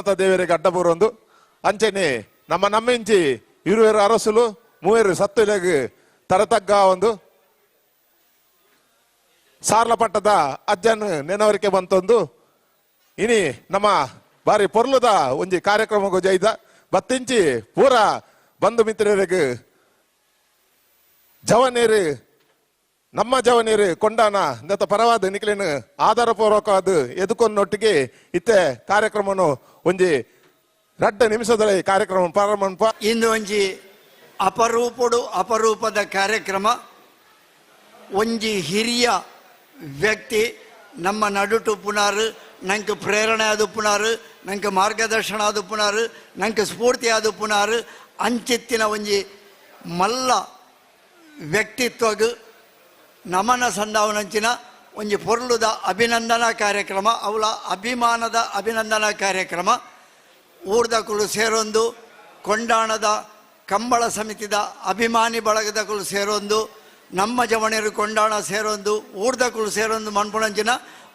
ಸೋಮನಾಥ ದೇವರಿಗೆ ಅಡ್ಡಬೂರೊಂದು ಅಂಚನೆ ನಮ್ಮ ನಮ್ಮಿಂಚಿ ಇರುವೆರು ಅರಸುಲು ಮೂವೆರು ಸತ್ತುಲೆಗ್ ತರತಗ್ಗ ಒಂದು ಸಾರ್ಲ ಪಟ್ಟದ ಅಜ್ಜನ್ ನೆನವರಿಕೆ ಬಂತೊಂದು ಇನಿ ನಮ್ಮ ಬಾರಿ ಪೊರ್ಲುದ ಒಂಜಿ ಕಾರ್ಯಕ್ರಮಗೂ ಜೈದ ಬತ್ತಿಂಚಿ ಪೂರ ಬಂಧು ಮಿತ್ರರಿಗೆ ಜವನೇರು ನಮ್ಮ ಜವನೇರು ಕೊಂಡಾನ ದತ್ತ ಪರವಾದ ನಿಕ್ಲೇನು ಆಧಾರ ಪೂರ್ವಕವಾದ ಎದುಕೊಂಡೊಟ್ಟಿಗೆ ಇತ್ತೆ ಕಾರ್ಯಕ್ರಮನು ಒಂಜಿ ರಡ್ಡ ನಿಮಿಷದಲ್ಲಿ ಕಾರ್ಯಕ್ರಮ ಪ್ರಾರಂಭ. ಇಂದು ಒಂಜಿ ಅಪರೂಪಡು ಅಪರೂಪದ ಕಾರ್ಯಕ್ರಮ. ಒಂಜಿ ಹಿರಿಯ ವ್ಯಕ್ತಿ ನಮ್ಮ ನಡುಟು ಪುನಾರು ನಂಗೆ ಪ್ರೇರಣೆ ಆದ ಪುನಾರು ನಂಗೆ ಮಾರ್ಗದರ್ಶನ ಆದ ಪುನಾರು ನಂಗೆ ಸ್ಫೂರ್ತಿ ಆದ ಪುನಾರು ಅಂಚಿತ್ತಿನ ಒಂಜಿ ಮಲ್ಲ ವ್ಯಕ್ತಿತ್ವಗ್ ನಮನ ಸಂದಾವನಂಚಿನ ಒಂಜಿ ಪೊರ್ಲುದ ಅಭಿನಂದನಾ ಕಾರ್ಯಕ್ರಮ, ಅವಳ ಅಭಿಮಾನದ ಅಭಿನಂದನಾ ಕಾರ್ಯಕ್ರಮ. ಊರ್ದಕುಲು ಸೇರೊಂದು ಕೊಂಡಾಣದ ಕಂಬಳ ಸಮಿತಿದ ಅಭಿಮಾನಿ ಬಳಗದಕುಲು ಸೇರೊಂದು ನಮ್ಮ ಜವಣರು ಕೊಂಡಾಣ ಸೇರೊಂದು ಊರ್ದಕುಲು ಸೇರೊಂದು ಮನ್ಪುಣಂಚಿನ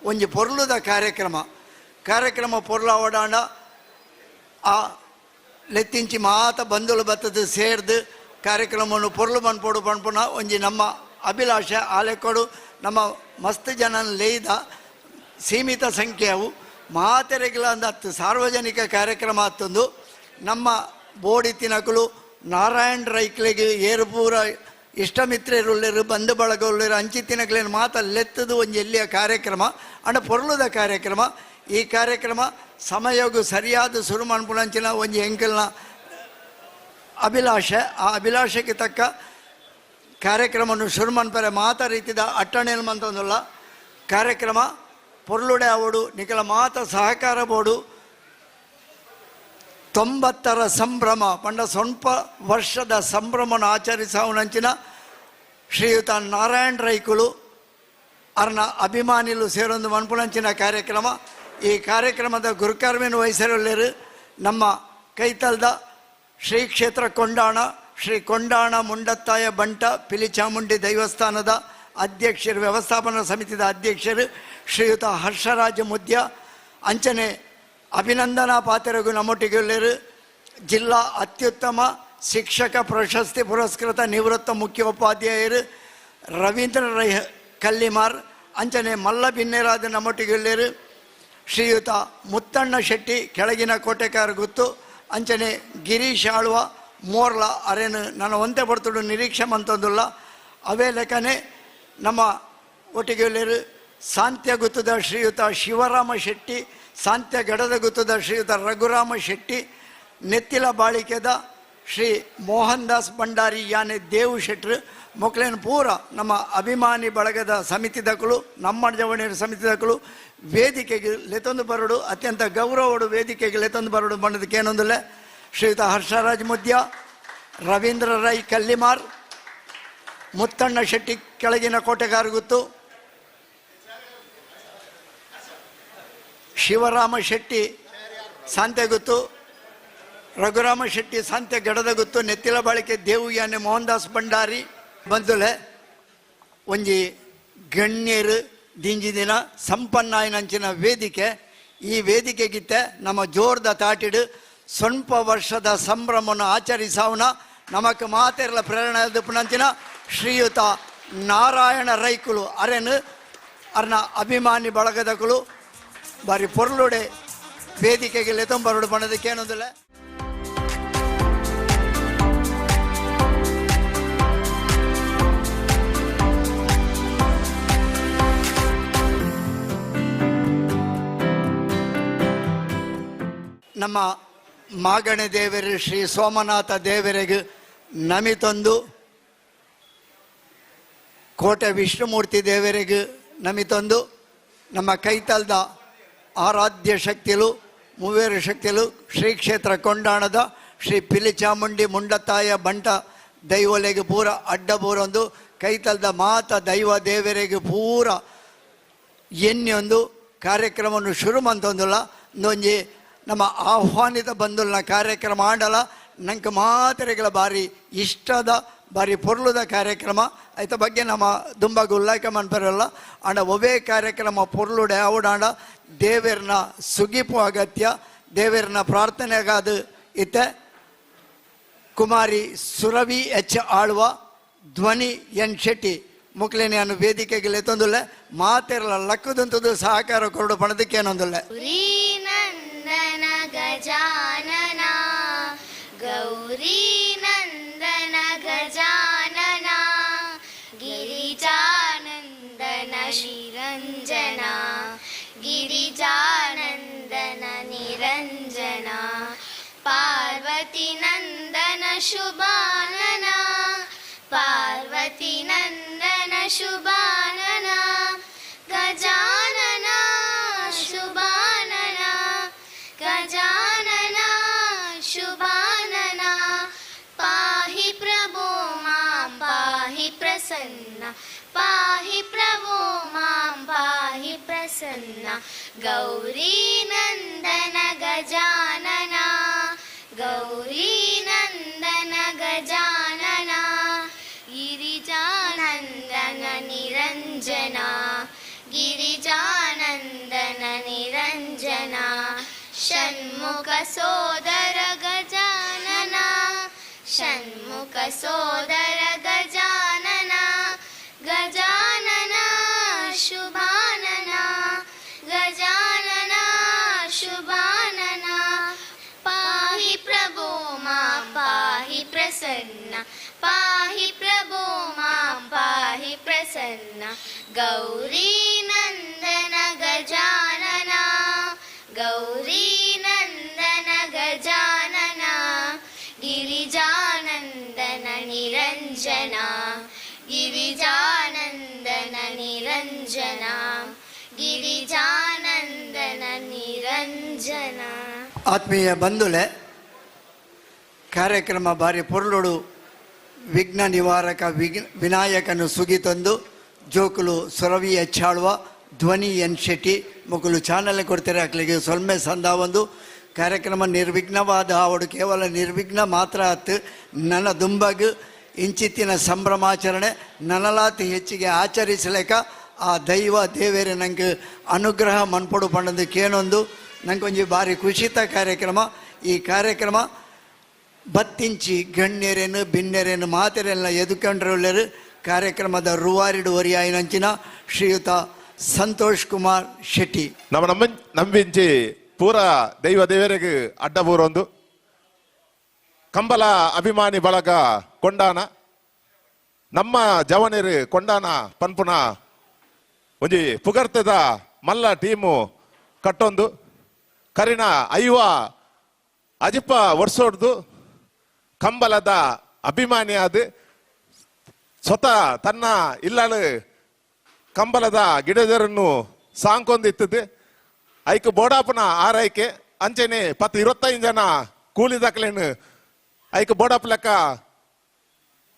ಒಂಜಿ ಪೊರ್ಲುದ ಕಾರ್ಯಕ್ರಮ. ಕಾರ್ಯಕ್ರಮ ಪೊರ್ಲಾವಡಾಂಡ ಆ ಲೆತ್ತಿಂಚಿ ಮಾತ ಬಂಧುಲು ಬತ್ತದ ಸೇರ್ದು ಕಾರ್ಯಕ್ರಮವನ್ನು ಪೊರ್ಲು ಮನ್ಪೋಡು ಪನ್ಪುನ ಒಂಜಿ ನಮ್ಮ ಅಭಿಲಾಷೆ. ಆಲೆಕೊಡು ನಮ್ಮ ಮಸ್ತ್ ಜನ ಲೇಯ್ದ ಸೀಮಿತ ಸಂಖ್ಯೆಯವು ಮಾತೆರೆಗ್ಲ ಅಂದ ಸಾರ್ವಜನಿಕ ಕಾರ್ಯಕ್ರಮ ಆತಂದು ನಮ್ಮ ಬೋಡಿ ತಿನಕುಲು ನಾರಾಯಣ್ ರೈಕ್ಲೆಗ್ ಏರುಪೂರ ಇಷ್ಟಮಿತ್ರರುಳ್ಳರು ಬಂಧು ಬಳಗ ಉಳ್ಳರು ಅಂಚಿ ತಿನಕ್ಲೇನು ಮಾತ ಲೆತ್ತದು ಒಂಜಿ ಎಲ್ಲಿಯ ಕಾರ್ಯಕ್ರಮ ಅಂಡ ಪೊರ್ಲುದ ಕಾರ್ಯಕ್ರಮ. ಈ ಕಾರ್ಯಕ್ರಮ ಸಮಯಗೂ ಸರಿಯಾದ ಸುರು ಮನ್ಪುನಂಚಿನ ಒಂಜಿ ಎಂಕಲ್ನ ಅಭಿಲಾಷೆ. ಆ ಅಭಿಲಾಷೆಗೆ ತಕ್ಕ ಕಾರ್ಯಕ್ರಮವನ್ನು ಶುರು ಮನ್ಪರೆ ಮಾತ ರೀತಿದ ಅಟ್ಟಣೆಯನ್ನು ಮಂತೊಂದುಲ್ಲ ಕಾರ್ಯಕ್ರಮ ಪೊರ್ಲುಡೆ ಅವಡು ನಿಕಲ ಮಾತ ಸಹಕಾರ ಬೋಡು. 90ರ ಸಂಭ್ರಮ ಪಂಡ ಸ್ವಲ್ಪ ವರ್ಷದ ಸಂಭ್ರಮನ ಆಚರಿಸವನಂಚಿನ ಶ್ರೀಯುತ ನಾರಾಯಣ್ ರೈಕುಲು ಅರ್ನ ಅಭಿಮಾನಿಲು ಸೇರೊಂದು ಮನ್ಪುನಂಚಿನ ಕಾರ್ಯಕ್ರಮ. ಈ ಕಾರ್ಯಕ್ರಮದ ಗುರುಕರ್ಮಿನ ವಹಿಸಿರಲ್ಲೇರು ನಮ್ಮ ಕೈತಲ್ದ ಶ್ರೀ ಕ್ಷೇತ್ರ ಕೊಂಡಾಣ ಶ್ರೀ ಕೊಂಡಾಣ ಮುಂಡತ್ತಾಯ ಬಂಟ ಪಿಲಿಚಾಮುಂಡಿ ದೈವಸ್ಥಾನದ ಅಧ್ಯಕ್ಷರು, ವ್ಯವಸ್ಥಾಪನಾ ಸಮಿತಿದ ಅಧ್ಯಕ್ಷರು ಶ್ರೀಯುತ ಹರ್ಷರಾಜ ಮುದ್ಯ, ಅಂಚನೆ ಅಭಿನಂದನಾ ಪಾತ್ರಗೂ ನಮ್ಮೊಟ್ಟಿಗೆ ಜಿಲ್ಲಾ ಅತ್ಯುತ್ತಮ ಶಿಕ್ಷಕ ಪ್ರಶಸ್ತಿ ಪುರಸ್ಕೃತ ನಿವೃತ್ತ ಮುಖ್ಯೋಪಾಧ್ಯಾಯರು ರವೀಂದ್ರ ರೈ ಕಲ್ಲಿಮಾರ್, ಅಂಚನೆ ಮಲ್ಲ ಬಿನ್ನೆರಾದ ನಮ್ಮೊಟ್ಟಿಗೆ ಶ್ರೀಯುತ ಮುತ್ತಣ್ಣ ಶೆಟ್ಟಿ ಕೆಳಗಿನ ಕೋಟೆಕಾರ ಗುತ್ತು, ಅಂಚನೆ ಗಿರೀಶ್ ಆಳ್ವ ಮೋರ್ಲ ಅರೇನು ನನ್ನ ಒಂತೆ ಬರ್ತುಡು ನಿರೀಕ್ಷೆ ಮಂತಂದುಲ್ಲ. ಅವೇ ಲೆಕ್ಕನೆ ನಮ್ಮ ಒಟ್ಟಿಗೆ ಸಾಂತ್ಯ ಗುತ್ತದ ಶ್ರೀಯುತ ಶಿವರಾಮ ಶೆಟ್ಟಿ, ಸಾಂತ್ಯ ಗಡದ ಗುತ್ತದ ಶ್ರೀಯುತ ರಘುರಾಮ ಶೆಟ್ಟಿ, ನೆತ್ತಿಲ ಬಾಳಿಕೆದ ಶ್ರೀ ಮೋಹನ್ ದಾಸ್ ಭಂಡಾರಿ ಯಾನೆ ದೇವು ಶೆಟ್ರು ಮೊಕ್ಲೇನು ಪೂರ ನಮ್ಮ ಅಭಿಮಾನಿ ಬಳಗದ ಸಮಿತಿದಕಲು ನಮ್ಮ ಜವಣಿಯರ ಸಮಿತಿದಕಲು ವೇದಿಕೆಗೆ ಲೆತೊಂದು ಬರಡು ಅತ್ಯಂತ ಗೌರವಡು ವೇದಿಕೆಗೆ ಲೆತೊಂದು ಬರಡು ಬಣ್ಣದಕ್ಕೇನೊಂದಿಲ್ಲ. ಶ್ರೀಯುತ ಹರ್ಷರಾಜ್ ಮುದ್ಯ, ರವೀಂದ್ರ ರೈ ಕಲ್ಲಿಮಾರ್, ಮುತ್ತಣ್ಣ ಶೆಟ್ಟಿ ಕೆಳಗಿನ ಕೋಟೆಗಾರಗುತ್ತು, ಶಿವರಾಮ ಶೆಟ್ಟಿ ಸಾಂತೆಗುತ್ತು, ರಘುರಾಮ ಶೆಟ್ಟಿ ಸಾಂತೆ ಗಡದಗುತ್ತು, ನೆತ್ತಿಲ ಬಾಳಿಕೆ ದೇವುಯಾನೆ ಮೋಹನ್ ದಾಸ್ ಭಂಡಾರಿ ಬಂದುಲೆ ಒಂಜಿ ಗಣ್ಯರು ದಿಂಜಿದಿನ ಸಂಪನ್ನಾಯನಂಚಿನ ವೇದಿಕೆ. ಈ ವೇದಿಕೆಗಿತ್ತೆ ನಮ್ಮ ಜೋರ್ದ ತಾಟಿಡು ಸ್ವಲ್ಪ ವರ್ಷದ ಸಂಭ್ರಮವನ್ನು ಆಚರಿಸವನ ನಮಕ್ ಮಾತೆರ್ಲ ಪ್ರೇರಣೆ ಪುನಂಚಿನ ಶ್ರೀಯುತ ನಾರಾಯಣ ರೈಕುಲು ಅರೆನು ಅರ್ನ ಅಭಿಮಾನಿ ಬಳಗದಕುಲು ಬಾರಿ ಪೊರ್ಲುಡೆ ವೇದಿಕೆಗೆ ಲೆತೊಂಬರುಡು ಬಣ್ಣದಕ್ಕೇನೊಂದಿಲ್ಲ. ನಮ್ಮ ಮಾಗಣೆ ದೇವರು ಶ್ರೀ ಸೋಮನಾಥ ದೇವರಿಗೆ ನಮಿತೊಂದು, ಕೋಟೆ ವಿಷ್ಣುಮೂರ್ತಿ ದೇವರಿಗೆ ನಮಿತೊಂದು, ನಮ್ಮ ಕೈತಲ್ದ ಆರಾಧ್ಯ ಶಕ್ತಿಲು ಮೂವೇರು ಶಕ್ತಿಲು ಶ್ರೀ ಕ್ಷೇತ್ರ ಕೊಂಡಾಣದ ಶ್ರೀ ಪಿಲಿಚಾಮುಂಡಿ ಮುಂಡತಾಯ ಬಂಟ ದೈವಲೆಗೆ ಪೂರ ಅಡ್ಡಬೂರೊಂದು ಕೈತಲ್ದ ಮಾತ ದೈವ ದೇವರಿಗೆ ಪೂರ ಎನ್ನೆಯೊಂದು ಕಾರ್ಯಕ್ರಮವನ್ನು ಶುರು ಮಂತೊಂದುಲ್ಲ. ಒಂಜಿ ನಮ್ಮ ಆಹ್ವಾನಿತ ಬಂಧುಲ್ನ ಕಾರ್ಯಕ್ರಮ ಆಂಡಲ ನಂಗೆ ಮಾತ್ರೆಗಳ ಬಾರಿ ಇಷ್ಟದ ಬಾರಿ ಪೊರ್ಲುದ ಕಾರ್ಯಕ್ರಮ. ಐತ ಬಗ್ಗೆ ನಮ್ಮ ದುಂಬಾಗ ಉಲ್ಲಾಖ ಮನ್ಪರಲ್ಲ ಆಂಡ ಒವೇ ಕಾರ್ಯಕ್ರಮ ಪೊರ್ಲುಡೆ ಆವಡಾಂಡ ದೇವೆರ್ನ ಸುಗಿಪು ಅಗತ್ಯ, ದೇವರನ ಪ್ರಾರ್ಥನೆಗಾದ ಇತ್ತೆ ಕುಮಾರಿ ಸುರವಿ ಎಚ್ ಆಳ್ವ, ಧ್ವನಿ ಎನ್ ಶೆಟ್ಟಿ ಮುಕ್ಲೇನೆ ಅನ್ನು ವೇದಿಕೆಗೆ ಲೆತ್ತೊಂದುಲ್ಲ ಮಾತೆರಲ ಲಕ್ಕದಂತದ್ದು ಸಹಕಾರ ಕೊರಡು ಪಣದಕ್ಕೇನೊಂದುಲ್ಲ. ಗೌರೀನಂದನ ಗಜಾನನ, ಗೌರೀನಂದನ ಗಜಾನನ, ಗಿರಿಜಾನಂದನ ನಿರಂಜನ, ಗಿರಿಜಾನಂದನ ನಿರಂಜನ, ಪಾರ್ವತಿ ನಂದನ ಶುಭಾನನ, ಪಾರ್ವತಿ ನಂದನ ಶುಭಾನನ, ಗಜಾನನ ಶುಭಾನನ, ಗಜಾನನ ಶುಭಾನನ, ಪಾಹಿ ಪ್ರಭೋ ಮಾಂ ಪಾಹಿ ಪ್ರಸನ್ನ, ಪಾಹಿ ಪ್ರಭೋ ಮಾಂ ಪಾಹಿ ಪ್ರಸನ್ನ, ಗೌರೀ ನಂದನ ಗಜಾನನ, ಗೌರೀ ನಂದನ ಗಜಾನನ, ಗಿರಿಜಾನಂದನ ನಿರಂಜನ, ಗಿರಿಜಾನಂದನ ನಿರಂಜನ, ಷಣ್ಮುಖ ಸೋದರ ಗಜಾನನ, ಷಣ್ಮುಖ ಸೋದರ ಗಜಾನನ, ಗಜಾನನ ಶುಭಾನನ, ಗಜಾನನ ಶುಭಾನನ, ಪಾಹಿ ಪ್ರಭೋ ಮಾಂ ಪಾಹಿ ಪ್ರಸನ್ನ, ಪಾಹಿ ಪ್ರಭೋ ಮಾಂ ಪಾಹಿ ಪ್ರಸನ್ನ, ಗೌರೀ ನಂದನ ಗಜಾನನ, ಗೌರೀ ನಂದನ ಗಜಾನನ, ಗಿರಿಜಾನಂದನ ನಿರಂಜನ, ಗಿರಿಜಾನಂದನ ನಿರಂಜನ, ಗಿರಿಜಾನಂದನ ನಿರಂಜನ. ಆತ್ಮೀಯ ಬಂಧುಲೆ, ಕಾರ್ಯಕ್ರಮ ಬಾರಿ ಪೊರ್ಲುಡು ವಿಘ್ನ ನಿವಾರಕ ವಿನಾಯಕನು ಸುಗಿತಂದು ಜೋಕುಲು ಸುರವಿ ಎಚ್ಚಾಳುವ, ಧ್ವನಿ ಎನ್ ಶೆಟ್ಟಿ ಮುಕುಲು ಚಾನಲ್ ಕೊಡ್ತಾರೆ ಅಕ್ಲಿಗೆ ಸೊಲ್ಮೆ ಸಂದ ಒಂದು ಕಾರ್ಯಕ್ರಮ ನಿರ್ವಿಘ್ನವಾದ ಅವಡು ಕೇವಲ ನಿರ್ವಿಘ್ನ ಮಾತ್ರ ಆತು ನನ್ನ ದುಂಬಗ್ ಇಂಚಿತ್ತಿನ ಸಂಭ್ರಮಾಚರಣೆ ನನಲಾತಿ ಹೆಚ್ಚಿಗೆ ಆಚರಿಸಲೇಕ ಆ ದೈವ ದೇವೇರೆ ನಂಗೆ ಅನುಗ್ರಹ ಮನ್ಪೊಡು ಪಂಡದು ಕೇನೊಂದು ನಂಗೊಂಜಿ ಭಾರಿ ಖುಷಿತ ಕಾರ್ಯಕ್ರಮ. ಈ ಕಾರ್ಯಕ್ರಮ ಬತ್ತಿಂಚಿ ಗಣ್ಯರೇನು ಬಿನ್ನೆರೇನು ಮಾತೆರೆಲ್ಲ ಎದುಕೊಂಡ್ರೊಳ್ಳೆರು ಕಾರ್ಯಕ್ರಮದ ರೂವಾರಿಡು ಒರಿಯಾಯಿನಂಚಿನ ಶ್ರೀಯುತ ಸಂತೋಷ್ ಕುಮಾರ್ ಶೆಟ್ಟಿ. ನಮ್ಮ ನಮ್ಮ ನಂಬಿಂಚಿ ಪೂರ ದೈವ ದೇವರಿಗೆ ಅಡ್ಡಬೂರೊಂದು ಕಂಬಲ ಅಭಿಮಾನಿ ಬಳಗ ಕೊಂಡಾನ ನಮ್ಮ ಜವನಿರು ಕೊಂಡಾನ ಪನ್ಪುನ ಒಂಜಿ ಪುಗರ್ತದ ಮಲ್ಲ ಟೀಮು ಕಟ್ಟೊಂದು ಕರಿನ ಐವ ಅಜಿಪ ವರ್ಷೋಡ್ದು ಕಂಬಲದ ಅಭಿಮಾನಿ ಆದ ಸ್ವತಃ ತನ್ನ ಇಲ್ಲಳು ಕಂಬಲದ ಗಿಡದರನ್ನು ಸಾಂಕೊಂದಿತ್ತದು ಐಕ್ ಬೋಡಾಪನ ಆರೈಕೆ ಅಂಚೆನೆ ಪತ್ತು 25 ಜನ ಕೂಲಿ ದಾಖಲೇನು ಐಕ್ ಬೋಡಾಪ್ ಲೆಕ್ಕ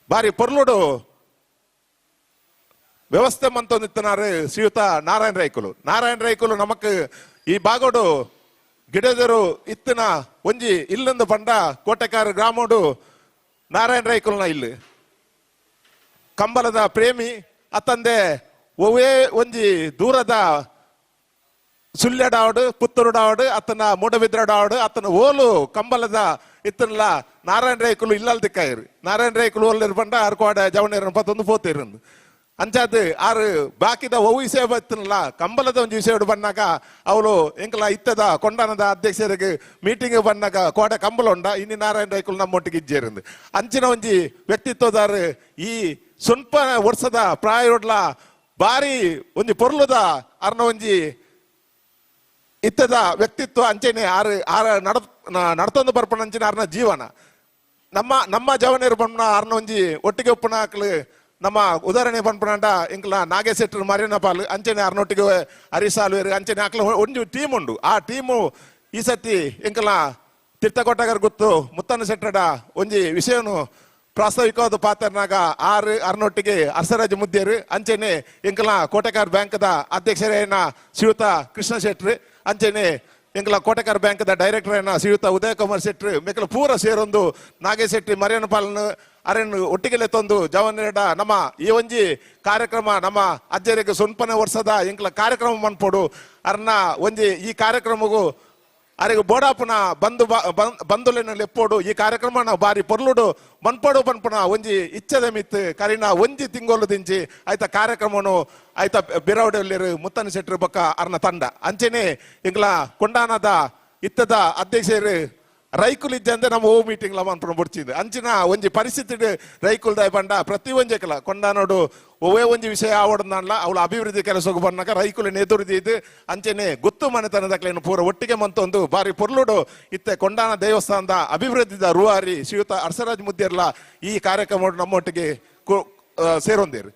ಬಾರಿ ಪೊರ್ಲುಡು ವ್ಯವಸ್ಥೆ ಮಂತೊಂದಿತ್ತನಾರು ಶ್ರೀಯುತ ನಾರಾಯಣ ರೈಕುಲು. ನಾರಾಯಣ ರೈಕುಲು ನಮಕ್ ಈ ಬಾಗೋಡು ಗಿಡದರು ಇತ್ತಿನ ಒಂಜಿ ಇಲ್ಲೊಂದು ಪಂಡ ಕೋಟೆಕಾರ ಗ್ರಾಮೋಡು ನಾರಾಯಣ ರೈಕುಲ್ನ ಇಲ್ಲಿ ಕಂಬಲದ ಪ್ರೇಮಿ ಅತ್ತಂದೆ ಒವೇ ಒಂಜಿ ದೂರದ ಸುಳ್ಯಡಾವಡು ಪುತ್ತೂರುಡಾವಡು ಅತ್ತನ ಮೂಡಬಿದ್ರಡಾವಡು ಅತ್ತನ ಓಲು ಕಂಬಲದ ಇತ್ತನಲ್ಲ ನಾರಾಯಣ ರೈಕುಲು ಇಲ್ಲಲ್ ದಿಕ್ಕಾಯಿರು. ನಾರಾಯಣ ರೈಕುಲು ಓಲ್ ಪಂಡ ಅರ್ಕೋಡ ಜವನೇರನ್ ಪತ್ತೊಂದು ಪೋತಿರಂದು ಅಂಚಾದ್ ಆರು ಬಾಕಿದ ಒವು ವಿಷಯ ಬತ್ತನಲ್ಲ ಕಂಬಲದ ಒಂಜಿ ವಿಷಯ ಬನ್ನಾಗ ಅವಳು ಎಂಕಲ ಇತ್ತದ ಕೊಂಡನದ ಅಧ್ಯಕ್ಷರಿಗೆ ಮೀಟಿಂಗ್ ಬನ್ನಾಗ ಕೋಡೆ ಕಂಬಲ ಉಂಡ ಇನ್ನಿ ನಾರಾಯಣ ರೈಕುಲು ನಮ್ಮೊಟ್ಟಿಗೆ ಇಜ್ಜೇರಿಂದು ಅಂಚಿನ ಒಂಜಿ ವ್ಯಕ್ತಿತ್ವದಾರು ಈ ಸ್ವಲ್ಪ ವರ್ಷದ ಪ್ರಾಯೋಡ್ಲ ಬಾರಿ ಒಂಜಿ ಪೊರ್ಲುದ ಅರ್ನ ಒಂಜಿ ಇತ್ತದ ವ್ಯಕ್ತಿತ್ವ ಅಂಚೆನೆ ಆರು ಆರ ನಡತೊಂದು ಬರ್ಪಣ ಅಂಚಿನ ಆರ್ನ ಜೀವನ ನಮ್ಮ ನಮ್ಮ ಜವನೇರು ಬಣ್ಣ ಆರ್ನ ಒಂಜಿ ಒಟ್ಟಿಗೆ ಉಪ್ಪುನಾಕ್ಲು ನಮ್ಮ ಉದಾಹರಣೆ ಪನ್ಪುನಾಂಡ ಎಂಕ್ಲ ನಾಗೇಶೆಟ್ಟರು ಮರಿಯನ ಪಾಲು ಅಂಚೆನೆ ಅರ್ನೊಟ್ಟಿಗೆ ಹರಿಸಾಲ್ವೇರು ಅಂಚೆನೆ ಆಕ್ಲ ಒಂಜಿ ಟೀಮ್ ಉಂಡು. ಆ ಟೀಮು ಈ ಸತಿ ಎಂಕಲ ತೀರ್ಥಕೋಟಗರ್ ಗೊತ್ತು ಮುತ್ತನ ಶೆಟ್ಟಡ ಒಂಜಿ ವಿಷಯನು ಪ್ರಾಸ್ತಾವಿಕವಾದ ಪಾತ್ರನಾಗ ಆರು ಅರ್ನೊಟ್ಟಿಗೆ ಅರಸರಾಜ ಮುದ್ದೇರು ಅಂಚೆನೆ ಎಂಕಲ ಕೋಟೆಕಾರ್ ಬ್ಯಾಂಕ್ದ ಅಧ್ಯಕ್ಷರೇನ ಶ್ರೀಯುತ ಕೃಷ್ಣ ಶೆಟ್ರು ಅಂಚೆನೆ ಎಂಕಲ ಕೋಟೆಕಾರ್ ಬ್ಯಾಂಕ್ದ ಡೈರೆಕ್ಟರ್ ಏನ ಶ್ರೀಯುತ ಉದಯ ಕುಮಾರ್ ಶೆಟ್ರು ಮೆಕ್ಕಲ ಪೂರ ಸೇರೊಂದು ನಾಗೇಶ್ ಶೆಟ್ಟಿ ಮರಿಯನ ಪಾಲನ್ ಅರೆನ್ ಒಟ್ಟಿಗೆಲೆ ತಂದು ಜವನೆರಡ ನಮ್ಮ ಈ ಒಂಜಿ ಕಾರ್ಯಕ್ರಮ ನಮ್ಮ ಅಜ್ಜರಿಗೆ ಸೊನ್ಪನೆ ವರ್ಷದ ಎಂಕಲ ಕಾರ್ಯಕ್ರಮ ಮನ್ಪೊಡು ಅರ್ನ ಒಂಜಿ ಈ ಕಾರ್ಯಕ್ರಮಗೂ ಅರೆಗ್ ಬೋಡಾಪುನ ಬಂಧು ಬಂಧುಲೆನ ಲೆಪ್ಪೋಡು ಈ ಕಾರ್ಯಕ್ರಮ ಬಾರಿ ಪೊರ್ಲುಡು ಮನ್ಪಡು ಪನ್ಪುನ ಒಂಜಿ ಇಚ್ಛದ ಮಿತ್ತು ಕರಿನ ಒಂಜಿ ತಿಂಗೊಲು ದಿಂಚಿ ಆಯ್ತ ಕಾರ್ಯಕ್ರಮನು ಆಯ್ತ ಬಿರವಡೆಲ್ಲೇರು ಮುತ್ತನ ಶೆಟ್ಟರು ಬೊಕ್ಕ ಅರ್ನ ತಂಡ ಅಂಚೆನೆ ಇಂಗ್ಲ ಕೊಂಡಾನದ ಇತ್ತದ ಅಧ್ಯಕ್ಷರು ರೈಕುಲ್ ಇಜ್ಜಂದೆ ನಮ್ಮ ಓ ಮೀಟಿಂಗ್ ಲ ಮನ್ಪುನ ಬುಡ್ಚಿದ್ದು ಅಂಚಿನ ಒಂಜಿ ಪರಿಸ್ಥಿತಿ ರೈಕುಲ್ ದಾಯ ಬಂಡ ಪ್ರತಿ ಒಂಜಿ ಕೆಲ ಕೊಂಡಾನೋಡು ಒವ್ವೇ ಒಂಜಿ ವಿಷಯ ಆವಡನ್ನಲ್ಲ ಅವಳ ಅಭಿವೃದ್ಧಿ ಕೆಲಸಕ್ಕೆ ಬಂದಾಗ ರೈಕುಲಿನ ಎದುರಿದ್ದು ಅಂಚೆನೆ ಗುತ್ತು ಮನೆತನದಕ್ಲೇನು ಪೂರ ಒಟ್ಟಿಗೆ ಮಂತೊಂದು ಬಾರಿ ಪೊರ್ಲುಡು ಇತ್ತೆ ಕೊಂಡಾನ ದೇವಸ್ಥಾನದ ಅಭಿವೃದ್ಧಿದ ರೂವಾರಿ ಶ್ರೀಯುತ ಅರಸರಾಜ್ ಮುದ್ದಿರ್ಲ ಈ ಕಾರ್ಯಕ್ರಮ ನಮ್ಮೊಟ್ಟಿಗೆ ಸೇರೊಂದಿರು.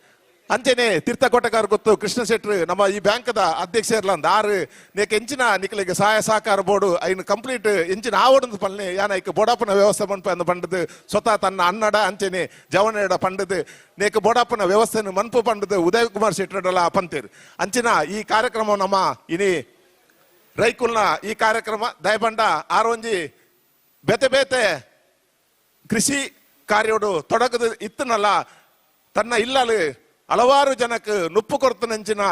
ಅಂಚೆನೆ ತೀರ್ಥಕೋಟಕಾರ ಗೊತ್ತು ಕೃಷ್ಣ ಶೆಟ್ರು ನಮ್ಮ ಈ ಬ್ಯಾಂಕ್ದ ಅಧ್ಯಕ್ಷರ್ಲ ಅಂದ್ ಆರು ನೇಕ್ ಎಂಚಿನ ನಿಕಲಿಗೆ ಸಹಾಯ ಸಹಕಾರ ಬೋರ್ಡು ಐನು ಕಂಪ್ಲೀಟ್ ಎಂಚಿನ ಆವಡಂದು ಪಲ್ನೆ ಯಾನ ಐಕ್ ಬೋಡಾಪನ ವ್ಯವಸ್ಥೆ ಮನ್ಪ ಅಂದ್ ಪಂಡದು ಸ್ವತಃ ತನ್ನ ಅನ್ನಡ ಅಂಚೆನೆ ಜವನಡ ಪಂಡದು ನೇಕ್ ಬೋಡಾಪನ ವ್ಯವಸ್ಥೆಯನ್ನು ಮನ್ಪು ಪಂಡದು ಉದಯ್ ಕುಮಾರ್ ಶೆಟ್ಟರಲ್ಲ ಪಂತೇರು. ಅಂಚಿನ ಈ ಕಾರ್ಯಕ್ರಮ ನಮ್ಮ ಇನಿ ರೈಕುಲ್ನ ಈ ಕಾರ್ಯಕ್ರಮ ದಯಬಂಡ ಆರೊಂಜಿ ಬೇತೆ ಬೇತೆ ಕೃಷಿ ಕಾರ್ಯೋಡು ತೊಡಗದು ಇತ್ತನಲ್ಲ ತನ್ನ ಇಲ್ಲಲು ಹಲವಾರು ಜನಕ್ಕೆ ನುಪ್ಪು ಕೊರತು ನಂಚಿನ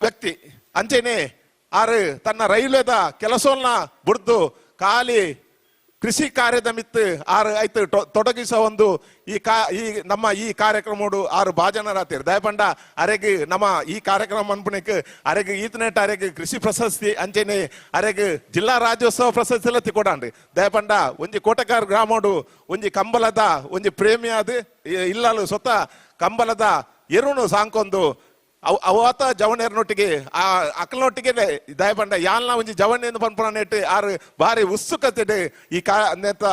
ವ್ಯಕ್ತಿ ಅಂಚೆನೆ ಆರು ತನ್ನ ರೈಲ್ವೆದ ಕೆಲಸವನ್ನ ಬುಡ್ದು ಖಾಲಿ ಕೃಷಿ ಕಾರ್ಯದ ಮಿತ್ತು ಆರು ಐತು ತೊಡಗಿಸೋ ಒಂದು ಈ ಈ ನಮ್ಮ ಈ ಕಾರ್ಯಕ್ರಮಡು ಆರು ಭಾಜನರಾತಿರು. ದಯಪಂಡ ಅರೆಗ್ ನಮ್ಮ ಈ ಕಾರ್ಯಕ್ರಮ ಅನ್ಪುಣಕ್ಕೆ ಅರೆಗ್ ಈತನೆಟ್ ಅರೆಗ್ ಕೃಷಿ ಪ್ರಶಸ್ತಿ ಅಂಚೆನೆ ಅರೆಗ್ ಜಿಲ್ಲಾ ರಾಜ್ಯೋತ್ಸವ ಪ್ರಶಸ್ತಿ ಎಲ್ಲ ತಿಕೊಡಾಂಡು. ದಯಪಂಡ ಒಂಜಿ ಕೋಟಕಾರ ಗ್ರಾಮಡು ಒಂಜಿ ಕಂಬಲದ ಒಂಜಿ ಪ್ರೇಮಿಯಾದ ಇಲ್ಲಲು ಸ್ವತಃ ಕಂಬಲದ ಎರುನು ಸಾಂಕೊಂದು ಅವಾತ ಜವಣೇರ್ನೊಟ್ಟಿಗೆ ಆ ಅಕ್ಕಲನೊಟ್ಟಿಗೆ ದಯಪಂಡ ಯಾಲ್ನ ಒಂಜಿ ಜವಣೆಯನ್ನು ಪನ್ಪುನ ನೆಟ್ಟು ಆರು ಬಾರಿ ಉತ್ಸುಕತೆ ಈ ಕಾ ನೇತ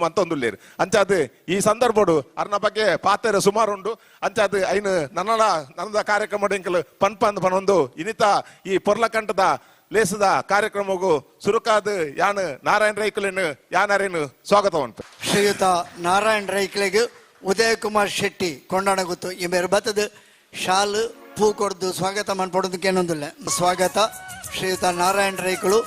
ಮಂತೊಂದುಲ್ಲೇರು. ಅಂಚಾದ ಈ ಸಂದರ್ಭಡು ಅರ್ನ ಬಗ್ಗೆ ಪಾತೆರ ಸುಮಾರು ಉಂಡು. ಅಂಚಾದ ಐನು ನನ್ನಲ ನನ್ನದ ಕಾರ್ಯಕ್ರಮ ಇಂಕಲು ಪನ್ಪಂದ್ ಪನೊಂದು ಇನಿತ ಈ ಪೊರ್ಲಕಂಠದ ಲೇಸದ ಕಾರ್ಯಕ್ರಮಗೂ ಸುರುಕಾದ ಯಾನ್ ನಾರಾಯಣ ರೈಕುಲೇನು ಯಾನರೇನು ಸ್ವಾಗತ ಉಂಟು. ಶ್ರೀಯುತ ನಾರಾಯಣ ರೈಕುಲೆಗ್ ಉದಯ ಕುಮಾರ್ ಶೆಟ್ಟಿ ಕೊಂಡಾಣ ಗೊತ್ತು ಈ ಮೇರೆ ಬತ್ತದ ಶಾಲು ಪೂ ಕೊಡ್ದು ಸ್ವಾಗತ ಮನ್ಪಡೋದಕ್ಕೆ ಏನೊಂದಿಲ್ಲ. ಸ್ವಾಗತ ಶ್ರೀಯುತ ನಾರಾಯಣ ರೈಕುಳು.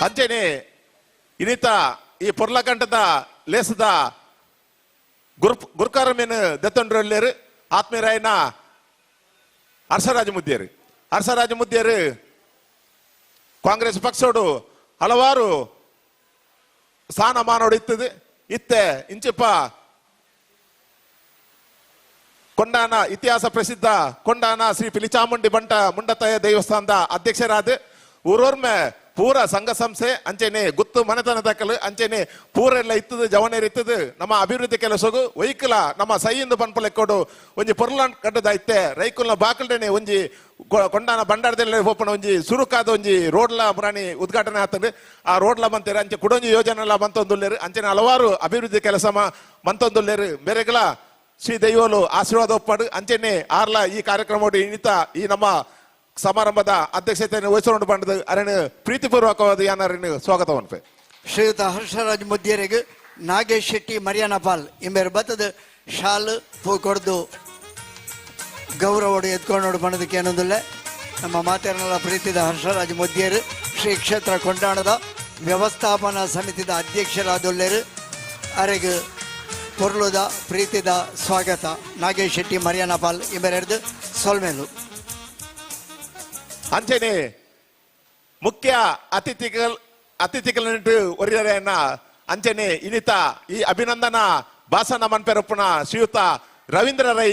ಅಂಚೆನೆ ಇನಿತ ಈ ಪೊರ್ಲಕಂಠದ ಲೇಸದ ಗುರುಕಾರ ಮೇನು ದತ್ತಂಡ್ರಲ್ಲೇರು ಆತ್ಮೀಯರಾಯನ ಅರಸರಾಜ ಮುದ್ದಿಯರು. ಅರಸರಾಜ ಮುದ್ದಿಯರು ಕಾಂಗ್ರೆಸ್ ಪಕ್ಷೋಡು ಹಲವಾರು ಸ್ಥಾನಮಾನೋಡು ಇತ್ತದೆ. ಇತ್ತೆ ಇಂಚಿಪ್ಪ ಕೊಂಡಾನ ಇತಿಹಾಸ ಪ್ರಸಿದ್ಧ ಕೊಂಡಾನ ಶ್ರೀ ಪಿಲಿಚಾಮುಂಡಿ ಬಂಟ ಮುಂಡತಾಯ ದೇವಸ್ಥಾನದ ಅಧ್ಯಕ್ಷರಾದ ಊರೋರ್ಮೆ ಪೂರ ಸಂಘ ಸಂಸ್ಥೆ ಅಂಚೆನೆ ಗುತ್ತು ಮನೆತನ ದಕ್ಕಲು ಅಂಚೆನೆ ಪೂರ ಎಲ್ಲ ಇತ್ತದು ಜವನೇರು ಇತ್ತದು ನಮ್ಮ ಅಭಿವೃದ್ಧಿ ಕೆಲಸಗು ವೈಕಲ ನಮ್ಮ ಸೈಯಿಂದ ಪನ್ಪಲೆಕ್ಕೋಡು ಒಂಜಿ ಪೊರ್ಲನ್ ಕಡ್ಡದ ಇತ್ತೆ ರೈಕುಲ್ನ ಬಾಕಲ್ಡನೆ ಒಂಜಿ ಕೊಂಡಾನ ಬಂಡಾರದಲ್ಲಿ ಹೋಪಣ ಒಂಜಿ ಸುರುಕಾದ ಒಂಜಿ ರೋಡ್ಲ ಮುರಾಣಿ ಉದ್ಘಾಟನೆ ಆತಂದು ಆ ರೋಡ್ಲ ಮಂತೇರು ಅಂಚೆ ಕುಡೊಂಜಿ ಯೋಜನೆ ಮಂತೊಂದುಲ್ಲೇರು ಅಂಚೆನೆ ಹಲವಾರು ಅಭಿವೃದ್ಧಿ ಕೆಲಸ ಮಂತೊಂದುಲ್ಲೇರು ಬೇರೆಗಳ ಶ್ರೀ ದೈವಲು ಆಶೀರ್ವಾದ ಒಪ್ಪಾಡು ಅಂಚೆನೆ ಆರ್ಲ ಈ ಕಾರ್ಯಕ್ರಮ ಇನ್ನಿತ ಈ ನಮ್ಮ ಸಮಾರಂಭದ ಅಧ್ಯಕ್ಷತೆಯನ್ನು ವಹಿಸಿಕೊಂಡು ಬಂದದ್ದು ಅರೇನು ಪ್ರೀತಿಪೂರ್ವಕವಾದ ಯಾನರೇನು ಸ್ವಾಗತವನ್ನು. ಶ್ರೀಯುತ ಹರ್ಷರಾಜ್ ಮುದ್ದಿಯರಿಗೆ ನಾಗೇಶ್ ಶೆಟ್ಟಿ ಮರಿಯಾನ ಪಾಲ್ ಇಂಬೇರು ಬತ್ತದ ಶಾಲು ಪೂ ಕೊಡ್ದು ಗೌರವೋಡು ಎತ್ಕೊಂಡು ಬಂದದಕ್ಕೆ ಏನೊಂದಿಲ್ಲ. ನಮ್ಮ ಮಾತೇರನೆಲ್ಲ ಪ್ರೀತಿದ ಹರ್ಷರಾಜ್ ಮುದ್ದಿಯರು ಶ್ರೀ ಕ್ಷೇತ್ರ ಕೊಂಡಾಣದ ವ್ಯವಸ್ಥಾಪನಾ ಸಮಿತಿದ ಅಧ್ಯಕ್ಷರಾದೊಲ್ಲೇರು ಅರೆಗೆ ಪೊರ್ಲುದ ಪ್ರೀತಿದ ಸ್ವಾಗತ ನಾಗೇಶ್ ಶೆಟ್ಟಿ ಮರಿಯಾನ ಪಾಲ್ ಇಂಬೇರೆಡ್ದು ಸೊಲ್ಮೇಲು. ಅಂಚೆನೆ ಮುಖ್ಯ ಅತಿಥಿಗಳನ್ನಿಟ್ಟು ಒರಿಯರೆಯನ್ನ ಅಂಚೆನೆ ಇನಿತ ಈ ಅಭಿನಂದನಾ ಭಾಷಣ ಮನ್ಪೆರಪ್ಪುನ ಶ್ರೀಯುತ ರವೀಂದ್ರ ರೈ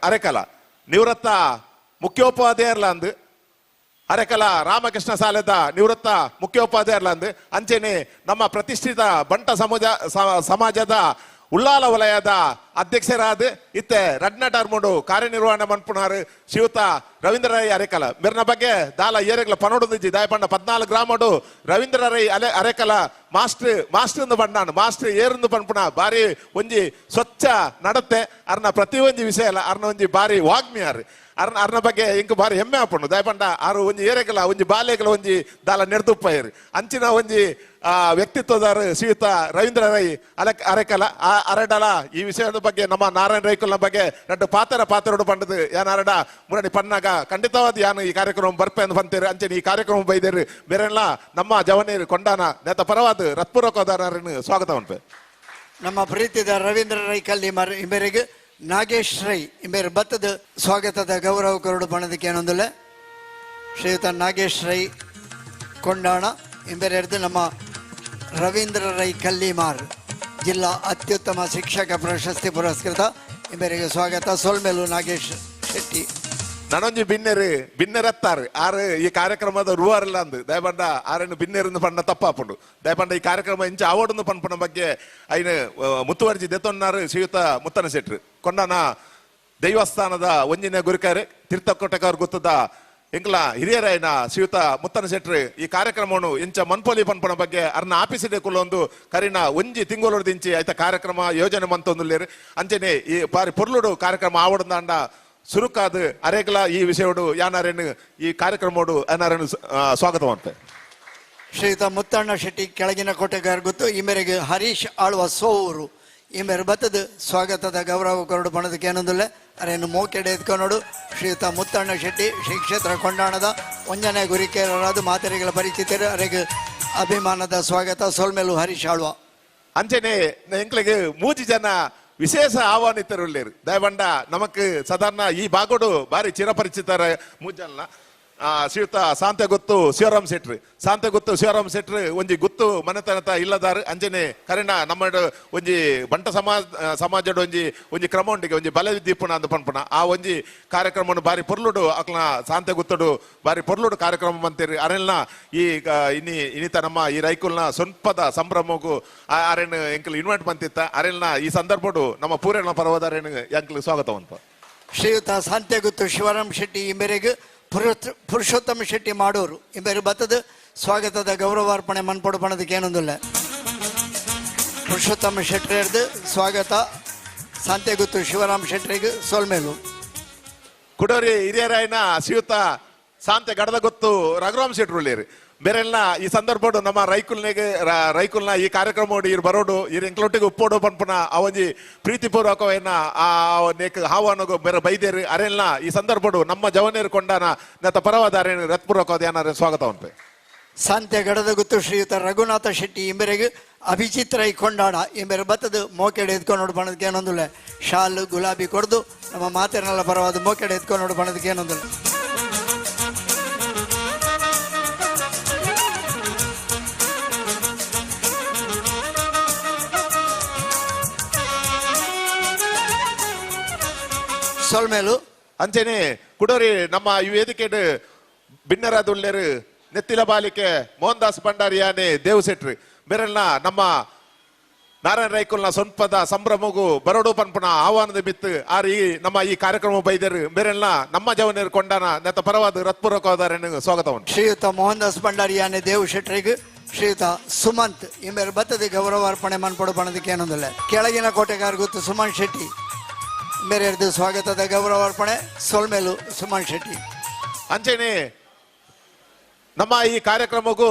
ಅರೆಕಲ ನಿವೃತ್ತ ಮುಖ್ಯೋಪಾಧ್ಯಾಯರ್ಲಂದು ಅರೆಕಲ ರಾಮಕೃಷ್ಣ ಸಾಲೆದ ನಿವೃತ್ತ ಮುಖ್ಯೋಪಾಧ್ಯಾಯರ್ಲಂದು ಅಂಚೆನೆ ನಮ್ಮ ಪ್ರತಿಷ್ಠಿತ ಬಂಟ ಸಮಾಜದ ಉಳ್ಳಾಲ ವಲಯದ ಅಧ್ಯಕ್ಷರಾದ ಇತ್ತೆ ರಡ್ನ ಟರ್ಮುಡು ಕಾರ್ಯನಿರ್ವಹಣೆ ಮನ್ಪುನಾರು ಶ್ರೀಯುತ ರವೀಂದ್ರ ರೈ ಅರೆಕಲ ಮೆರ್ನ ಬಗ್ಗೆ ದಾಲ ಏರೆಗ್ಲ ಪನೋಡುಂದಿಜ್ಜಿ ದಾಯಪಂಡ 14 ಗ್ರಾಮಡು ರವೀಂದ್ರ ರೈ ಅರೆಕಲ ಮಾಸ್ಟ್ರ್ ಮಾಸ್ಟ್ರಂದು ಬಣ್ಣಾನು ಮಾಸ್ಟ್ರ್ ಏರಂದು ಪನ್ಪುನ ಬಾರಿ ಒಂಜಿ ಸ್ವಚ್ಛ ನಡತೆ ಅರ್ನ ಪ್ರತಿ ಒಂಜಿ ವಿಷಯ ಅಲ್ಲ ಅರ್ನ ಒಂಜಿ ಬಾರಿ ವಾಗ್ಮಿಯಾರು ಅರ್ನ ಅರ್ನ ಬಗ್ಗೆ ಇಂಕ್ ಬಾರಿ ಹೆಮ್ಮೆ ಆಪುಂಡು ದಾಯಪಂಡ ಆರು ಒಂಜಿ ಏರೆಗಲ ಒಂಜಿ ಬಾಲೆಗಲ ಒಂಜಿ ದಾಲ ನೆರ್ದುಪ್ಪಯರು ಅಂಚಿನ ಒಂಜಿ ವ್ಯಕ್ತಿತ್ವದಾರು ಶ್ರೀಯುತ ರವೀಂದ್ರ ರೈ ಅರೆಕಲ ಆ ಅರೆಡಲ ಈ ವಿಷಯದ ಬಗ್ಗೆ ನಮ್ಮ ನಾರಾಯಣ ರೈಕುಲ್ನ ಬಗ್ಗೆ ರಡ್ಡು ಪಾತ್ರ ಪಾತ್ರಡು ಪಂಡದು ಯಾನ್ ಅರಡ ಮುರಣಿ ಪನ್ನಾಗ ಖಂಡಿತವಾದ ಯಾನು ಈ ಕಾರ್ಯಕ್ರಮ ಬರ್ಪೆ ಅಂತ ಬಂತೇರು ಅಂಚನೆ ಈ ಕಾರ್ಯಕ್ರಮ ಬೈದೇರು ಬೇರೆಲ್ಲ ನಮ್ಮ ಜವನೇರು ಕೊಂಡಾನ ನೇತ ಪರವಾದ ರತ್ಪೂರ್ವಕವಾದ ಸ್ವಾಗತ ಉಂಟು. ನಮ್ಮ ಪ್ರೀತಿದ ರವೀಂದ್ರ ರೈ ಕಲ್ಲಿಮಾರ್ ಇಂಬೆರೆಗ್ ನಾಗೇಶ್ ರೈ ಇಂಬೆರ್ ಬತ್ತದ ಸ್ವಾಗತದ ಗೌರವ ಕೊರಡು ಬಣದಕ್ಕೆ ಏನೊಂದಿಲ್ಲ. ಶ್ರೀಯುತ ನಾಗೇಶ್ ರೈ ಕೊಂಡಾಣ ಇಂಬೆರೆರ್ದು ನಮ್ಮ ರವೀಂದ್ರ ರೈ ಕಲ್ಲಿಮಾರ್ ಜಿಲ್ಲಾ ಅತ್ಯುತ್ತಮ ಶಿಕ್ಷಕ ಪ್ರಶಸ್ತಿ ಪುರಸ್ಕೃತ ಇಂಬೆರೆಗೆ ಸ್ವಾಗತ. ಸೊಲ್ಮೆಲು ನಾಗೇಶ್ ಶೆಟ್ಟಿ. ನನೊಂಜಿ ಬಿನ್ನೆರು ಬಿನ್ನೆರತ್ತಾರು ಆರು ಈ ಕಾರ್ಯಕ್ರಮದ ರೂವಾರಲ್ಲ ಅಂದು ದಯಪಂಡ ಆರನ್ನು ಬಿನ್ನೆರಂದು ಪಂಡ ತಪ್ಪಾಪುಂಡು. ದಯಪಂಡ ಈ ಕಾರ್ಯಕ್ರಮ ಇಂಚ ಆವಡೊಂದು ಪನ್ಪುನ ಬಗ್ಗೆ ಐನು ಮುತ್ತುವರ್ಜಿ ದೆತ್ತೊನ್ನಾರು ಶ್ರೀಯುತ ಮುತ್ತನ ಶೆಟ್ರು ಕೊಂಡನ ದೈವಸ್ಥಾನದ ಒಂಜಿನ ಗುರುಕಾರೆ ತೀರ್ಥಕೋಟಕರ್ ಗೊತ್ತದ ಎಂಕ್ಲ ಹಿರಿಯರಾಯನ ಶ್ರೀಯುತ ಮುತ್ತನ ಶೆಟ್ರು ಈ ಕಾರ್ಯಕ್ರಮವನ್ನು ಇಂಚ ಮನ್ಪೊಲಿ ಪನ್ಪುನ ಬಗ್ಗೆ ಅರ್ನ ಆಫೀಸಿಡೆ ಕುಲ್ಲೊಂದು ಕರಿನ ಒಂಜಿ ತಿಂಗಳೊಡ್ದಿಂಚಿ ಆಯ್ತ ಕಾರ್ಯಕ್ರಮ ಯೋಜನೆ ಮಂತೊಂದುಲ್ಲೇರು. ಅಂಚನೆ ಈ ಬಾರಿ ಪೊರ್ಲುಡು ಕಾರ್ಯಕ್ರಮ ಆವಡೊಂದಾಂಡ ಸುರುಕಾದು ಅರೇಗ್ಲ ಈ ವಿಷಯೋಡು ಯಾನಾರೇನು ಈ ಕಾರ್ಯಕ್ರಮೋಡು ಅನಾರೇನು ಸ್ವಾಗತ ಮಾಡ್ತೆ. ಶ್ರೀಯುತ ಮುತ್ತಣ್ಣ ಶೆಟ್ಟಿ ಕೆಳಗಿನ ಕೋಟೆಗಾರ್ ಗೊತ್ತು ಈ ಮೇರೆಗೆ ಹರೀಶ್ ಆಳ್ವ ಸೋವೂರು ಈ ಮೇರೆ ಬತ್ತದ ಸ್ವಾಗತದ ಗೌರವ ಕೊರಡು ಬಣದಕ್ಕೆ ಏನೊಂದಿಲ್ಲ. ಅರೇನು ಮೋಕೆಡೆ ಎತ್ಕೊನೋಡು ಶ್ರೀಯುತ ಮುತ್ತಣ್ಣ ಶೆಟ್ಟಿ ಶ್ರೀ ಕ್ಷೇತ್ರ ಕೊಂಡಾಣದ ಒಂಜನೆ ಗುರಿಕೇರರಾದ ಮಾತೆರೆಗಳ ಪರಿಚಿತರು ಅರೆಗೆ ಅಭಿಮಾನದ ಸ್ವಾಗತ. ಸೋಲ್ಮೇಲು ಹರೀಶ್ ಆಳ್ವ. ಅಂಚನೆ ಎಂಕ್ಲಿಗೆ ಮೂಜಿ ಜನ ವಿಶೇಷ ಆಹ್ವಾನಿತರುಳ್ಳೇರು. ದಯಬಂಡ ನಮಕ್ ಸಾಧಾರಣ ಈ ಭಾಗೋಡು ಬಾರಿ ಚಿರಪರಿಚಿತರ ಮೂಜಲ್ನ ಶ್ರೀಯುತ ಶಾಂತ ಗೊತ್ತು ಶಿವರಾಮ್ ಶೆಟ್ರು. ಶಾಂತ ಗೊತ್ತು ಶಿವರಾಮ್ ಶೆಟ್ರು ಒಂಜಿ ಗುತ್ತು ಮನೆತನತ ಇಲ್ಲದಾರು. ಅಂಚನೆ ಕರಿಣ ನಮ್ಮ ಒಂಜಿ ಬಂಟ ಸಮಾಜದ ಒಂಜಿ ಒಂಜಿ ಕ್ರಮ ಉಂಡಿಗೆ ಒಂಜಿ ಬಲ ದೀಪುನ ಅಂದ್ ಪನ್ಪುನ ಆ ಒಂಜಿ ಕಾರ್ಯಕ್ರಮವನ್ನು ಬಾರಿ ಪೊರ್ಲುಡು ಅಕ್ಲ ಶಾಂತ ಗುತ್ತಡು ಬಾರಿ ಪೊರ್ಲುಡು ಕಾರ್ಯಕ್ರಮ ಅಂತೀರಿ. ಅರೆಲ್ನ ಈ ಇನಿ ಇನ್ನಿತ ನಮ್ಮ ಈ ರೈಕುಲ್ನ ಸೊನ್ಪದ ಸಂಭ್ರಮಗೂ ಅರೇನು ಎಂಕಲ್ ಇನ್ವೈಟ್ ಬಂತಿತ್ತ. ಅರೆಲ್ನ ಈ ಸಂದರ್ಭಡು ನಮ್ಮ ಪೂರ್ಣ ಪರ್ವದ ಅರೇನು ಎಂಕಲ್ ಸ್ವಾಗತ ಅಂತ. ಶ್ರೀಯುತ ಶಾಂತಗುತ್ತು ಶಿವರಾಮ್ ಶೆಟ್ಟಿ ಈ ಮೇರೆಗೆ ಪುರುಷೋತ್ತಮ ಶೆಟ್ಟಿ ಮಾಡೋರು ಈ ಮೇರೆ ಬತ್ತದ ಸ್ವಾಗತದ ಗೌರವಾರ್ಪಣೆ ಮನ್ಪೊಡು ಬಣದಕ್ಕೆ ಏನೊಂದಿಲ್ಲ. ಪುರುಷೋತ್ತಮ ಶೆಟ್ಟರ್ದು ಸ್ವಾಗತ ಶಾಂತಗುತ್ತು ಶಿವರಾಮ್ ಶೆಟ್ಟರಿಗೆ ಸೋಲ್ಮೇಲು. ಕುಡೋರಿ ಹಿರಿಯರಾಯನ ಶ್ರೀಯುತ ಶಾಂತೆ ಗಡದ ಗೊತ್ತು ರಘುರಾಮ್ ಶೆಟ್ರು ಬೇರೆಲ್ಲ ಈ ಸಂದರ್ಭಡು ನಮ್ಮ ರೈಕುಲ್ನಿಗೆ ರೈಕುಲ್ನ ಈ ಕಾರ್ಯಕ್ರಮ ಇರ್ ಬರೋಡು ಇರ್ ಎಂಕ್ಲೊಟ್ಟಿಗೆ ಉಪ್ಪೋಡು ಪನ್ಪುನ ಆ ಒಂಜಿ ಪ್ರೀತಿಪೂರ್ವಕವನ್ನ ಆ ನೇಕ್ ಆಹ್ವಾನಗು ಬೇರೆ ಬೈದೇರು. ಅರೆಲ್ಲ ಈ ಸಂದರ್ಭಡು ನಮ್ಮ ಜವನೇರು ಕೊಂಡಾನ ನತ್ತ ಪರವಾದ ಅರೇನು ರತ್ಪೂರ್ವಕವಾದ ಏನಾರ ಸ್ವಾಗತ ಉಂಟು. ಶಾಂತೆ ಗಡದ ಗುತ್ತು ಶ್ರೀಯುತ ರಘುನಾಥ ಶೆಟ್ಟಿ ಇಂಬೆರೆಗೆ ಅಭಿಜಿತ್ ರೈ ಕೊಂಡಾಡ ಇಂಬೆರೆ ಬತ್ತದು ಮೋಕೆಡೆ ಎತ್ಕೊಂಡು ನೋಡು ಬಣದಕ್ಕೆ ಏನೊಂದಿಲ್ಲ. ಶಾಲು ಗುಲಾಬಿ ಕೊಡ್ದು ನಮ್ಮ ಮಾತಿನೆಲ್ಲ ಪರವಾದ ಮೋಕೆಡೆ ಎತ್ಕೊಂಡು ನೋಡು ಬಣದಕ್ಕೆ ಏನೊಂದಿಲ್ಲ. ಸೊಲ್ಮೇಲು. ಅಂಚನೆ ಕುಡೋರಿ ನಮ್ಮ ಈ ವೇದಿಕೆ ಬಿನ್ನರಾದುಳ್ಳೇರು ನೆತ್ತಿಲ ಬಾಲಿಕೆ ಮೋಹನ್ ದಾಸ್ ಭಂಡಾರಿಯಾನೆ ದೇವ್ ಶೆಟ್ರು ಬೇರೆಲ್ಲ ನಮ್ಮ ನಾರಾಯಣ ರೈಕುಲ್ನ ಸೊನ್ಪದ ಸಂಭ್ರಮಗೂ ಬರೋಡು ಪನ್ಪುನ ಆಹ್ವಾನದ ಬಿತ್ತು ಆರ್ ಈ ನಮ್ಮ ಈ ಕಾರ್ಯಕ್ರಮ ಬೈದರು. ಬೇರೆಲ್ಲ ನಮ್ಮ ಜವನೇರು ಕೊಂಡಾನ ನೆತ್ತ ಪರವಾದ ರತ್ಪೂರ್ವಕವಾದ ಸ್ವಾಗತ ಉಂಟು. ಶ್ರೀಯುತ ಮೋಹನ್ ದಾಸ್ ಭಂಡಾರಿಯಾನೆ ದೇವ್ ಶೆಟ್ರಿಗೆ ಶ್ರೀಯುತ ಸುಮಂತ್ ಈ ಮೇರೆ ಬತ್ತದ ಗೌರವಾರ್ಪಣೆ ಮನ್ಪೊಡು ಬಣದಕ್ಕೆ ಏನೊಂದಿಲ್ಲ. ಕೆಳಗಿನ ಕೋಟೆಗಾರ್ ಗೊತ್ತು ಸುಮನ್ ಶೆಟ್ಟಿ ಮೇರೆರ್ದು ಸ್ವಾಗತದ ಗೌರವಾರ್ಪಣೆ ಸೊಲ್ಮೇಲು ಸುಮನ್ ಶೆಟ್ಟಿ. ಅಂಚನೆ ನಮ್ಮ ಈ ಕಾರ್ಯಕ್ರಮಕ್ಕೂ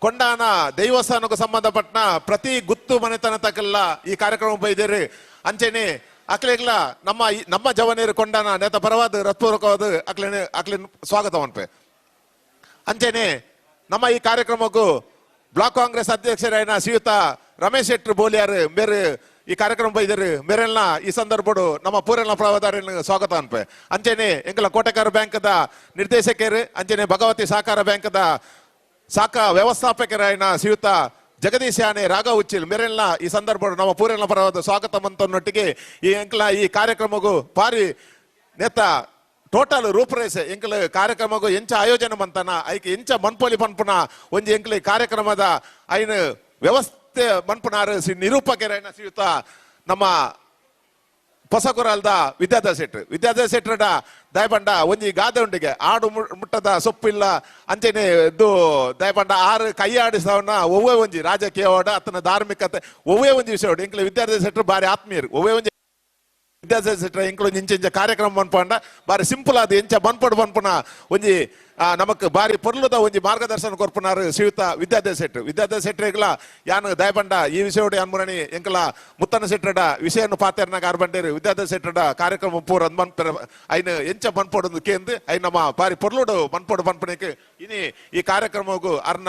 ಕೊಂಡಾನ ದೈವಸ್ಥಾನಕ್ಕೂ ಸಂಬಂಧಪಟ್ಟ ಪ್ರತಿ ಗುತ್ತು ಮನೆತನ ತಕಲ್ಲ ಈ ಕಾರ್ಯಕ್ರಮ ಬೈದೇರಿ. ಅಂಚನೆ ಅಕ್ಲೆಗ್ಲ ನಮ್ಮ ನಮ್ಮ ಜವನೇರು ಕೊಂಡಾನ ನೇತ ಪರವಾದ ರತ್ಪೂರ್ವಕವಾದ ಅಕ್ಲೇನೆ ಅಕ್ಲೇನ್ ಸ್ವಾಗತ ಮನ್ಪೆ. ಅಂಚನೆ ನಮ್ಮ ಈ ಕಾರ್ಯಕ್ರಮಕ್ಕೂ ಬ್ಲಾಕ್ ಕಾಂಗ್ರೆಸ್ ಅಧ್ಯಕ್ಷರಾಯನ ಶ್ರೀಯುತ ರಮೇಶ್ ಶೆಟ್ರು ಬೋಲಿಯಾರು ಬೇರೆ ಈ ಕಾರ್ಯಕ್ರಮ ಬೈದರು. ಮೇರೆಲ್ಲ ಈ ಸಂದರ್ಭಡು ನಮ್ಮ ಪೂರ್ಣ ಪ್ರವಾದಾರನ್ನು ಸ್ವಾಗತ ಅನ್ಪೆ. ಅಂಚನೆ ಎಂಕಲ ಕೋಟೆಕಾರ ಬ್ಯಾಂಕ್ದ ನಿರ್ದೇಶಕರು ಅಂಚನೆ ಭಗವತಿ ಸಹಕಾರ ಬ್ಯಾಂಕ್ದ ಸಾಕ ವ್ಯವಸ್ಥಾಪಕರಾಯನ ಶ್ರೀಯುತ ಜಗದೀಶ್ ಯಾನೆ ರಾಘವ ಉಚ್ಚಿಲ್ ಮೇರೆಲ್ಲ ಈ ಸಂದರ್ಭಡು ನಮ್ಮ ಪೂರ್ಣ ಪರವಾದ ಸ್ವಾಗತ ಮಂತನ್ನೊಟ್ಟಿಗೆ ಈ ಎಂಕಲ ಈ ಕಾರ್ಯಕ್ರಮಗೂ ಭಾರಿ ನೇತ ಟೋಟಲ್ ರೂಪರೇಷೆ ಎಂಕಲ ಕಾರ್ಯಕ್ರಮಗೂ ಎಂಚ ಆಯೋಜನೆ ಮಂತನ ಐಕೆ ಎಂಚ ಮನ್ಪೊಲಿ ಪನ್ಪುನ ಒಂಜಿ ಎಂಕಲ ಈ ಕಾರ್ಯಕ್ರಮದ ಐನ ವ್ಯವಸ್ಥೆ ಮನ್ಪುನಾರು ಶ್ರೀ ನಿರೂಪಕರಾಯನ ಶ್ರೀಯುತ ನಮ್ಮ ಪೊಸಕುರಲ್ದ ವಿದ್ಯಾಧರ ಶೆಟ್ರು. ವಿದ್ಯಾಧರ ಶೆಟ್ರಡ ದಯಪಂಡ ಒಂಜಿ ಗಾದೆ ಉಂಡಿಗೆ ಆಡು ಮುಟ್ಟದ ಸೊಪ್ಪಿಲ್ಲ ಅಂಚನೆ ಇದು ದಯಪಂಡ ಆರು ಕೈ ಆಡಿಸವನ್ನ ಒವ್ವೇ ಒಂಜಿ ರಾಜಕೀಯವಾಡ ಅತನ ಧಾರ್ಮಿಕತೆ ಒವ್ವೇ ಒಂಜಿ ವಿಷಯ ಎಂಕ್ಲ ವಿದ್ಯಾಧರ ಶೆಟ್ರು ಬಾರಿ ಆತ್ಮೀಯರು. ಒವ್ವೇ ಒಂಜಿ ವಿದ್ಯಾಧರ ಶೆಟ್ರ ಎಂಕ್ಲು ಇಂಚ ಇಂಚ ಕಾರ್ಯಕ್ರಮ ಮನ್ಪಂಡ ಬಾರಿ ಸಿಂಪಲ್ ಅದು ಎಂಚ ಮನ್ಪಡು ಮನ್ಪುನ ಒಂಜಿ ನಮಕ್ ಬಾರಿ ಪೊರ್ಲುದ ಒಂಜಿ ಮಾರ್ಗದರ್ಶನ ಕೊರ್ಪುನಾರು ಶ್ರೀಯುತ ವಿದ್ಯಾಧರ ಶೆಟ್ರು. ವಿದ್ಯಾಧರ ಶೆಟ್ರಿಗ್ಲ ಯಾನು ದಯಪಂಡ ಈ ವಿಷಯೋಡು ಯಾನ್ಮುರಣಿ ಎಂಕಲ ಮುತ್ತನ ಶೆಟ್ರಡ ವಿಷಯನು ಪಾತೆರ್ನಾಗ ಆರ್ಬಂಡೇರು ವಿದ್ಯಾಧರ ಶೆಟ್ರಡ ಕಾರ್ಯಕ್ರಮ ಪೂರ ಮನ್ಪೆರ ಐನು ಎಂಚ ಮನ್ಪೊಡು ಕೇಂದು ಐನ ನಮ್ಮ ಬಾರಿ ಪೊರ್ಲುಡು ಮನ್ಪೊಡು ಮನ್ಪುನಕ್ಕೆ ಇನಿ ಈ ಕಾರ್ಯಕ್ರಮಗೂ ಅರ್ನ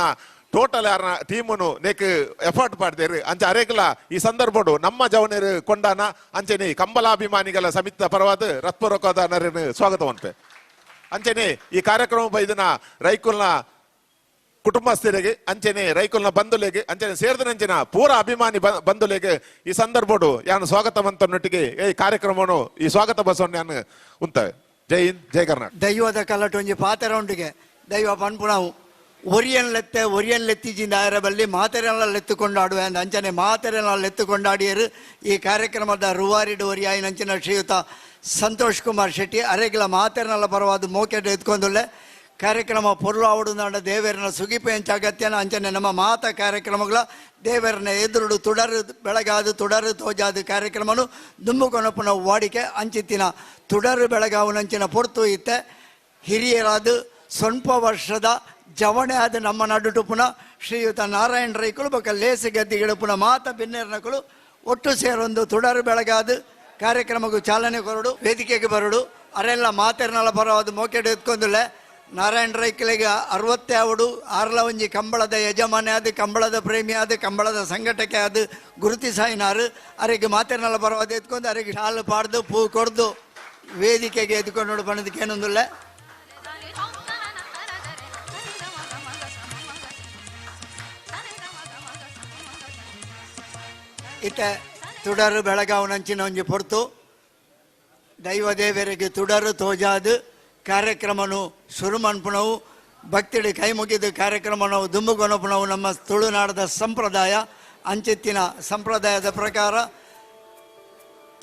Total ಯಾರನ ಟೀಮನು ನೇಕ್ ಎಫರ್ಟ್ ಪಾಡ್ದೇರು. ಅಂಚ ಅರೇಗಲ ಈ ಸಂದರ್ಭಡು ನಮ್ಮ ಜವನೇರು ಕೊಂಡಾನ ಅಂಚನೆ ಕಂಬಲಾಭಿಮಾನಿಗಳ ಸಮಿತ ಪರವಾದ ರತ್ಪೂರ್ವಕದ ನರೇನು ಸ್ವಾಗತ ಅನ್ಪೆ. ಅಂಚನೆ ಈ ಕಾರ್ಯಕ್ರಮ ಬೈದಿನ ರೈಕುಲ್ನ ಕುಟುಂಬಸ್ಥರಿಗೆ, ಅಂಚನೆ ರೈಕುಲ್ನ ಬಂಧುಲೆಗೆ, ಅಂಚನೆ ಸೇರಿದನಂಚಿನ ಪೂರ ಅಭಿಮಾನಿ ಬಂಧುಲೆಗೆ ಈ ಸಂದರ್ಭಡು ಯಾನು ಸ್ವಾಗತ ಮಂತನ್ನೊಟ್ಟಿಗೆ ಈ ಕಾರ್ಯಕ್ರಮವನ್ನು ಈ ಸ್ವಾಗತ ಬಸವಣ್ಣ ಯಾನು ಉಂತವೆ. ಜೈ ಹಿಂದ್, ಜೈ ಕರ್ನಾಟಕ. ದೈವದ ಕಲಟೊಂಜಿ ಪಾತೆರೊಂಡಿಗೆ ದೈವ ಪನ್ಪುಣವು ಒರಿಯನ್ ಲೆತ್ತೆ ಒರಿಯನ್ ಲೆತ್ತಿಜಿಂದ ಆಯರ ಬಲ್ಲಿ ಮಾತೆರೆಲ್ಲ ಲೆತ್ತು ಕೊಂಡಾಡುವೆ ಅಂದ ಅಂಚನೆ ಮಾತೆರೆಲ್ಲ ಲೆತ್ತು ಕೊಂಡಾಡಿಯರು. ಈ ಕಾರ್ಯಕ್ರಮದ ರೂವಾರಿಡು ಒರಿಯಾಯಿನಂಚಿನ ಶ್ರೀಯುತ ಸಂತೋಷ್ ಕುಮಾರ್ ಶೆಟ್ಟಿ ಅರೆಗಿಲ ಮಾತೆರೆಲ್ಲ ಪರವಾದ ಮೋಕೆಟ್ ಎತ್ಕೊಂದುಲ್ಲೆ. ಕಾರ್ಯಕ್ರಮ ಪೊರ್ಲು ಆವಡು ದೇವರನ ಸುಗಿಪೆ ಅಂಚ ಅಗತ್ಯನ ಅಂಚನೆ ನಮ್ಮ ಮಾತ ಕಾರ್ಯಕ್ರಮಗಳ ದೇವರನ ಎದುರುಡು ತುಡರು ಬೆಳಗಾದು ತುಡರು ತೋಜಾದು ಕಾರ್ಯಕ್ರಮನು ದುಂಬುಕೊನಪ್ಪನ ವಾಡಿಕೆ ಅಂಚಿತ್ತಿನ ತುಡರು ಬೆಳಗಾವನಂಚಿನ ಪೊರ್ತು ಇತ್ತೆ. ಹಿರಿಯರಾದ ಸ್ವಲ್ಪ ವರ್ಷದ ಜವಣೆ ಆದ ನಮ್ಮ ನಡುಟುಪುನ ಶ್ರೀಯುತ ನಾರಾಯಣ ರೈಕುಲು ಬೊಕ್ಕ ಲೇಸು ಗದ್ದಿಗಿಡುಪುನ ಮಾತ ಬಿನ್ನೆರ್ನಕುಲು ಒಟ್ಟು ಸೇರೊಂದು ತುಡರು ಬೆಳಗಾದು ಕಾರ್ಯಕ್ರಮಕ್ಕೂ ಚಾಲನೆ ಕೊರಡು ವೇದಿಕೆಗೆ ಬರಡು ಅರೆಲ್ಲ ಮಾತೆರ್ನಲ ಬರೋದು ಮೋಕೆಡ್ ಎತ್ಕೊಂದುಲ್ಲೆ. ನಾರಾಯಣ ರೈಕಲಿಗೆ 67 ಆರ್ಲ ಒಂಜಿ ಕಂಬಳದ ಯಜಮಾನೆ ಆದ ಕಂಬಳದ ಪ್ರೇಮಿ ಆದ ಕಂಬಳದ ಸಂಘಟಕೆ ಆದ ಗುರುತಿಸಾಯಿನಾರು ಅರೆಗೆ ಮಾತೆರ್ನಲ ಬರೋದು ಎತ್ಕೊಂಡು ಅರೆಗೆ ಶಾಲು ಪಾಡ್ದು ಪೂ ಕೊಡ್ದು ವೇದಿಕೆಗೆ ಎತ್ಕೊಂಡು ಬಣ್ಣದಕ್ಕೆ ಏನೊಂದುಲ್ಲೆ. ಇತ್ತ ತುಡರು ಬೆಳಗಾವನಂಚಿನ ಒಂಜಿ ಪೊರ್ತು ದೈವ ದೇವರಿಗೆ ತುಡರು ತೋಜಾದು ಕಾರ್ಯಕ್ರಮನು ಶುರು ಮನ್ಪುಣವು ಭಕ್ತಿಡಿ ಕೈ ಮುಗಿದು ಕಾರ್ಯಕ್ರಮವು ದುಂಬುಗೊನಪುಣವು ನಮ್ಮ ತುಳುನಾಡದ ಸಂಪ್ರದಾಯ. ಅಂಚಿತ್ತಿನ ಸಂಪ್ರದಾಯದ ಪ್ರಕಾರ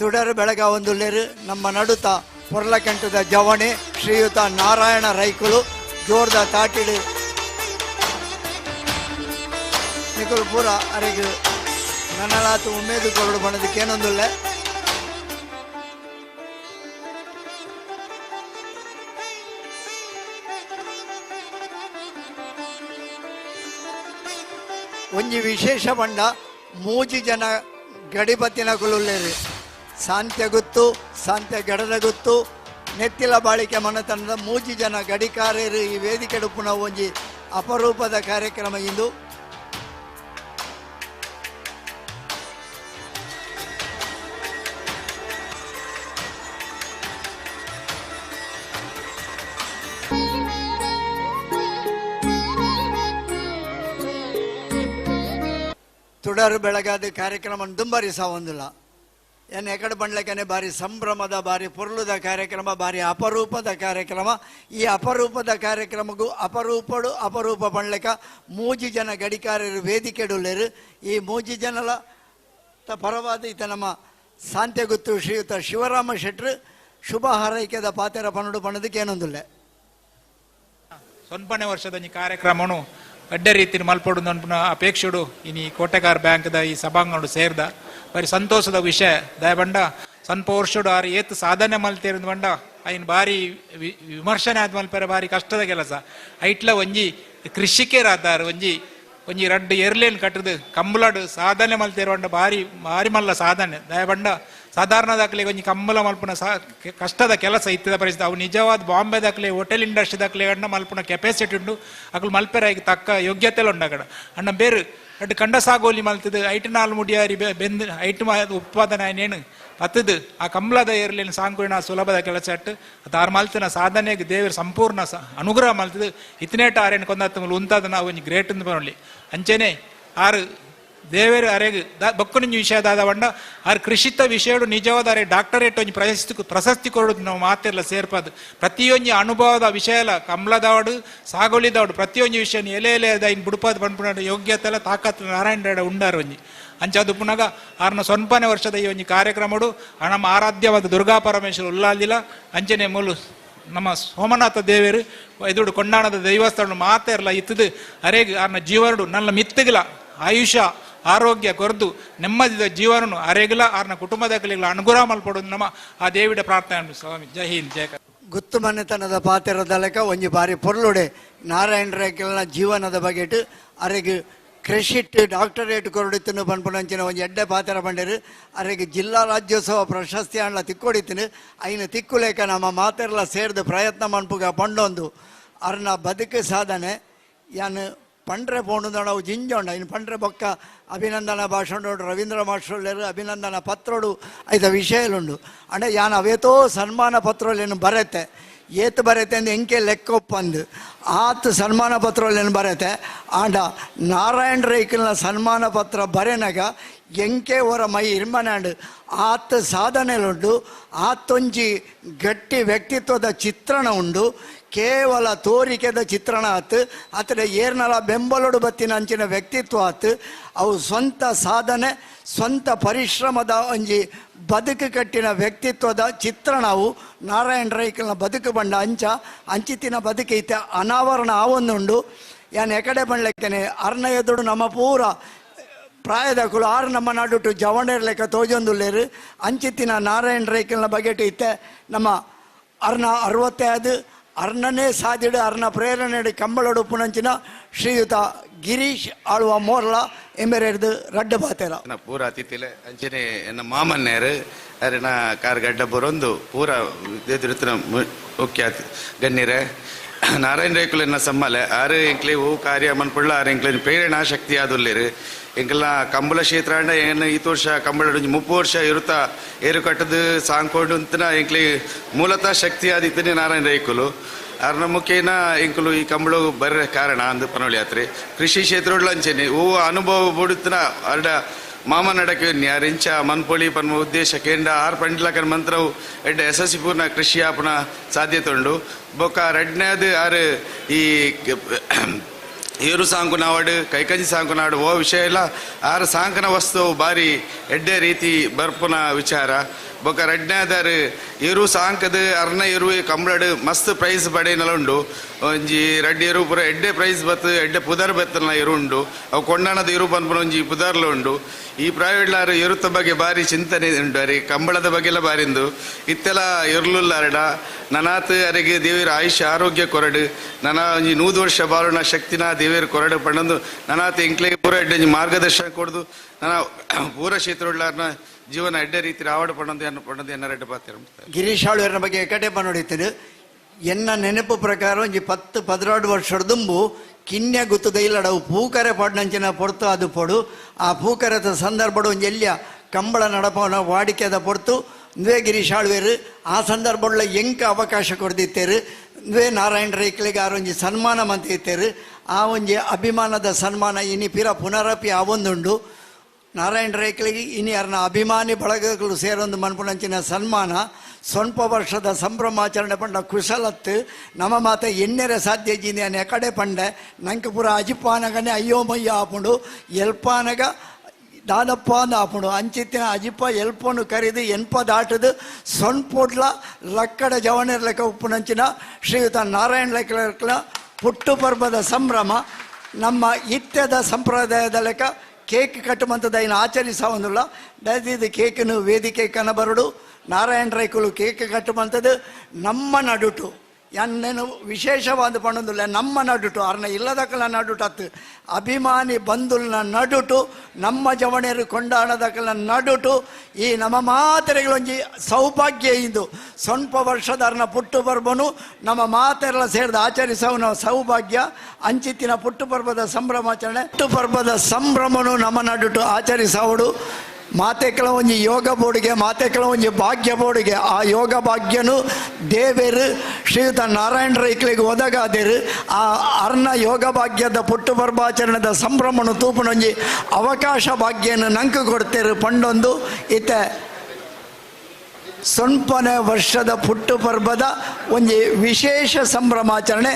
ತುಡರು ಬೆಳಗಾವೊಂದುಲ್ಲೇರು ನಮ್ಮ ನಡುತ ಪೊರ್ಲಕಂಠದ ಜವಣೆ ಶ್ರೀಯುತ ನಾರಾಯಣ ರೈಕುಲು ಜೋರ್ದ ತಾಟಿಡು ನಿಕುಲು ಪೂರ ಅರೆಗು ನನ್ನಲಾತು ಉಮೇದು ಕೊರಡು ಬಣ್ಣದಕ್ಕೇನೊಂದುಲ್ಲೆ. ಒಂಜಿ ವಿಶೇಷ ಬಂಡ ಮೂಜಿ ಜನ ಗಡಿಪತ್ತಿನ ಕುಲುಲ್ಲೇರು ಸಾಂತ್ಯ ಗುತ್ತು ಸಾಂತ್ಯ ಗಡದ ಗುತ್ತು ನೆತ್ತಿಲ ಬಾಳಿಕೆ ಮನತನದ ಮೂಜಿ ಜನ ಗಡಿಕಾರರು ಈ ವೇದಿಕೆ ಪುನಃ ಒಂಜಿ ಅಪರೂಪದ ಕಾರ್ಯಕ್ರಮ ಇಂದು. ತುಡರು ಬೆಳಗಾದ ಕಾರ್ಯಕ್ರಮ ದುಂಬರಿಸ ಒಂದಿಲ್ಲ ಎನ್ ಎಕಡೆ ಬಂಡ್ಲಕ್ಕನೆ ಬಾರಿ ಸಂಭ್ರಮದ ಬಾರಿ ಪೊರ್ಲುದ ಕಾರ್ಯಕ್ರಮ ಬಾರಿ ಅಪರೂಪದ ಕಾರ್ಯಕ್ರಮ. ಈ ಅಪರೂಪದ ಕಾರ್ಯಕ್ರಮಕ್ಕೂ ಅಪರೂಪಡು ಅಪರೂಪ ಬಂಡ್ಲಕ ಮೂಜಿ ಜನ ಗಡಿಕಾರರು ವೇದಿಕೆಡುಲ್ಲೇರು. ಈ ಮೂಜಿ ಜನಲ ಪರವಾದ ಈತ ನಮ್ಮ ಸಾಂತ್ಯಗುತ್ತು ಶ್ರೀಯುತ ಶಿವರಾಮ ಶೆಟ್ರು ಶುಭ ಹಾರೈಕೆದ ಪಾತೆರ ಪನ್ನಡು ಪನ್ನದಕ್ಕೆ ಏನೊಂದುಲ್ಲೆ. ಸೊನ್ಪನೆ ವರ್ಷದ ಈ ಕಾರ್ಯಕ್ರಮನು ಅಡ್ಡ ರೀತಿಯ ಮಲ್ಪಡು ಅನ್ಪುನ ಅಪೇಕ್ಷೆಡು ಇನಿ ಕೋಟೆಗಾರ್ ಬ್ಯಾಂಕ್ದ ಈ ಸಭಾಂಗಣ ಸೇರ್ದ ಬಾರಿ ಸಂತೋಷದ ವಿಷಯ. ದಯಬಂಡ ಸ್ವಲ್ಪ ವರ್ಷಡು ಆರು ಏತ್ ಸಾಧನೆ ಮಲ್ತೇರಿಂದ ಬಂಡ ಐನ್ ಬಾರಿ ವಿಮರ್ಶನೆ ಆದ ಮಲ್ಪರೆ ಬಾರಿ ಕಷ್ಟದ ಕೆಲಸ. ಐಟ್ಲ ಒಂಜಿ ಕೃಷಿಕರಾದಾರು ಒಂಜಿ ಒಂಜಿ ರಡ್ಡು ಎರ್ಲೇನ್ ಕಟ್ಟದು ಕಂಬಳಡು ಸಾಧನೆ ಮಲ್ತೇರು ಬಾರಿ ಬಾರಿ ಮಲ್ಲ ಸಾಧನೆ. ದಯಬಂಡ ಸಾಧಾರಣ ದಾಖಲೆ ಒಂಜಿ ಕಂಬಳ ಮಲ್ಪುನ ಕಷ್ಟದ ಕೆಲಸ ಇತ್ತದ ಪರಿಸ್ಥಿತಿ. ಅವು ನಿಜವಾದ ಬಾಂಬೆ ದಾಖಲೆ ಹೋಟೆಲ್ ಇಂಡಸ್ಟ್ರಿ ದಾಖಲೆ ಅಣ್ಣ ಮಲ್ಪುನ ಕೆಪಾಸಿಟಿ ಉಂಡು ಅಕಲು ಮಲ್ಪೆರಾಗಿ ತಕ್ಕ ಯೋಗ್ಯತೆ ಉಂಡಾಗಡ ಅಣ್ಣ ಬೇರು ಅಡ್ಡು ಕಂಡ ಸಾಗೋಲಿ ಮಲ್ತದು ಐಟು ನಾಲ್ ಮುಡಿಯಾರಿ ಬೆಂದು ಐಟು ಉತ್ಪಾದನೆ ಏನೇನು ಪತ್ತದು ಆ ಕಂಬಳದ ಏರ್ಲೇನು ಸಾಂಕುವಿನ ಸುಲಭದ ಕೆಲಸ ಅಟ್ಟು ಅದು ಮಲ್ತಿನ ಸಾಧನೆಗೆ ದೇವರು ಸಂಪೂರ್ಣ ಅನುಗ್ರಹ ಮಲ್ತದು ಇತ್ತನೇಟ ಆರೇನು ಕೊಂದಾತ ಉಂತಾದ ನಾವು ಒಂಜಿ ಗ್ರೇಟ್ ಅಂದ್ ಬರಲಿ. ಅಂಚೆನೆ ಆರು ದೇವರು ಅರೆಗ್ ಬೊಕ್ಕನಿಂಜಿ ವಿಷಯದಾದ ಬಂಡ ಆರು ಕೃಷಿತ ವಿಷಯಡು ನಿಜವಾದ ಅರೆ ಡಾಕ್ಟರೇಟ್ ಒಂಜಿ ಪ್ರಶಸ್ತಿ ಪ್ರಶಸ್ತಿ ಕೊಡೋದು ನಾವು ಮಾತಿರಲ್ಲ ಸೇರ್ಪದು. ಪ್ರತಿಯೊಂಜಿ ಅನುಭವದ ವಿಷಯ ಎಲ್ಲ ಕಮಲದವಾಡು ಸಾಗೋಳಿದವಾಡು ಪ್ರತಿಯೊಂಜಿ ವಿಷಯ ಎಲೆ ಎಲೆ ಇನ್ ಬುಡುಪಾದ ಪನ್ಪುನ ಯೋಗ್ಯತೆಲ್ಲ ತಾಕತ್ ನಾರಾಯಣ ರೆಡ ಉಂಡಾರು ಒಂಜಿ ಅಂಚಾದು ಪುನಗ ಆರ್ನ ಸೊನ್ಪನೆ ವರ್ಷದ ಈ ಒಂಜಿ ಕಾರ್ಯಕ್ರಮಡು ನಮ್ಮ ಆರಾಧ್ಯವಾದ ದುರ್ಗಾ ಪರಮೇಶ್ವರ ಉಲ್ಲಾದಿಲ್ಲ ಅಂಚನೆ ಮೂಲು ನಮ್ಮ ಸೋಮನಾಥ ದೇವರು ಎದುರು ಕೊಂಡಾಣದ ದೈವಸ್ಥಾನ ಮಾತೆರ್ಲ ಇತ್ತದು ಅರೆಗ್ ಆರ್ನ ಜೀವನಡು ನನ್ನ ಮಿತ್ತಗಿಲ ಆಯುಷ್ಯ ಆರೋಗ್ಯ ಕೊರದು ನೆಮ್ಮದಿದ ಜೀವನನು ಅರೆಗಿಲ ಆರ್ನ ಕುಟುಂಬದ ಅನುಗ್ರಹ ಮಲ್ಪಡು ನಮ್ಮ ಆ ದೇವಿಡ ಪ್ರಾರ್ಥನೆ. ಸ್ವಾಮಿ ಜೈ ಹಿಂದ್ ಜಯ. ಗುತ್ತು ಮನೆತನದ ಪಾತೆರದ ಲೆಕ್ಕ ಒಂಜಿ ಬಾರಿ ಪೊರ್ಲುಡೆ ನಾರಾಯಣ ರೇಖೆಲ ಜೀವನದ ಬಗೆಟ್ ಅರೆಗ್ ಕ್ರೆಶಿಟ್ ಡಾಕ್ಟರೇಟ್ ಕೊರಡಿತ್ತನು ಪನ್ಪುನಂಚಿನ ಒಂಜಿ ಎಡ್ಡೆ ಪಾತೆರ ಬಂಡೇರು ಅರೆಗ್ ಜಿಲ್ಲಾ ರಾಜ್ಯೋತ್ಸವ ಪ್ರಶಸ್ತಿ ಅಣ್ಣ ತಿಕ್ಕೊಡಿತ್ತನು ಐನ ತಿಕ್ಕುಲೇಕ ನಮ್ಮ ಮಾತೆರ್ಲ ಸೇರ್ದು ಪ್ರಯತ್ನ ಮನ್ಪುಗ ಪಂಡೊಂದು ಅರ್ನ ಬದುಕು ಸಾಧನೆ ಯಾನ್ ಪಂಡ್ರೆ ಪೋಂಡು ಅವು ಜಿಂಜೋಂಡ ಇನ್ನು ಪಂಡ್ರೆ ಬೊಕ್ಕ ಅಭಿನಂದನಾ ಭಾಷಣೋಡು ರವೀಂದ್ರ ಮಾಸ್ಟ್ರುಲ್ಲೇರು ಅಭಿನಂದನಾ ಪತ್ರೋಡು ಐತ ವಿಷಯಲುಂಡು. ಅಂಡ ಯಾನ್ ಅವೇತೋ ಸನ್ಮಾನ ಪತ್ರೋಲೇನು ಬರೆತೆ, ಏತ್ ಬರೆತೆ ಅಂದ್ ಎಂಕೆ ಲೆಕ್ಕೊಪ್ಪಂದು ಆತ್ ಸನ್ಮಾನ ಪತ್ರೋಲೇನು ಬರೆತೆ. ಆಂಡ ನಾರಾಯಣ ರೈಕಲ್ನ ಸನ್ಮಾನ ಪತ್ರ ಬರೆನಗ ಎಂಕೆ ಅವರ ಮೈ ಇರ್ಮನಾಂಡ್ ಆತ್ ಸಾಧನೆಲುಂಡು, ಆತೊಂಜಿ ಗಟ್ಟಿ ವ್ಯಕ್ತಿತ್ವದ ಚಿತ್ರಣ ಉಂಡು. ಕೇವಲ ತೋರಿಕೆದ ಚಿತ್ರಣ ಆತು, ಆತಡ ಏರ್ನಲ ಬೆಂಬಲೋಡು ಬತ್ತಿನ ಅಂಚಿನ ವ್ಯಕ್ತಿತ್ವ ಆತು. ಅವು ಸ್ವಂತ ಸಾಧನೆ ಸ್ವಂತ ಪರಿಶ್ರಮದ ಒಂಜಿ ಬದುಕು ಕಟ್ಟಿನ ವ್ಯಕ್ತಿತ್ವದ ಚಿತ್ರಣವು ನಾರಾಯಣ ರೈಕಲ್ನ ಬದುಕು ಬಂಡ ಅಂಚ ಅಂಚಿತಿನ ಬದುಕೈತೆ ಅನಾವರಣ ಆವೊಂದುಂಡು. ಯಾನ್ ಎಕಡೆ ಬಂಡ್ಲೆಕ್ಕನೆ ಅರ್ನ ಎದುರು ನಮ್ಮ ಪೂರ ಪ್ರಾಯದಕುಲು ಆರು ನಮ್ಮ ನಡುಟು ಜವಣೇರ್ ಲೆಕ್ಕ ತೋಜೊಂದುಲ್ಲೇರು. ಅಂಚಿತ್ತಿನ ನಾರಾಯಣ ರೈಕಲ್ನ ಬಗೆಟ್ ಇತ್ತೆ ನಮ್ಮ ಅರ್ನ 65 ಅರ್ಣನೇ ಸಾದಿಡು ಅರ್ನ ಪ್ರೇರಣೆಡು ಕಂಬಳೊಡು ಪುನಂಚಿನ ಶ್ರೀಯುತ ಗಿರೀಶ್ ಆಳುವ ಮೋರ್ಲ ಎಂಬೆರೆರ್ದು ರಡ್ಡ ಬಾತೆರ. ಪೂರ ಅತಿಥಿಲೆ ಅಂಚನೆ ಎನ್ನ ಮಾಮನ್ನೇರು ಅರೆನ ಕಾರ್ಗಡ್ಡ ಬರೊಂದು ಪೂರ ಎದುರುತ್ತಿನ ಮುಖ್ಯ ಗಣ್ಯರೇ ನಾರಾಯಣ ರೇಕುಲು ಎನ್ನ ಸಮ್ಮಲೆ ಆರು ಎಂಕ್ಲೆ ಹೂ ಕಾರ್ಯ ಮನ್ಪುಳ್ಳ ಆರು ಎಂಕ್ಲೆ ಪ್ರೇರಣಾ ಶಕ್ತಿ ಆದುಲ್ಲೇರು. ಎಂಕೆಲ್ಲ ಕಂಬಳ ಕ್ಷೇತ್ರ ಅಂಡ ಏನು ಈತ ವರ್ಷ ಕಂಬಳ 30 ವರ್ಷ ಇರುತ್ತಾ ಏರು ಕಟ್ಟದು ಸಾಂಕೊಂಡು ಅಂತನ ಎಂಕ್ಲೆ ಮೂಲತಃ ಶಕ್ತಿ ಆದಿತ್ತನೆ ನಾರಾಯಣ ರೈಕುಲು. ಅರ್ನ ಮುಖೇನ ಎಂಕುಲು ಈ ಕಂಬಳು ಬರ್ರೆ ಕಾರಣ ಅಂದು ಪನೋಳಿ ಯಾತ್ರೆ ಕೃಷಿ ಕ್ಷೇತ್ರ ಅಂಚೆನೆ ಹೂ ಅನುಭವ ಬುಡುತ್ತನ ಅರ್ಡ ಮಾಮ ನಡಕೆ ಯಾರಿಂಚ ಮನ್ಪೊಳಿ ಪನ್ಮ ಉದ್ದೇಶ ಕೇಂದ್ರ ಆರು ಪಂಡ್ಲಕನ್ ಮಂತ್ರವು ಎಡ್ಡ ಯಶಸ್ವಿ ಪೂರ್ಣ ಕೃಷಿ ಆಪಣ ಸಾಧ್ಯತೆ ಉಂಡು. ಬೊಕ್ಕ ರಡ್ನೇದು ಆರು ಈ ಏರು ಸಾಂಕುನಾವಡು ಕೈಕಂಜಿ ಸಾಂಕುನಾಡು ಓ ವಿಷಯ ಇಲ್ಲ ಆರು ಸಾಂಕನ ವಸ್ತು ಬಾರಿ ಎಡ್ಡೆ ರೀತಿ ಬರ್ಪುನ ವಿಚಾರ. ಬೊಕ್ಕ ರಡ್ನೇದಾರು ಏರು ಸಾಂಕದ ಅರ್ನ ಎರು ಕಂಬಳಡು ಮಸ್ತ್ ಪ್ರೈಸ್ ಪಡೆಯನಲ ಉಂಡು. ಒಂಜಿ ರಡ್ಡ್ ಎರು ಪೂರ ಎಡ್ಡೆ ಪ್ರೈಸ್ ಬತ್ತು ಎಡ್ಡೆ ಪುದರ್ ಬತ್ತನ ಎರು ಉಂಡು. ಅವು ಕೊಂಡಾಣದ ಎರು ಪನ್ಪುನ ಒಂಜಿ ಪುದರ್ಲ ಉಂಡು. ಈ ಪ್ರೈವೇಟ್ಲಾರು ಎರುತ್ತ ಬಗ್ಗೆ ಬಾರಿ ಚಿಂತನೆ ಉಂಡು ಅರೆ ಕಂಬಳದ ಬಗ್ಗೆಲ್ಲ ಬಾರಿಂದು ಇತ್ತೆಲ್ಲ ಎರ್ಲುಲ್ಲಾರಡ ನನಾತ್ ಅರೆಗೆ ದೇವಿಯರ ಆಯುಷ್ಯ ಆರೋಗ್ಯ ಕೊರಡು ನನ ಒಂಜಿ 100 ವರ್ಷ ಬಾಳುನ ಶಕ್ತಿನ ದೇವಿಯರ ಕೊರಡು ಪಂಡೊಂದು ನನಾತ್ ಎಂಕ್ಲೆ ಪೂರ ಎಡ್ಡೆ ಒಂಜಿ ಮಾರ್ಗದರ್ಶನ ಕೊಡ್ದು ನನ್ನ ಪೂರ ಕ್ಷೇತ್ರವುಳ್ಳಾರ್ನ ಜೀವನ ಎಡ್ಡೆ ರೀತಿ ರಾವಡ ಪಂಡೊಂದು ಎನ್ನ ಪಂಡೊಂದು ಎನ್ನ ರೆಡ್ಡ ಪಾತ್ರ. ಗಿರೀಶ್ ಆಳ್ವೇರ್ನ ಬಗ್ಗೆ ಎಕಡೆ ನೋಡಿದ್ದೀನಿ. ಎನ್ನ ನೆನಪು ಪ್ರಕಾರ ಒಂಜಿ 10 12 ವರ್ಷದ ದುಂಬು ಕಿನ್ಯ ಗುತ್ತದ ಇಲ್ಲಡವು ಪೂಕರೆ ಪಾಡ್ನಂಚಿನ ಪೊರ್ತು ಅದು ಪೊಡು ಆ ಪೂಕರೆದ ಸಂದರ್ಭಡು ಒಂಜಿ ಎಲ್ಲಿಯ ಕಂಬಳ ನಡಪವನ ವಾಡಿಕೆದ ಪೊರ್ತು ನ್ವೇ ಗಿರೀಶ್ ಆಳ್ವೇರು ಆ ಸಂದರ್ಭಗಳ ಎಂಕ ಅವಕಾಶ ಕೊಡ್ದಿತ್ತೇರು. ನ್ವೇ ನಾರಾಯಣ ರೈಕ್ಲಿಗೆ ಆರೊಂಜಿ ಸನ್ಮಾನ ಮಂತಿತ್ತೇರು. ಆ ಒಂಜಿ ಅಭಿಮಾನದ ಸನ್ಮಾನ ಇನಿ ಪಿರ ಪುನರಪಿ ಆವೊಂದುಂಡು. ನಾರಾಯಣ ರೈಕ್ಲಿಗೆ ಇನಿ ಅರ್ನ ಅಭಿಮಾನಿ ಬಳಗಗಳು ಸೇರೊಂದು ಮನ್ಪುನಂಚಿನ ಸನ್ಮಾನ ಸ್ವಲ್ಪ ವರ್ಷದ ಸಂಭ್ರಮಾಚರಣೆ ಪಂಡ ಕುಶಲತ್ತು ನಮ್ಮ ಮಾತ ಎಣ್ಣೆರೆ ಸಾಧ್ಯ ಜಿಂದೆ ಕಡೆ ಪಂಡೆ ನಂಗೆ ಪೂರ ಅಜಿಪಾನಗನೆ ಅಯ್ಯೋಮಯ್ಯ ಆಪುಂಡು ಎಲ್ಪಾನಗ ದಾದಪ್ಪ ಅಂದ ಆಪುಂಡು ಅಂಚಿತ್ತಿನ ಅಜಿಪ ಎಲ್ಪನು ಕರಿದು ಎನ್ಪ ದಾಟದು ಸೊನ್ಪೊಡ್ಲ ಲಕ್ಕಡ ಜವಣೆರ್ ಲೆಕ್ಕ ಉಪ್ಪುನಂಚಿನ ಶ್ರೀಯುತ ನಾರಾಯಣ ಲೆಕ್ಕ ಪುಟ್ಟು ಪರ್ವದ ಸಂಭ್ರಮ ನಮ್ಮ ಇತ್ಯದ ಸಂಪ್ರದಾಯದ ಲೆಕ್ಕ ಕೇಕ್ ಕಟ್ಟುವಂಥದ್ದು ಆಚರಿಸೋದಿಲ್ಲ. ದಯವಿಟ್ಟು ಕೇಕನ್ನು ವೇದಿಕೆ ಕನಬರಡು ನಾರಾಯಣ ರೈಕುಲು ಕೇಕ್ ಕಟ್ಟುವಂಥದ್ದು ನಮ್ಮ ನಡುಟು ಎನ್ನೇನು ವಿಶೇಷವಾದ ಪಣೊಂದುಲ್ಲ ನಮ್ಮ ನಡುಟು ಅರ್ನ ಇಲ್ಲದಕ್ಕಲ ನಡುಟು ಅತ್ತು ಅಭಿಮಾನಿ ಬಂಧುಲ್ನ ನಡುಟು ನಮ್ಮ ಜವಣೆಯರು ಕೊಂಡಾಡದಕ್ಕಲ ನಡುಟು ಈ ನಮ್ಮ ಮಾತೆರೆಗಳೊಂಜಿ ಸೌಭಾಗ್ಯ ಇಂದು ಸ್ವಲ್ಪ ವರ್ಷದ ಅರ್ನ ಪುಟ್ಟು ಪರ್ಬನು ನಮ್ಮ ಮಾತೆರೆಲ್ಲ ಸೇರಿದ ಆಚರಿಸವನ ಸೌಭಾಗ್ಯ ಅಂಚಿತ್ತಿನ ಪುಟ್ಟು ಪರ್ಬದ ಸಂಭ್ರಮಾಚರಣೆ ಪುಟ್ಟು ಪರ್ಬದ ಸಂಭ್ರಮನು ನಮ್ಮ ನಡುಟು ಆಚರಿಸವಡು ಮಾತೆಕಲ ಒಂಜಿ ಯೋಗ ಬೋರ್ಡ್ಗೆ ಮಾತೆಕಲ ಒಂಜಿ ಭಾಗ್ಯ ಬೋರ್ಡ್ಗೆ ಆ ಯೋಗ ಭಾಗ್ಯನು ದೇವೇರು ಶ್ರೀಯುತ ನಾರಾಯಣ ರೈಕ್ಲಿಗೆ ಒದಗಾದೇರು ಆ ಅರ್ನ ಯೋಗ ಭಾಗ್ಯದ ಪುಟ್ಟು ಪರ್ವಾಚರಣೆದ ಸಂಭ್ರಮನು ತೂಪನೊಂಜಿ ಅವಕಾಶ ಭಾಗ್ಯನ ನಂಕು ಕೊಡ್ತೇರು ಪಂಡೊಂದು ಇತ್ತ ಸೊನ್ಪನೆ ವರ್ಷದ ಪುಟ್ಟು ಪರ್ಬದ ಒಂಜಿ ವಿಶೇಷ ಸಂಭ್ರಮಾಚರಣೆ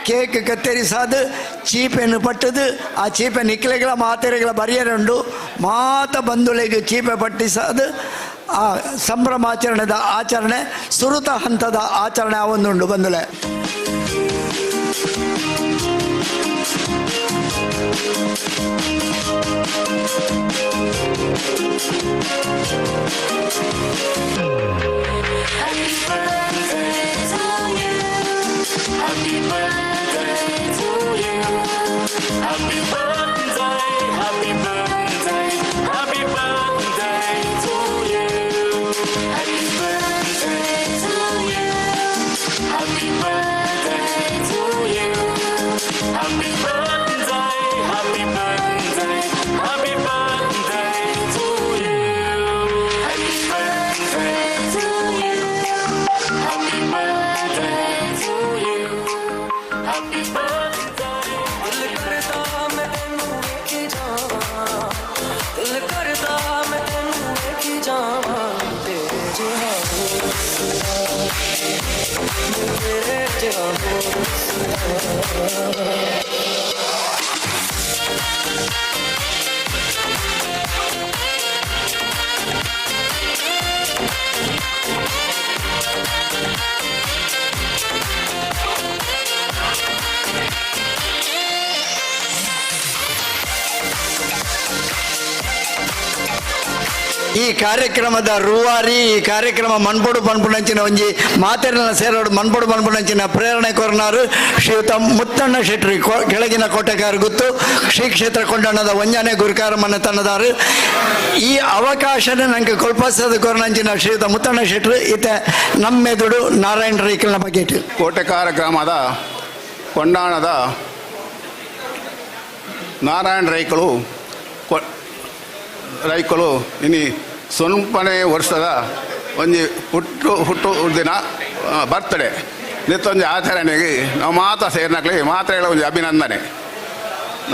ಕೇಕ್ ಕತ್ತರಿಸಾದು ಚೀಪೆಯನ್ನು ಪಟ್ಟದು ಆ ಚೀಪೆ ನಿಕ್ಲೆಗಳ ಮಾತೆರೆಗಳ ಬರಿಯರುಂಡು ಮಾತ ಬಂಧುಗಳಿಗೆ ಚೀಪೆ ಪಟ್ಟಿಸಾದು ಆ ಸಂಭ್ರಮಾಚರಣೆದ ಆಚರಣೆ ಸುರುತ ಹಂತದ ಆಚರಣೆ ಆ ಒಂದುಂಡು ಬಂಧುಲೆ. Happy birthday to you. Happy birthday to you. Happy birthday, happy birthday, happy birthday to you. Happy birthday to you. Happy birthday to you. Happy birthday, ಈ ಕಾರ್ಯಕ್ರಮದ ರೂವಾರಿ, ಈ ಕಾರ್ಯಕ್ರಮ ಮನ್ಪೊಡು ಪನ್ಪುನಂಚಿನ ಒಂಜಿ ಮಾತೆರ್ನ ಸೇರೋಡು ಮನ್ಪೊಡು ಪನ್ಪುನಂಚಿನ ಪ್ರೇರಣೆ ಕೊರ್ನಾರು ಶ್ರೀಯುತ ಮುತ್ತಣ್ಣ ಶೆಟ್ಟಿ ಕೆಳಗಿನ ಕೋಟೆಗಾರ ಗುತ್ತು ಶ್ರೀ ಕ್ಷೇತ್ರ ಕೊಂಡಣ್ಣದ ಒಂಜಾನೆ ಗುರುಕಾರ ಮನೆತನದಾರು. ಈ ಅವಕಾಶನ ನಂಗೆ ಕೊಲ್ಪಸದ ಕೊರ್ನಂಚಿನ ಶ್ರೀಯುತ ಮುತ್ತಣ್ಣ ಶೆಟ್ರು ಇತ್ತೆ ನಮ್ಮೆದುಡು ನಾರಾಯಣ ರೈಕಲ್ನ ಬಗ್ಗೆ. ಕೋಟೆಕಾರ ಗ್ರಾಮದ ಕೊಂಡಾಣದ ನಾರಾಯಣ ರೈಕಳು ಇನಿ ಸೊನ್ಪನೆ ವರ್ಷದ ಒಂಜಿ ಹುಟ್ಟು ಹುಟ್ಟು ದಿನ ಬರ್ತ್ಡೇ ನಿತ್ತೊಂಜಿ ಆಚರಣೆಗೆ ನಾವು ಮಾತ ಸೇರಿನಕ್ಲಿ ಮಾತ್ರೆಗಳ ಒಂಜಿ ಅಭಿನಂದನೆ.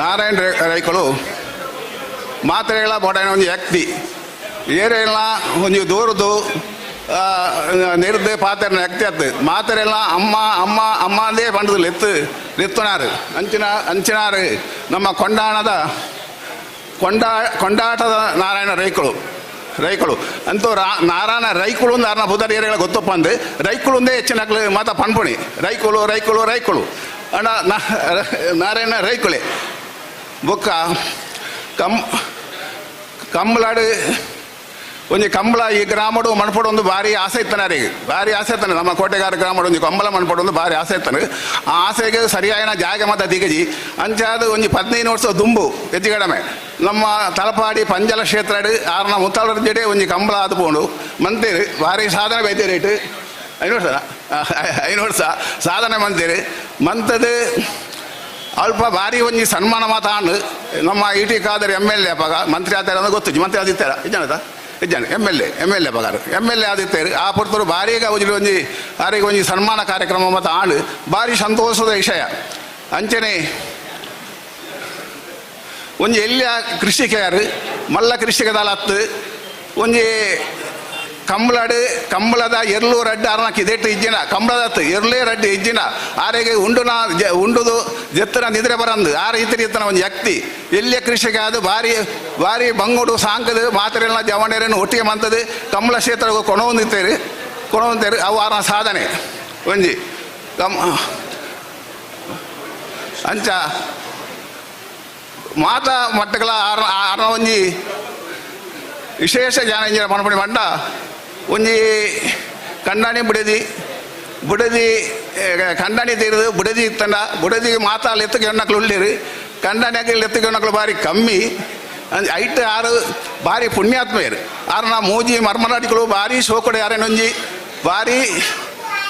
ನಾರಾಯಣ ರೈಕಳು ಮಾತ್ರೆಗಳ ಬೊಡನ ಒಂಜಿ ವ್ಯಕ್ತಿ ಏರೆಲ್ಲ ಒಂಜಿ ದೂರದು ನಿರ್ದೆ ಪಾತೆರ್ನ ವ್ಯಕ್ತಿ ಅತ್ತು ಮಾತ್ರೆಲ್ಲ ಅಮ್ಮ ಅಮ್ಮ ಅಮ್ಮ ಅಂದೇ ಪಂಡದು ಲೆತ್ತು ಲೆತ್ತುನಾರು ಅಂಚಿನ ಅಂಚಿನಾರು ನಮ್ಮ ಕೊಂಡಾಣದ ಕೊಂಡಾಟದ ನಾರಾಯಣ ರೈಕಳು ರೈಕಳು ಅಂತೂ ನಾರಾಯಣ ರೈಕುಳು ನಾರನ ಬುಧರ ಏರಿಗಳ ಗೊತ್ತಪ್ಪ ಅಂದು ರೈಕುಳು ಒಂದೇ ಹೆಚ್ಚಿನ ಮಾತ ಪನ್ಪುಣಿ ರೈಕುಳು ರೈಕುಳು ರೈಕುಳು ಅಣ್ಣ ನಾರಾಯಣ ರೈಕುಳೆ ಬೊಕ್ಕ ಕಂಬಳಾಡು ಒಂಜಿ ಕಂಬಳ ಈ ಗ್ರಾಮಡು ಮಣ್ಪಡು ಒಂದು ಭಾರಿ ಆಸೆ ಇತ್ತನಾರಿಗೆ ಭಾರಿ ಆಸೆ ಇತ್ತಾನೆ ನಮ್ಮ ಕೋಟೆಗಾರ ಗ್ರಾಮಡು ಒಂಜಿ ಕಂಬಳ ಮಣ್ಪಡು ಒಂದು ಭಾರಿ ಆಸೆ ಇತ್ತಾನೆ. ಆ ಆಸೆಗೆ ಸರಿಯಾಗಿನ ಜಾಗ ಮತ್ತು ದಿಗಜಿ ಅಂಚಾದ ಒಂಜಿ 15 ವರ್ಷ ದುಂಬು ಹೆಚ್ಚು ಕಡಿಮೆ ನಮ್ಮ ತಲಪಾಡಿ ಪಂಜಲ ಕ್ಷೇತ್ರ ಆರ್ನ ಮುತ್ತಾಳರ ಜಡೆ ಒಂಜಿ ಕಂಬಳ ಆದು ಪೋಂಡು ಮಂತೇರು ಭಾರಿ ಸಾಧನೆ ಬೈತೇರು ರೇಟ್ 5 ವರ್ಷ 5 ವರ್ಷ ಸಾಧನೆ ಮಂತೇರು ಮಂತದ್ದು ಅಲ್ಪ ಭಾರಿ ಒಂಜಿ ಸನ್ಮಾನ ಮಾತಾಂಡು ನಮ್ಮ E T Khader M L A ಪಗ ಮಂತ್ರಿ ಆತಾರೆ ಅಂದ್ರೆ ಗೊತ್ತು ಮಂತ್ರಿ ಆದಿತ್ತಾರ ಇಜ್ಜಾನದ ಇಜ್ಜಾನೆ M L A ಪಗಾರ M L A ಆದಿತ್ತೇರು ಆ ಪುರ್ತರು ಭಾರೀಗ ಒಂಜಿ ಒಂಜಿ ಆರಿಗೆ ಒಂಜಿ ಸನ್ಮಾನ ಕಾರ್ಯಕ್ರಮ ಮತ್ತು ಆಂಡು ಭಾರಿ ಸಂತೋಷದ ವಿಷಯ. ಅಂಚನೆ ಒಂಜಿ ಎಲ್ಲಿಯ ಕೃಷಿಕೆಯರು ಮಲ್ಲ ಕೃಷಿಕದಾಲ ಹತ್ತು ಒಂಜಿ ಕಂಬಳಡು ಕಂಬಳದ ಎರ್ಲು ರಡ್ಡು ಅರ್ನ ಕಿದೆಟ್ಟು ಇಜ್ಜಿನ ಕಂಬಳದತ್ತು ಎರ್ಲೇ ರಡ್ಡು ಇಜ್ಜಿನ ಆರೆಗೆ ಉಂಡುನ ಉಂಡುದು ಜೆತ್ತನ ನಿದ್ರೆ ಬರಂದು ಆ ರೀತಿ ಇತ್ತನ ಒಂದು ವ್ಯಕ್ತಿ ಎಲ್ಲಿಯ ಕೃಷಿಗೆ ಅದು ಭಾರಿ ಭಾರಿ ಬಂಗುಡು ಸಾಂಕದು ಮಾತ್ರೆಲ್ಲ ಜವಣೇರನ್ನು ಒಟ್ಟಿಗೆ ಮಂತದು ಕಂಬಳ ಕ್ಷೇತ್ರ ಕೊಣವಂದಿತ್ತೇರು ಕೊಣವಂತೇರು ಅವು ಆರ ಸಾಧನೆ ಒಂಜಿ ಕಮ್ ಅಂಚ ಮಾತಾ ಮಟ್ಟಗಳ ಆರ್ನ ಆರ್ನ ಒಂಜಿ ವಿಶೇಷ ಜ್ಞಾನ ಇಂಜಿನ ಮನಪಡಿ ಮಂಡ ಒಂಜಿ ಕಂಡಾಣಿ ಬುಡದಿ ಬುಡದಿ ಕಂಡಾಣಿ ತೀರದು ಬುಡದಿ ಇತ್ತಂಡ ಬುಡದಿ ಮಾತಾ ಲೆತ್ತಗೆ ಹೆಣ್ಣಕ್ಳು ಉಳ್ಳೇರು ಕಂಡಾಣಿ ಹಾಕಿ ಲೆತ್ತಗೆ ಹೆಣ್ಣಕ್ಳು ಭಾರಿ ಕಮ್ಮಿ ಐಟ್ ಆರು ಭಾರಿ ಪುಣ್ಯಾತ್ಮೆಯರು ಆರ್ನ ಮೂಜಿ ಮರ್ಮನಾಡಿಗಳು ಭಾರಿ ಶೋಕಡೆ ಯಾರೇನೊಂಜಿ ಭಾರಿ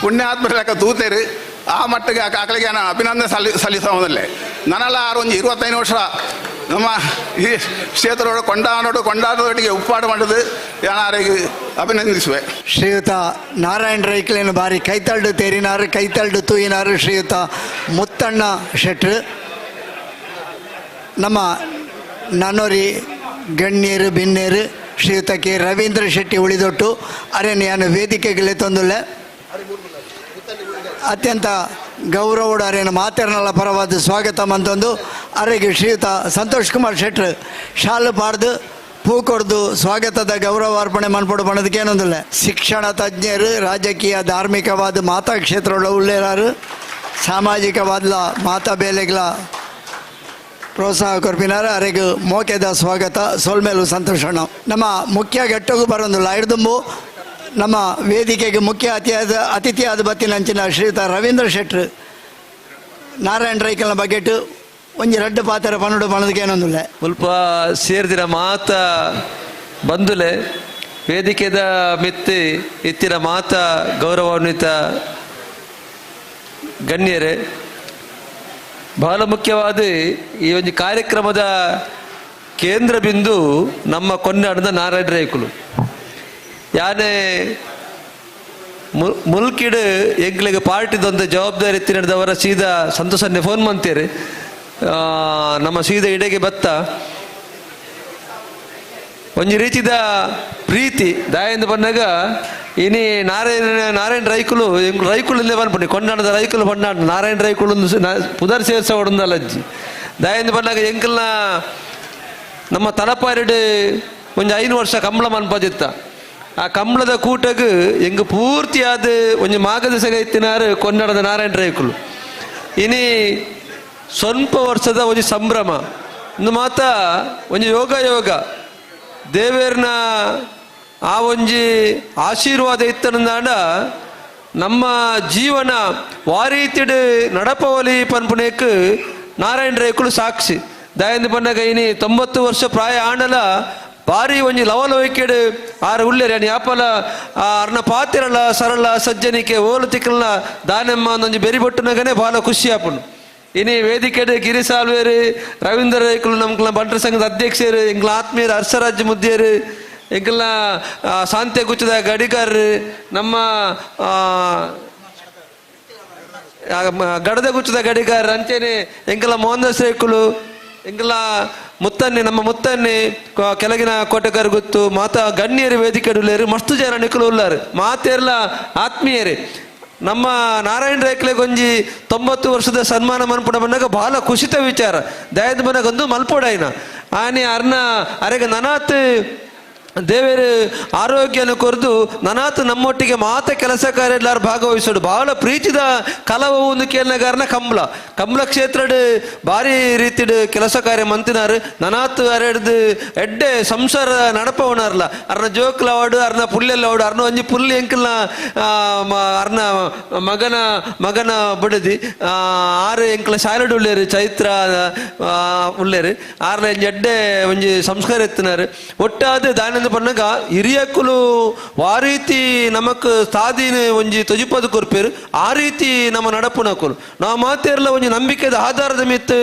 ಪುಣ್ಯಾತ್ಮ ಲೆಕ್ಕ ತೂತೇರು ಆ ಮಟ್ಟಿಗೆ ಆಕಳಿಗೆ ನಾನು ಅಭಿನಂದನೆ ಸಲ್ಲಿಸೋದಲ್ಲೇ ನನ್ನೆಲ್ಲ ಆರು ಒಂಜಿ 25 ವರ್ಷ ನಮ್ಮ ಈ ಕ್ಷೇತ್ರದೊಳಗೆ ಕೊಂಡಾಡೋಡು ಕೊಂಡಾಡೋಟಿಗೆ ಉಪ್ಪಾಡು ಮಾಡೋದು ಯಾರಿಗೆ ಅಭಿನಂದಿಸುವೆ. ಶ್ರೀಯುತ ನಾರಾಯಣ ರೈಕ್ಲೇನು ಬಾರಿ ಕೈತಳ್ಳು ತೇರಿನಾರು ಕೈತಳ್ಳು ತೂಯಿನಾರು ಶ್ರೀಯುತ ಮುತ್ತಣ್ಣ ಶೆಟ್ರು ನಮ್ಮ ನಾನೋರಿ ಗಣ್ಯರು ಬಿನ್ನೇರು ಶ್ರೀಯುತ ಕೆ ರವೀಂದ್ರ ಶೆಟ್ಟಿ ಉಳಿದೊಟ್ಟು ಅರೆ ನಾನು ವೇದಿಕೆಗೆ ತಂದುಳ್ಳೆ ಅತ್ಯಂತ ಗೌರವೋಡು ಅರೇನು ಮಾತೆರ್ನಲ್ಲ ಪರವಾದ ಸ್ವಾಗತ ಮಂತೊಂದು ಅರೆಗೆ ಶ್ರೀಯುತ ಸಂತೋಷ್ ಕುಮಾರ್ ಶೆಟ್ರು ಶಾಲು ಪಾಡ್ದು ಪೂ ಕೊಡ್ದು ಸ್ವಾಗತದ ಗೌರವಾರ್ಪಣೆ ಮನ್ಪೊಡು ಬಣ್ಣದಕ್ಕೇನೊಂದಿಲ್ಲ. ಶಿಕ್ಷಣ ತಜ್ಞರು ರಾಜಕೀಯ ಧಾರ್ಮಿಕವಾದ ಮಾತಾ ಕ್ಷೇತ್ರ ಉಳ್ಳೇರಾರು ಸಾಮಾಜಿಕವಾದ ಮಾತಾ ಬೇಲೆಗಳ ಪ್ರೋತ್ಸಾಹ ಕೊರ್ಪಿನಾರ ಅರೆಗೆ ಮೋಕೆದ ಸ್ವಾಗತ ಸೋಲ್ಮೇಲು ಸಂತೋಷಣ್ಣ. ನಮ್ಮ ಮುಖ್ಯ ಘಟ್ಟಗೂ ಬರೋದಿಲ್ಲ ಐಡ್ದುಂಬು ನಮ್ಮ ವೇದಿಕೆಗೆ ಮುಖ್ಯ ಅತಿಥಿಯಾದ ಬತ್ತಿನಂಚಿನ ಶ್ರೀಯುತ ರವೀಂದ್ರ ಶೆಟ್ರು ನಾರಾಯಣ ರೈಕಲ್ನ ಬಗೆಟು ಒಂಜಿ ರಡ್ಡು ಪಾತ್ರ ಪನ್ನುಡು ಪಣದಕ್ಕೇನೊಂದಿಲ್ಲ. ಸ್ವಲ್ಪ ಸೇರ್ದಿರ ಮಾತ ಬಂದುಲೆ ವೇದಿಕೆದ ಮಿತ್ತಿ ಇತ್ತಿರ ಮಾತ ಗೌರವಾನ್ವಿತ ಗಣ್ಯರೇ, ಬಹಳ ಮುಖ್ಯವಾದ ಈ ಒಂದು ಕಾರ್ಯಕ್ರಮದ ಕೇಂದ್ರ ಬಿಂದು ನಮ್ಮ ಕೊನ್ನಾಡದ ನಾರಾಯಣ ರೈಕುಲು. ಯಾನೆ ಮುಲ್ಕಿಡು ಎಂಕ್ಲೆಗ್ ಪಾರ್ಟಿದೊಂದು ಜವಾಬ್ದಾರಿ ತಿನ್ನದವರ ಸೀದಾ ಸಂತೋಷನ್ನೇ ಫೋನ್ ಮಂತೀರಿ ನಮ್ಮ ಸೀದಾ ಇಡೆಗೆ ಬತ್ತ ಒಂಜಿ ರೀತಿದ ಪ್ರೀತಿ. ಪ್ರೀತಿ ದಾಯಂದು ಬಂದಾಗ ಇನಿ ನಾರಾಯಣ ನಾರಾಯಣ ರೈಕುಲು ರೈಕುಲು ಇಂದೇ ಪನ್ಪುನಿ ಕೊಂಡಾಣದ ರೈಕುಲು ಬಂಡಾಣ ನಾರಾಯಣ ರೈಕುಲು ಪುದರ್ ಸೇರ್ಸ ಹೊಡಂದಲ್ಲ ಅಜ್ಜಿ. ದಾಯಂದು ಬಂದಾಗ ಎಂಕಲ್ನ ನಮ್ಮ ತಲಪಾರಿಡು ಒಂಜಿ 5 ವರ್ಷ ಕಂಬಳ ಮನ್ಪದಿತ್ತ. ಆ ಕಂಬಳದ ಕೂಟಗ್ ಎಂಗ್ ಪೂರ್ತಿಯಾದ ಒಂಜಿ ಮಾರ್ಗದರ್ಶಕ ಇತ್ತಿನಾರು ಕೊಂಡಾಡದ ನಾರಾಯಣ ರೈಕುಲು. ಇನಿ ಸ್ವಲ್ಪ ವರ್ಷದ ಒಂಜಿ ಸಂಭ್ರಮ ಇಂದು ಮಾತ ಒಂಜಿ ಯೋಗ ಯೋಗ ದೇವೇರ್ನ ಆ ಒಂಜಿ ಆಶೀರ್ವಾದ ಇತ್ತನಂದಾಂಡ ನಮ್ಮ ಜೀವನ ವಾರೀತಿಡು ನಡಪವಲಿ ಪನ್ಪುನೇಕ್ ನಾರಾಯಣ ರೈಕುಲು ಸಾಕ್ಷಿ. ದಯಂದು ಪನ್ನಗ ಇನಿ 90 ವರ್ಷ ಪ್ರಾಯ ಆಂಡಲ ಭಾರಿ ಒಂಜಿ ಲವಲವಿಕೆಡು ಆರು ಉಳ್ಳೇರಿ ಯಾಪಲ ಅರ್ನ ಪಾತಿರಲ ಸರಳ ಸಜ್ಜನಿಕೆ ಓಲು ತಿಕ್ಕಲ್ನ ದಾನೆಮ್ಮ ಒಂಜಿ ಬೆರಿಬೊಟ್ಟುನಗನೆ ಭಾಳ ಖುಷಿ ಆಪುಂಡು. ಇನಿ ವೇದಿಕೆಡು ಗಿರಿಸಾಲ್ವೇರು ರವೀಂದ್ರ ರೈಕುಲು ನಮ್ಕಲ್ನ ಬಂಟರ ಸಂಘದ ಅಧ್ಯಕ್ಷರು ಎಂಗ್ಲ ಆತ್ಮೀಯರು ಹರ್ಷರಾಜ್ ಮುದ್ದಿಯರು ಎಂಕಲ್ನ ಶಾಂತಿಯ ಗುಚ್ಚದ ಗಡಿಗಾರರು ನಮ್ಮ ಗಡದ ಗುಚ್ಚದ ಗಡಿಗಾರರು ಅಂಚೆನೆ ಎಂಕಲ ಮೋಹನ್ ರೈಕುಲು ಎಂಕಲ ಮುತ್ತನ್ನೆ ನಮ್ಮ ಮುತ್ತನ್ನೆ ಕೆಳಗಿನ ಕೋಟೆಗಾರ ಗೊತ್ತು ಮಾತಾ ಗಣ್ಯರು ವೇದಿಕೆ ಮಸ್ತು ಜನ ನಿಕ್ಕಲು ಉಲ್ಲಾರು ಮಾತೆರ್ಲ ಆತ್ಮೀಯರೇ. ನಮ್ಮ ನಾರಾಯಣ ರೈಕ್ಲೆ ಗೊಂಜಿ 90 ವರ್ಷದ ಸನ್ಮಾನ ಮನ್ಪುಡ ಬಂದಾಗ ಬಹಳ ಖುಷಿತ ವಿಚಾರ. ದಯದ ಮನಗೊಂದು ಮಲ್ಪೊಡಾಯ್ನ ಆನೆ ಅರ್ನ ಅರೆಗ ನನಾತ್ ದೇವೇರು ಆರೋಗ್ಯನ ಕೊರದು ನನಾತ್ ನಮ್ಮೊಟ್ಟಿಗೆ ಮಾತ ಕೆಲಸ ಕಾರ್ಯ ಎಲ್ಲರೂ ಭಾಗವಹಿಸೋಡು ಬಹಳ ಪ್ರೀತಿದ ಕಲವು ಒಂದು ಕೇಳಿನಗಾರನ ಕಂಬಳ ಕಂಬಳ ಕ್ಷೇತ್ರಡ್ ಭಾರಿ ರೀತಿಡ್ ಕೆಲಸ ಕಾರ್ಯ ಮಂತಿನಾರು ನನಾತ್ ಅರೆಡ್ದು ಎಡ್ಡೆ ಸಂಸಾರ ನಡಪವನಾರ್ಲ ಅರ್ನ ಜೋಕ್ಲವಾಡು ಅರ್ನ ಪುಲ್ಲೆಲ್ಲವಾಡು ಅರ್ನ ಒಂಜಿ ಪುಲ್ಲು ಎಂಕಲ್ನ ಅರ್ನ ಮಗನ ಮಗನ ಬಡದಿ ಆರು ಎಂಕಲ ಶಾಲೆಡ್ ಉಳ್ಳೇರು ಚೈತ್ರ ಉಳ್ಳೇರು ಆರ್ನ ಒಂಜಿ ಎಡ್ಡೆ ಒಂಜಿ ಸಂಸ್ಕಾರ ಎತ್ತಿನಾರು. ಒಟ್ಟಾದ ದಾನ ಪನ್ನಗ ಹಿರಿಯಕ್ಕುಲು ಆ ರೀತಿ ನಮಕ್ ಸಾದಿನ ಒಂಜಿ ತೊಜಿಪದ ಕೊರ್ಪೇರು ಆ ರೀತಿ ನಮ್ಮ ನಡಪುನಕುಲು ನಾವು ಮಾತೇರ್ಲ ಒಂಜಿ ನಂಬಿಕೆದ ಆಧಾರದ ಮಿತ್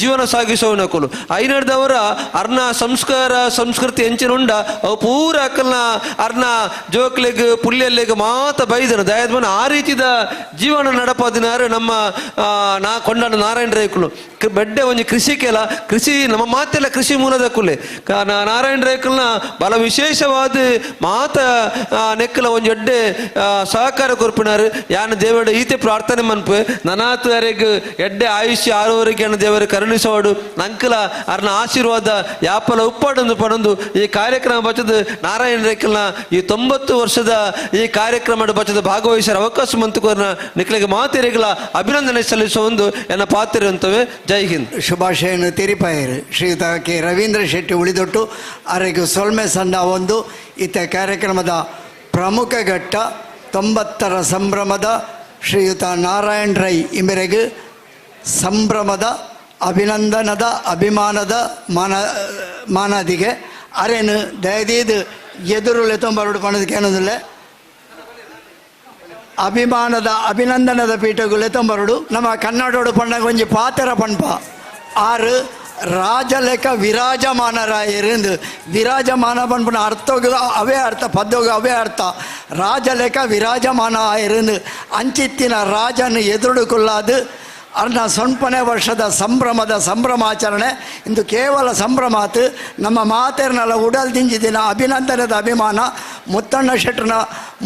ಜೀವನ ಸಾಗಿಸೋನಕುಲು ಐನಡ್ದವರ ಅರ್ನ ಸಂಸ್ಕಾರ ಸಂಸ್ಕೃತಿ ಎಂಚಿನುಂಡ ಅವು ಪೂರ ಅಕ್ಕಲ್ನ ಅರ್ನ ಜೋಕ್ಲೆಗ್ ಪುಲ್ಲೆಲ್ಲೆಗ್ ಮಾತ ಬೈದನು ದಯದ ಆ ರೀತಿದ ಜೀವನ ನಡಪದಿನಾರು ನಮ್ಮ ನಾ ಕೊಂಡಾಡ ನಾರಾಯಣ ರೈಕುಲು. ಬೆಡ್ಡೆ ಒಂಜಿ ಕೃಷಿ ಕೆಲ ಕೃಷಿ ನಮ್ಮ ಮಾತೆಲ್ಲ ಕೃಷಿ ಮೂಲದ ಕುಲೆ ನಾರಾಯಣ ರೈಕುಲ್ನ ಬಲ ವಿಶೇಷವಾದ ಮಾತ ನೆಕ್ಕಲ ಒಂಜಿ ಎಡ್ಡೆ ಸಹಕಾರ ಕೊರ್ಪಿನಾರು. ಯಾನ ದೇವಡ ಈತೆ ಪ್ರಾರ್ಥನೆ ಮನ್ಪು ನನಾತ್ವರೆಗ್ ಎಡ್ಡೆ ಆಯುಷ್ಯ ಆರೋಗ್ಯ ದೇವರು ಕರುಣಿಸೋಡು ನಂಕಲ ಅರ್ನ ಆಶೀರ್ವಾದ ಯಾಪಲ ಉಪ್ಪಾಡೊಂದು ಪಡೊಂದು ಈ ಕಾರ್ಯಕ್ರಮ ಬಚ್ಚದ ನಾರಾಯಣ ರೈಕಲ್ನ ಈ 90 ವರ್ಷದ ಈ ಕಾರ್ಯಕ್ರಮ ಬಚ್ಚದ ಭಾಗವಹಿಸರ ಅವಕಾಶ ಮಂತುಕೋರ್ನ ನಿಕ್ಲಿಗೆ ಮಾತೆರೆಗಳ ಅಭಿನಂದನೆ ಸಲ್ಲಿಸುವ ಒಂದು ಎನ್ನ ಪಾತ್ರ. ಜೈ ಹಿಂದ್. ಶುಭಾಶಯನ್ನು ತೆರಿಪಾಯರು ಶ್ರೀಯುತ ಕೆ ರವೀಂದ್ರ ಶೆಟ್ಟಿ ಉಳಿದೊಟ್ಟು ಅರೆಗೆ ಸೊಲ್ಮೆ ಸಣ್ಣ ಒಂದು ಇತ ಕಾರ್ಯಕ್ರಮದ ಪ್ರಮುಖ ಘಟ್ಟ 90ರ ಸಂಭ್ರಮದ ಶ್ರೀಯುತ ನಾರಾಯಣ್ ರೈ ಇಮೆರೆಗೆ ಸಂಭ್ರಮದ ಅಭಿನಂದನದ ಅಭಿಮಾನದ ಮಾನಾದಿಗೆ ಅರೆನು ದಯದೀದು ಎದುರುಲೆ ತೊಂಬರೋಡು ಪಣದಕ್ಕೆ ಏನದಿಲ್ಲ ಅಭಿಮಾನದ ಅಭಿನಂದನದ ಪೀಠಗುಲೆ ತೊಂಬರೋಡು ನಮ್ಮ ಕನ್ನಡೋಡು ಪಣ್ಣಗ ಒಂಜಿ ಪಾತ್ರ ಪಣ್ಪ ಆರು ರಾಜಲೇಖ ವಿರಾಜಮಾನರಾಯರಿಂದ ವಿರಾಜಮಾನ ಪನ್ಪುನ ಅರ್ಥಗ ಅವೇ ಅರ್ಥ ಪದ್ದೋಗ ಅವೇ ಅರ್ಥ ರಾಜಲೇಖ ವಿರಾಜಮಾನ ಆಯಿருந்து ಅಂಚಿತ್ತಿನ ರಾಜನ ಎದುರುಕೊಲ್ಲಾದು ಅರ್ನ ಸೊನ್ಪನೆ ವರ್ಷದ ಸಂಭ್ರಮದ ಸಂಭ್ರಮಾಚರಣೆ ಇಂದು ಕೇವಲ ಸಂಭ್ರಮಾತು ನಮ್ಮ ಮಾತೆರ್ನಲ್ಲ ಉಡಲ್ ದಿಂಜಿದಿನ ಅಭಿನಂದನದ ಅಭಿಮಾನ ಮುತ್ತಣ್ಣ ಶೆಟ್ಟರ್ನ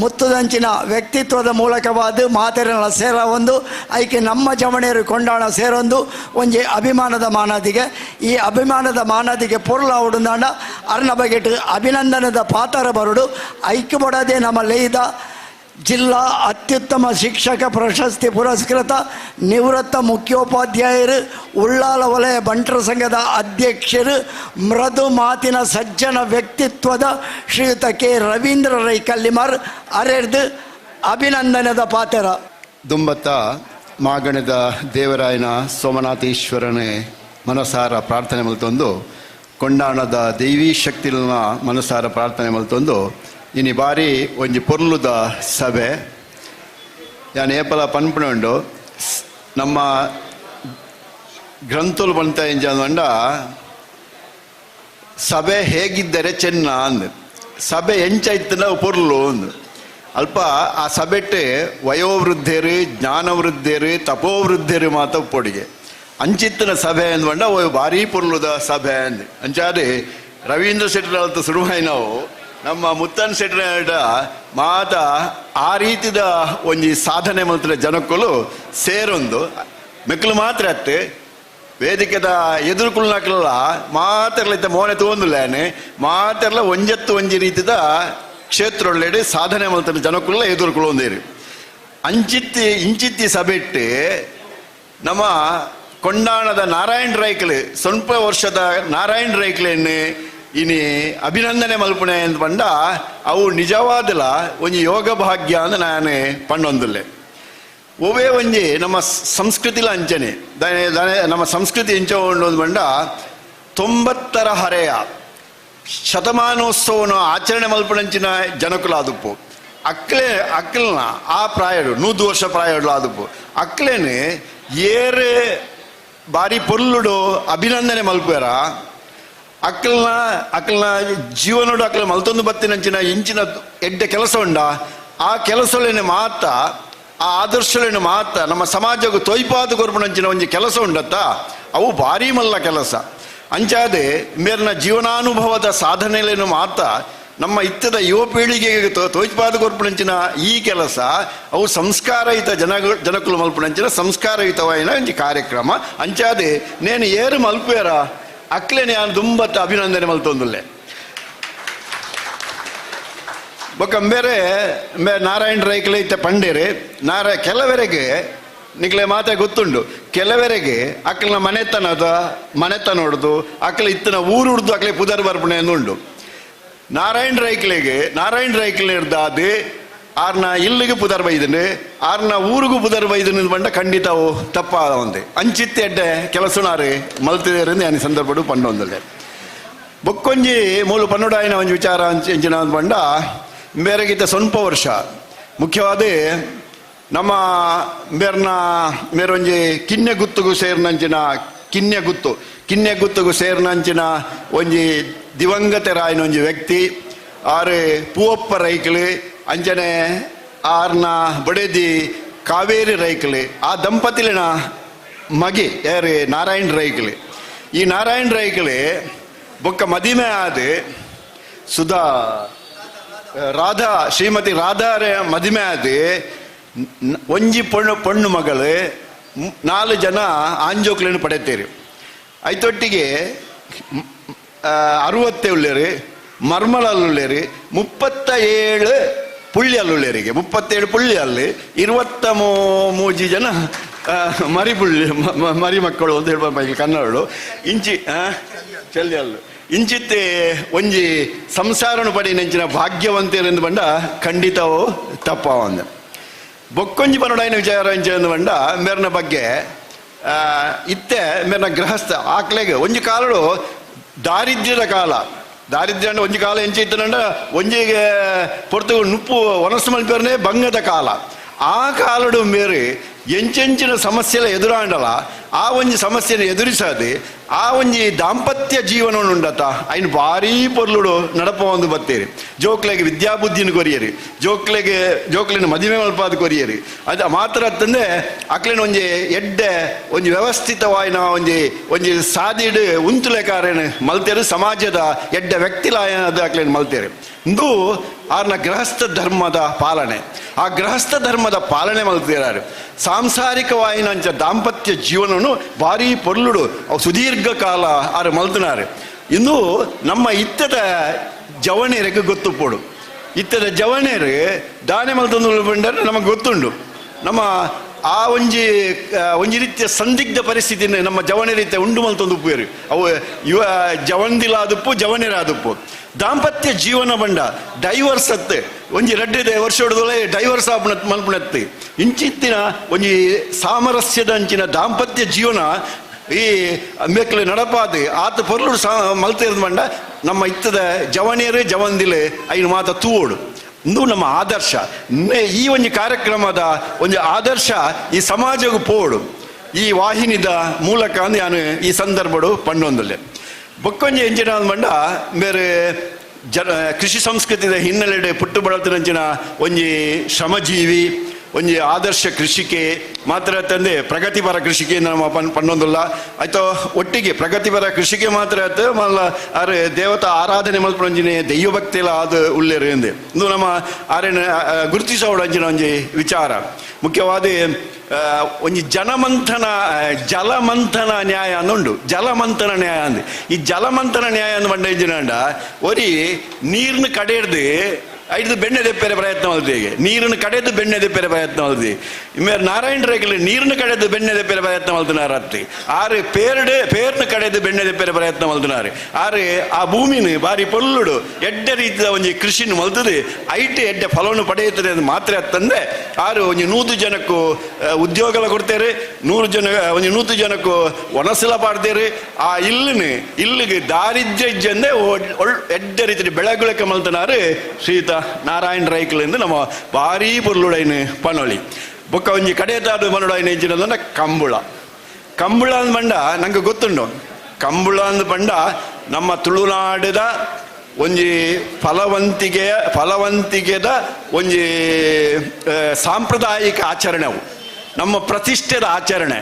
ಮುತ್ತುದಂಚಿನ ವ್ಯಕ್ತಿತ್ವದ ಮೂಲಕವಾದ ಮಾತೆರನ ಸೇರ ಒಂದು ಐಕೆ ನಮ್ಮ ಜವಣಿಯರು ಕೊಂಡಾಣ ಸೇರೊಂದು ಒಂಜಿ ಅಭಿಮಾನದ ಮಾನಾದಿಗೆ ಈ ಅಭಿಮಾನದ ಮಾನಾದಿಗೆ ಪೊರ್ಲ ಉಡುಂದಾಂಡ ಅರ್ನ ಬಗೆಟ್ ಅಭಿನಂದನದ ಪಾತರ ಬರುಡು ಐಕ್ಯ ಬಡದೆ ನಮ್ಮ ಲೇಯ್ದ ಜಿಲ್ಲಾ ಅತ್ಯುತ್ತಮ ಶಿಕ್ಷಕ ಪ್ರಶಸ್ತಿ ಪುರಸ್ಕೃತ ನಿವೃತ್ತ ಮುಖ್ಯೋಪಾಧ್ಯಾಯರು ಉಳ್ಳಾಲ ವಲಯ ಬಂಟರ ಸಂಘದ ಅಧ್ಯಕ್ಷರು ಮೃದು ಮಾತಿನ ಸಜ್ಜನ ವ್ಯಕ್ತಿತ್ವದ ಶ್ರೀಯುತ ಕೆ ರವೀಂದ್ರ ರೈ ಕಲ್ಲಿಮಾರ್ ಅರೆರ್ದು ಅಭಿನಂದನದ ಪಾತ್ರ. ದುಂಬತ್ತ ಮಾಗಣದ ದೇವರಾಯನ ಸೋಮನಾಥೇಶ್ವರನೇ ಮನಸಾರ ಪ್ರಾರ್ಥನೆ ಮಲ್ತೊಂದು ಕೊಂಡಾಣದ ದೈವಿ ಶಕ್ತಿನ ಮನಸಾರ ಪ್ರಾರ್ಥನೆ ಮಲ್ತೊಂದು ಇನಿ ಬಾರಿ ಒಂಜಿ ಪೊರ್ಲುದ ಸಭೆ ಯಾನ್ ಏಪಲ ಪನ್ಪುಂಡು ನಮ್ಮ ಗ್ರಂಥಲು ಬಂತ ಎಂಜಂಡ ಸಭೆ ಹೇಗಿದ್ದರೆ ಚೆನ್ನ ಅಂದ್ ಸಭೆ ಎಂಚೈತನ ಪೊರ್ಲು ಅಂದ್ ಅಲ್ಪ ಆ ಸಭೆಟ್ ವಯೋವೃದ್ಧರು ಜ್ಞಾನವೃದ್ಧರು ತಪೋವೃದ್ಧರು ಮಾತ ಪೊಡಿಗೆ ಅಂಚಿತ್ತನ ಸಭೆ ಅಂದ್ಕೊಂಡ ಭಾರಿ ಪೊರ್ಲುದ ಸಭೆ ಅಂದ್ ಅಂಚಾರೆ ರವೀಂದ್ರ ಶೆಟ್ಟರ್ ಅಂತ ಸುರುವಾಯಿ ನಾವು ನಮ್ಮ ಮುತ್ತನ್ ಶೆಟ್ರ ಮಾತ ಆ ರೀತಿದ ಒಂಜಿ ಸಾಧನೆ ಮಲ್ತಿನ ಜನಕ್ಕುಲು ಸೇರೊಂದು ಮೆಕ್ಕಲು ಮಾತ್ರ ಅತ್ತೆ ವೇದಿಕೆದ ಎದುರುಕುಲ್ನಕ್ಲೆಲ್ಲ ಮಾತೆರ್ಲ ಇತ್ತ ಮೋನೆ ತೂವೊಂದುಲ್ಲೇನೆ ಮಾತೆರ್ಲ ಒಂಜತ್ತು ಒಂಜಿ ರೀತಿದ ಕ್ಷೇತ್ರೊಳ್ಳೆಡೆ ಸಾಧನೆ ಮಲ್ತಿನ ಜನಕ್ಕುಲ್ಲ ಎದುರುಕುಲೊಂದೇರು. ಅಂಚಿತ್ತಿ ಇಂಚಿತ್ತಿ ಸಭೆಟ್ಟು ನಮ್ಮ ಕೊಂಡಾಣದ ನಾರಾಯಣ್ ರೈಕ್ಲು ಸ್ವಲ್ಪ ವರ್ಷದ ನಾರಾಯಣ್ ರೈಕ್ಲೆನ್ ಇನಿ ಅಭಿನಂದನೆ ಮಲ್ಪುಣೆ ಅಂತ ಪಂಡ ಅವು ನಿಜವಾದಲ ಒಂಜಿ ಯೋಗ ಭಾಗ್ಯ ಅಂದ್ ನಾನು ಪಣ್ಣೊಂದುಲ್ಲೆ. ಒವೇ ಒಂಜಿ ನಮ್ಮ ಸಂಸ್ಕೃತಿಲ ಅಂಚನೆ ನಮ್ಮ ಸಂಸ್ಕೃತಿ ಎಂಚ ಉಂಡು ಪಂಡ 90ರ ಹರೆಯ ಶತಮಾನೋತ್ಸವನ ಆಚರಣೆ ಮಲ್ಪುಣಂಚಿನ ಜನಕುಲ ಆದುಪ್ಪು ಅಕ್ಲೆ ಅಕ್ಲನ ಆ ಪ್ರಾಯಡು 100 ವರ್ಷ ಪ್ರಾಯಡು ಆದುಪ್ಪು ಅಕ್ಲೇನೆ ಏರು ಬಾರಿ ಪೊರ್ಲುಡು ಅಭಿನಂದನೆ ಮಲ್ಪುವೆರ ಅಕ್ಲನ ಅಕ್ಲನ ಜೀವನೋಡು ಅಕ್ಲ ಮಲ್ತೊಂದು ಬತ್ತಿನಂಚಿನ ಇಂಚಿನ ಎಡ್ಡೆ ಕೆಲಸ ಉಂಡ ಆ ಕೆಲಸಲೇನೆ ಮಾತ ಆ ಆದರ್ಶಲೇನು ಮಾತ ನಮ್ಮ ಸಮಾಜಕ್ಕೂ ತೊಯ್ಪಾದ ಕೊರ್ಪುಣಂಚಿನ ಒಂಜಿ ಕೆಲಸ ಉಂಡತ್ತ ಅವು ಭಾರಿ ಮಲ್ಲ ಕೆಲಸ. ಅಂಚಾದೆ ಮೇರ್ನ ಜೀವನಾನುಭವದ ಸಾಧನೆಲೇನು ಮಾತ ನಮ್ಮ ಇತ್ತದ ಯುವ ಪೀಳಿಗೆಗೆ ತೋಯ್ಪಾದ ಕೊರ್ಪುಣಂಚಿನ ಈ ಕೆಲಸ ಅವು ಸಂಸ್ಕಾರಯುತ ಜನಕುಲು ಮಲ್ಪುಣಂಚಿನ ಸಂಸ್ಕಾರಯುತವಾಯಿನ ಒಂಜಿ ಕಾರ್ಯಕ್ರಮ. ಅಂಚಾದೆ ನೇನು ಏರು ಮಲ್ಪುವೆರ ಅಕ್ಲೇನೆ ಯಾನ್ ದುಂಬತ್ತ ಅಭಿನಂದನೆ ಮಲ್ತೊಂದುಲ್ಲೆ. ಬೊಕ್ಕ ಬೇರೆ ನಾರಾಯಣ ರೈಕ್ಲೆ ಇತ್ತ ಪಂಡೇರಿ ನಾರ ಕೆಲವರೆಗೆ ನಿಕ್ಲೆ ಮಾತೆ ಗೊತ್ತುಂಡು ಕೆಲವರೆಗೆ ಅಕ್ಲನ ಮನೆತನದ ಮನೆತನ ಹೊಡ್ದು ಅಕ್ಲ ಇತ್ತನ ಊರು ಹುಡ್ದು ಅಕ್ಲೆ ಪುದರ್ ಬರ್ಪಣೆ ಉಂಡು. ನಾರಾಯಣ ರೈಕ್ಲೆಗೆ ನಾರಾಯಣ ರೈಕ್ಲೆ ಇರ್ದಾದು ಆರ್ನ ಇಲ್ಲಿಗೆ ಪುದರ್ ಬೈದನು ಆರ್ನ ಊರಿಗೂ ಪುದರ್ ಬೈದನು ಬಂಡ ಖಂಡಿತ ಅವು ತಪ್ಪಾದ ಒಂದೆ ಅಂಚಿತ್ತೆ ಎಡ್ಡೆ ಕೆಲಸನಾರು ಮಲ್ತಿದೇರಿಂದ ನಾನು ಸಂದರ್ಭಡು ಪಂಡೊಂದಲ್ಲೆ. ಬೊಕ್ಕೊಂಜಿ ಮೂಲು ಪನ್ನುಡಾಯಿನ ಒಂಜಿ ವಿಚಾರ ಅಂಚಿನ ಪಂಡ ಬೇರೆಗಿದ್ದ ಸ್ವಲ್ಪ ವರ್ಷ ಮುಖ್ಯವಾದ ನಮ್ಮ ಬೇರ್ನ ಮೇರೊಂಜಿ ಕಿನ್ನೆ ಗುತ್ತುಗು ಸೇರಿನಂಚಿನ ಕಿನ್ನೆ ಗುತ್ತು ಕಿನ್ನೆ ಗುತ್ತುಗು ಸೇರಿನಂಚಿನ ಒಂಜಿ ದಿವಂಗತರಾಯಿನ ಒಂಜಿ ವ್ಯಕ್ತಿ ಆರು ಪೂವಪ್ಪ ರೈಕ್ಲು ಅಂಚನೆ ಆರ್ನ ಬಡೇದಿ ಕಾವೇರಿ ರೈಕ್ಲು ಆ ದಂಪತಿಲಿನ ಮಗಿ ಯಾರು ನಾರಾಯಣ ರೈಕ್ಲು. ಈ ನಾರಾಯಣ ರೈಕ್ಲು ಬೊಕ್ಕ ಮದಿಮೆ ಆದ ಸುಧಾ ರಾಧಾ ಶ್ರೀಮತಿ ರಾಧಾರ ಮದಿಮೆ ಆದ ಒಂಜಿ ಪೊಣ್ಣು ಪೊಣ್ಣು ಮಗಳು 4 ಜನ ಆಂಜೋಕ್ಲೇನು ಪಡೆಯುತ್ತೀರಿ. ಐತೊಟ್ಟಿಗೆ 60 ಉಳ್ಳೇರಿ ಮರ್ಮಲಲ್ಲುಳ್ಳೇರಿ 37 ಪುಳ್ಳಿ ಅಲ್ಲುಳ್ಳೇರಿಗೆ 37 ಪುಳ್ಳಿ ಅಲ್ಲಿ 23 ಜನ ಮರಿ ಪುಳ್ಳಿ ಮರಿ ಮಕ್ಕಳು ಅಂತ ಹೇಳ್ಬ ಕನ್ನಡಳು ಇಂಚಿ ಚೆಲ್ಲಿ ಅಲ್ಲು ಇಂಚಿತ್ತೆ ಒಂಜಿ ಸಂಸಾರನು ಪಡಿ ನೆಂಚಿನ ಭಾಗ್ಯವಂತರೆಂದು ಬಂಡ ಖಂಡಿತವು ತಪ್ಪವಂದ. ಬೊಕ್ಕೊಂಜಿ ಪನೋಡಾಯಿನ ವಿಚಾರ ಅಂಚೆಂದು ಬಂಡ ಮೇರ್ನ ಬಗ್ಗೆ ಇತ್ತೆ ಮೇರ್ನ ಗೃಹಸ್ಥ ಆಕ್ಲೆಗೆ ಒಂಜಿ ಕಾಲಡು ದಾರಿದ್ರ್ಯದ ಕಾಲ ದಾರಿದ್ರ್ಯ ಅಂದ್ರೆ ಒಂಜಿ ಕಾಲ ಎಂಚ ಇತ್ತನಂಡ ಒಂಜಿಗೆ ಪೊರ್ತು ನುಪ್ಪು ಒನಸು ಮಲ್ಪೇರ್ನೆ ಬಂಗದ ಕಾಲ. ಆ ಕಾಲಡು ಮೇರೆ ಎಂಚೆಂಚಿನ ಸಮಸ್ಯೆಲ ಎದುರಾಂಡಲ ಆ ಒಂಜಿ ಸಮಸ್ಯೆನ ಎದುರಿಸದೆ ಆ ಒಂಜಿ ದಾಂಪತ್ಯ ಜೀವನವನ್ನು ಉಂಡತ ಐನು ಭಾರೀ ಪೊರ್ಲುಡು ನಡಪ ಒಂದು ಬತ್ತೇರಿ. ಜೋಕ್ಲೆಗೆ ವಿದ್ಯಾಬುದ್ಧಿನ ಕೊರಿಯರಿ ಜೋಕ್ಲೆಗೆ ಜೋಕ್ಲೆನ ಮದುವೆ ಮಲ್ಪಾದ ಕೊರಿಯರಿ ಅದು ಮಾತ್ರ ಅಂತಂದ್ರೆ ಅಕ್ಲೆನ ಒಂಜಿ ಎಡ್ಡೆ ಒಂಜಿ ವ್ಯವಸ್ಥಿತವಾಯಿನ ಒಂಜಿ ಒಂಜಿ ಸಾದಿಡು ಉಂತುಲೆಕಾರೇನು ಮಲ್ತೇರು ಸಮಾಜದ ಎಡ್ಡೆ ವ್ಯಕ್ತಿಲಾಯನದ ಅಕ್ಲೇನು ಮಲ್ತೇರು. ಇಂದು ಆರ್ನ ಗೃಹಸ್ಥ ಧರ್ಮದ ಪಾಲನೆ ಆ ಗೃಹಸ್ಥ ಧರ್ಮದ ಪಾಲನೆ ಮಲ್ತೇರಾರು ಸಾಂಸಾರಿಕವಾಯಿನಂಚ ದಾಂಪತ್ಯ ಜೀವನವನ್ನು ಭಾರೀ ಪೊರ್ಲುಡು ಅವು ಸುದೀರ್ಘ ಕಾಲ ಆರು ಮಲ್ತನಾರು. ಇಂದು ನಮ್ಮ ಇತ್ತದ ಜವಣೇರಿಗೆ ಗೊತ್ತುಪೋಡು ಇತ್ತದ ಜವಣೇರು ದಾನೆ ಮಲ್ತಂದು ಬಂದರೆ ನಮಗೆ ಗೊತ್ತುಂಡು ನಮ್ಮ ಆ ಒಂಜಿ ಒಂಜಿ ರೀತಿಯ ಸಂದಿಗ್ಧ ಪರಿಸ್ಥಿತಿನ ನಮ್ಮ ಜವಣೆ ರೀತಿಯ ಉಂಡು ಮಲ್ತೊಂದು ಉಪ್ಪೇರು ಅವು ಯುವ ಜವಂದಿಲಾದುಪ್ಪು ಜವಣೇರಾದುಪ್ಪು ದಾಂಪತ್ಯ ಜೀವನ ಬಂಡ ಡೈವರ್ಸ್ ಅತ್ತೆ ಒಂಜಿ ರಡ್ಡೆ ವರ್ಷ ಹೊಡೆದೊಳೆ ಡೈವರ್ಸ್ ಆಪುಣ ಮಲ್ಪುಣತ್ತೆ ಇಂಚಿತ್ತಿನ ಒಂಜಿ ಸಾಮರಸ್ಯದ ಅಂಚಿನ ದಾಂಪತ್ಯ ಜೀವನ ಈ ಮೇಕ್ಲೆ ನಡಪಾದ ಆತ ಪೊರ್ಲುಡು ಸಾ ಮಲ್ತಿರೋದು ಬಂಡ ನಮ್ಮ ಇತ್ತದ ಜವಣಿಯರು ಜವಂದಿಲೆ ಐನು ಮಾತ ತೂವೋಡು ಇಂದು ನಮ್ಮ ಆದರ್ಶ. ಈ ಒಂದು ಕಾರ್ಯಕ್ರಮದ ಒಂದು ಆದರ್ಶ ಈ ಸಮಾಜಕ್ಕೆ ಪೋಡು ಈ ವಾಹಿನಿದ ಮೂಲಕ ನಾನು ಈ ಸಂದರ್ಭಡು ಪಣ್ಣೊಂದಲ್ಲೆ. ಬೊಕ್ಕೊಂಜಿ ಎಂಚಿನ ಬಂಡ ಬೇರೆ ಜನ ಕೃಷಿ ಸಂಸ್ಕೃತಿದ ಹಿನ್ನೆಲೆಡೆ ಪುಟ್ಟು ಬಳತಿನಂಚಿನ ಒಂಜಿ ಶ್ರಮಜೀವಿ ಒಂಜಿ ಆದರ್ಶ ಕೃಷಿಕೆ ಮಾತ್ರ ತಂದೆ ಪ್ರಗತಿಪರ ಕೃಷಿಕೆ ನಮ್ಮ ಪನ್ನೊಂದುಲ್ಲ ಆಯ್ತು ಒಟ್ಟಿಗೆ ಪ್ರಗತಿಪರ ಕೃಷಿಕೆ ಮಾತ್ರ ಆಯ್ತು ಮಲ್ಲ ಆರು ದೇವತಾ ಆರಾಧನೆ ಮಲ್ಪೊಂಜಿನಿ ದೈವಭಕ್ತಿಲ ಅದು ಉಳ್ಳೇರು ಎಂದೆ ಇದು ನಮ್ಮ ಆರೇನ ಗುರುತಿಸೋಡು ಅಂಚಿನ ಒಂಜಿ ವಿಚಾರ. ಮುಖ್ಯವಾದ ಒಂಜಿ ಜನಮಂಥನ ಜಲಮಂಥನ ನ್ಯಾಯ ಅಂದುಂಡು. ಜಲಮಂಥನ ನ್ಯಾಯ ಅಂದು ಈ ಜಲಮಂಥನ ನ್ಯಾಯ ಅಂದು ಬಂಡ ಇಂಜಿನ ಒರಿ ನೀರನ್ನು ಕಡೆಯರ್ದು ಐದು ಬೆಣ್ಣೆ ದೆಪ್ಪೆರೆ ಪ್ರಯತ್ನ ಮಾಡ್ತೀವಿ, ನೀರನ್ನು ಕಡೆದು ಬೆಣ್ಣೆ ದೆಪ್ಪೆರೆ ಪ್ರಯತ್ನ ಮಾಡ್ತೀವಿ. ಇಮೇಲೆ ನಾರಾಯಣ ರೇಖಲೆ ನೀರನ್ನು ಕಡೆದು ಬೆಣ್ಣೆ ದೆಪ್ಪೆರೆ ಪ್ರಯತ್ನ ಮಾಡ್ತಿನಾರ ಅತ್ತಿ ಆರು ಪೇರ್ಡು ಪೇರ್ನ ಕಡೆದು ಬೆಣ್ಣೆ ದೆಪ್ಪೆರೆ ಪ್ರಯತ್ನ ಮಾಡ್ತಿನಾರೆ. ಆರು ಆ ಭೂಮಿನ ಬಾರಿ ಪೊಲ್ಲುಡು ಎಡ್ಡೆ ರೀತಿಯ ಒಂಜಿ ಕೃಷಿನ ಮಲ್ತದೆ ಐಟು ಎಡ್ಡೆ ಫಲವನ್ನು ಪಡೆಯುತ್ತದೆ ಅದು ಮಾತ್ರ ತಂದೆ ಆರು ಒಂಜಿ 100 ಜನಕ್ಕೂ ಉದ್ಯೋಗಲ ಕೊಡ್ತೇವೆ, 100 ಜನ ಒಂಜಿ 100 ಜನಕ್ಕೂ ವನಸಲ ಪಾಡ್ತೇವೆ. ಆ ಇಲ್ಲಿನ ಇಲ್ಲಿಗೆ ದಾರಿದ್ರ್ಯ ಇಜ್ಜಂದೆ ಎಡ್ಡೆ ರೀತಿ ಬೆಳಗುಳಕ್ಕೆ ಮಲ್ತನಾರು ಶ್ರೀತ ನಾರಾಯಣ ರೈಕಲಿಂದ ನಮ್ಮ ಭಾರೀ ಪೊರ್ಲುಡೈನು ಪನೊಳಿ. ಬೊಕ್ಕ ಒಂಜಿ ಕಡೆತಾದ ಮನುಡೈನ ಎಂಚಿನ ಕಂಬುಳ. ಕಂಬುಳ ಅಂದ್ ಬಂಡ ನಂಗೆ ಗೊತ್ತುಂಡು. ಕಂಬುಳ ಅಂದ್ ಬಂಡ ನಮ್ಮ ತುಳುನಾಡದ ಒಂಜಿ ಫಲವಂತಿಗೆದ ಒಂಜಿ ಸಾಂಪ್ರದಾಯಿಕ ಆಚರಣೆವು, ನಮ್ಮ ಪ್ರತಿಷ್ಠೆದ ಆಚರಣೆ.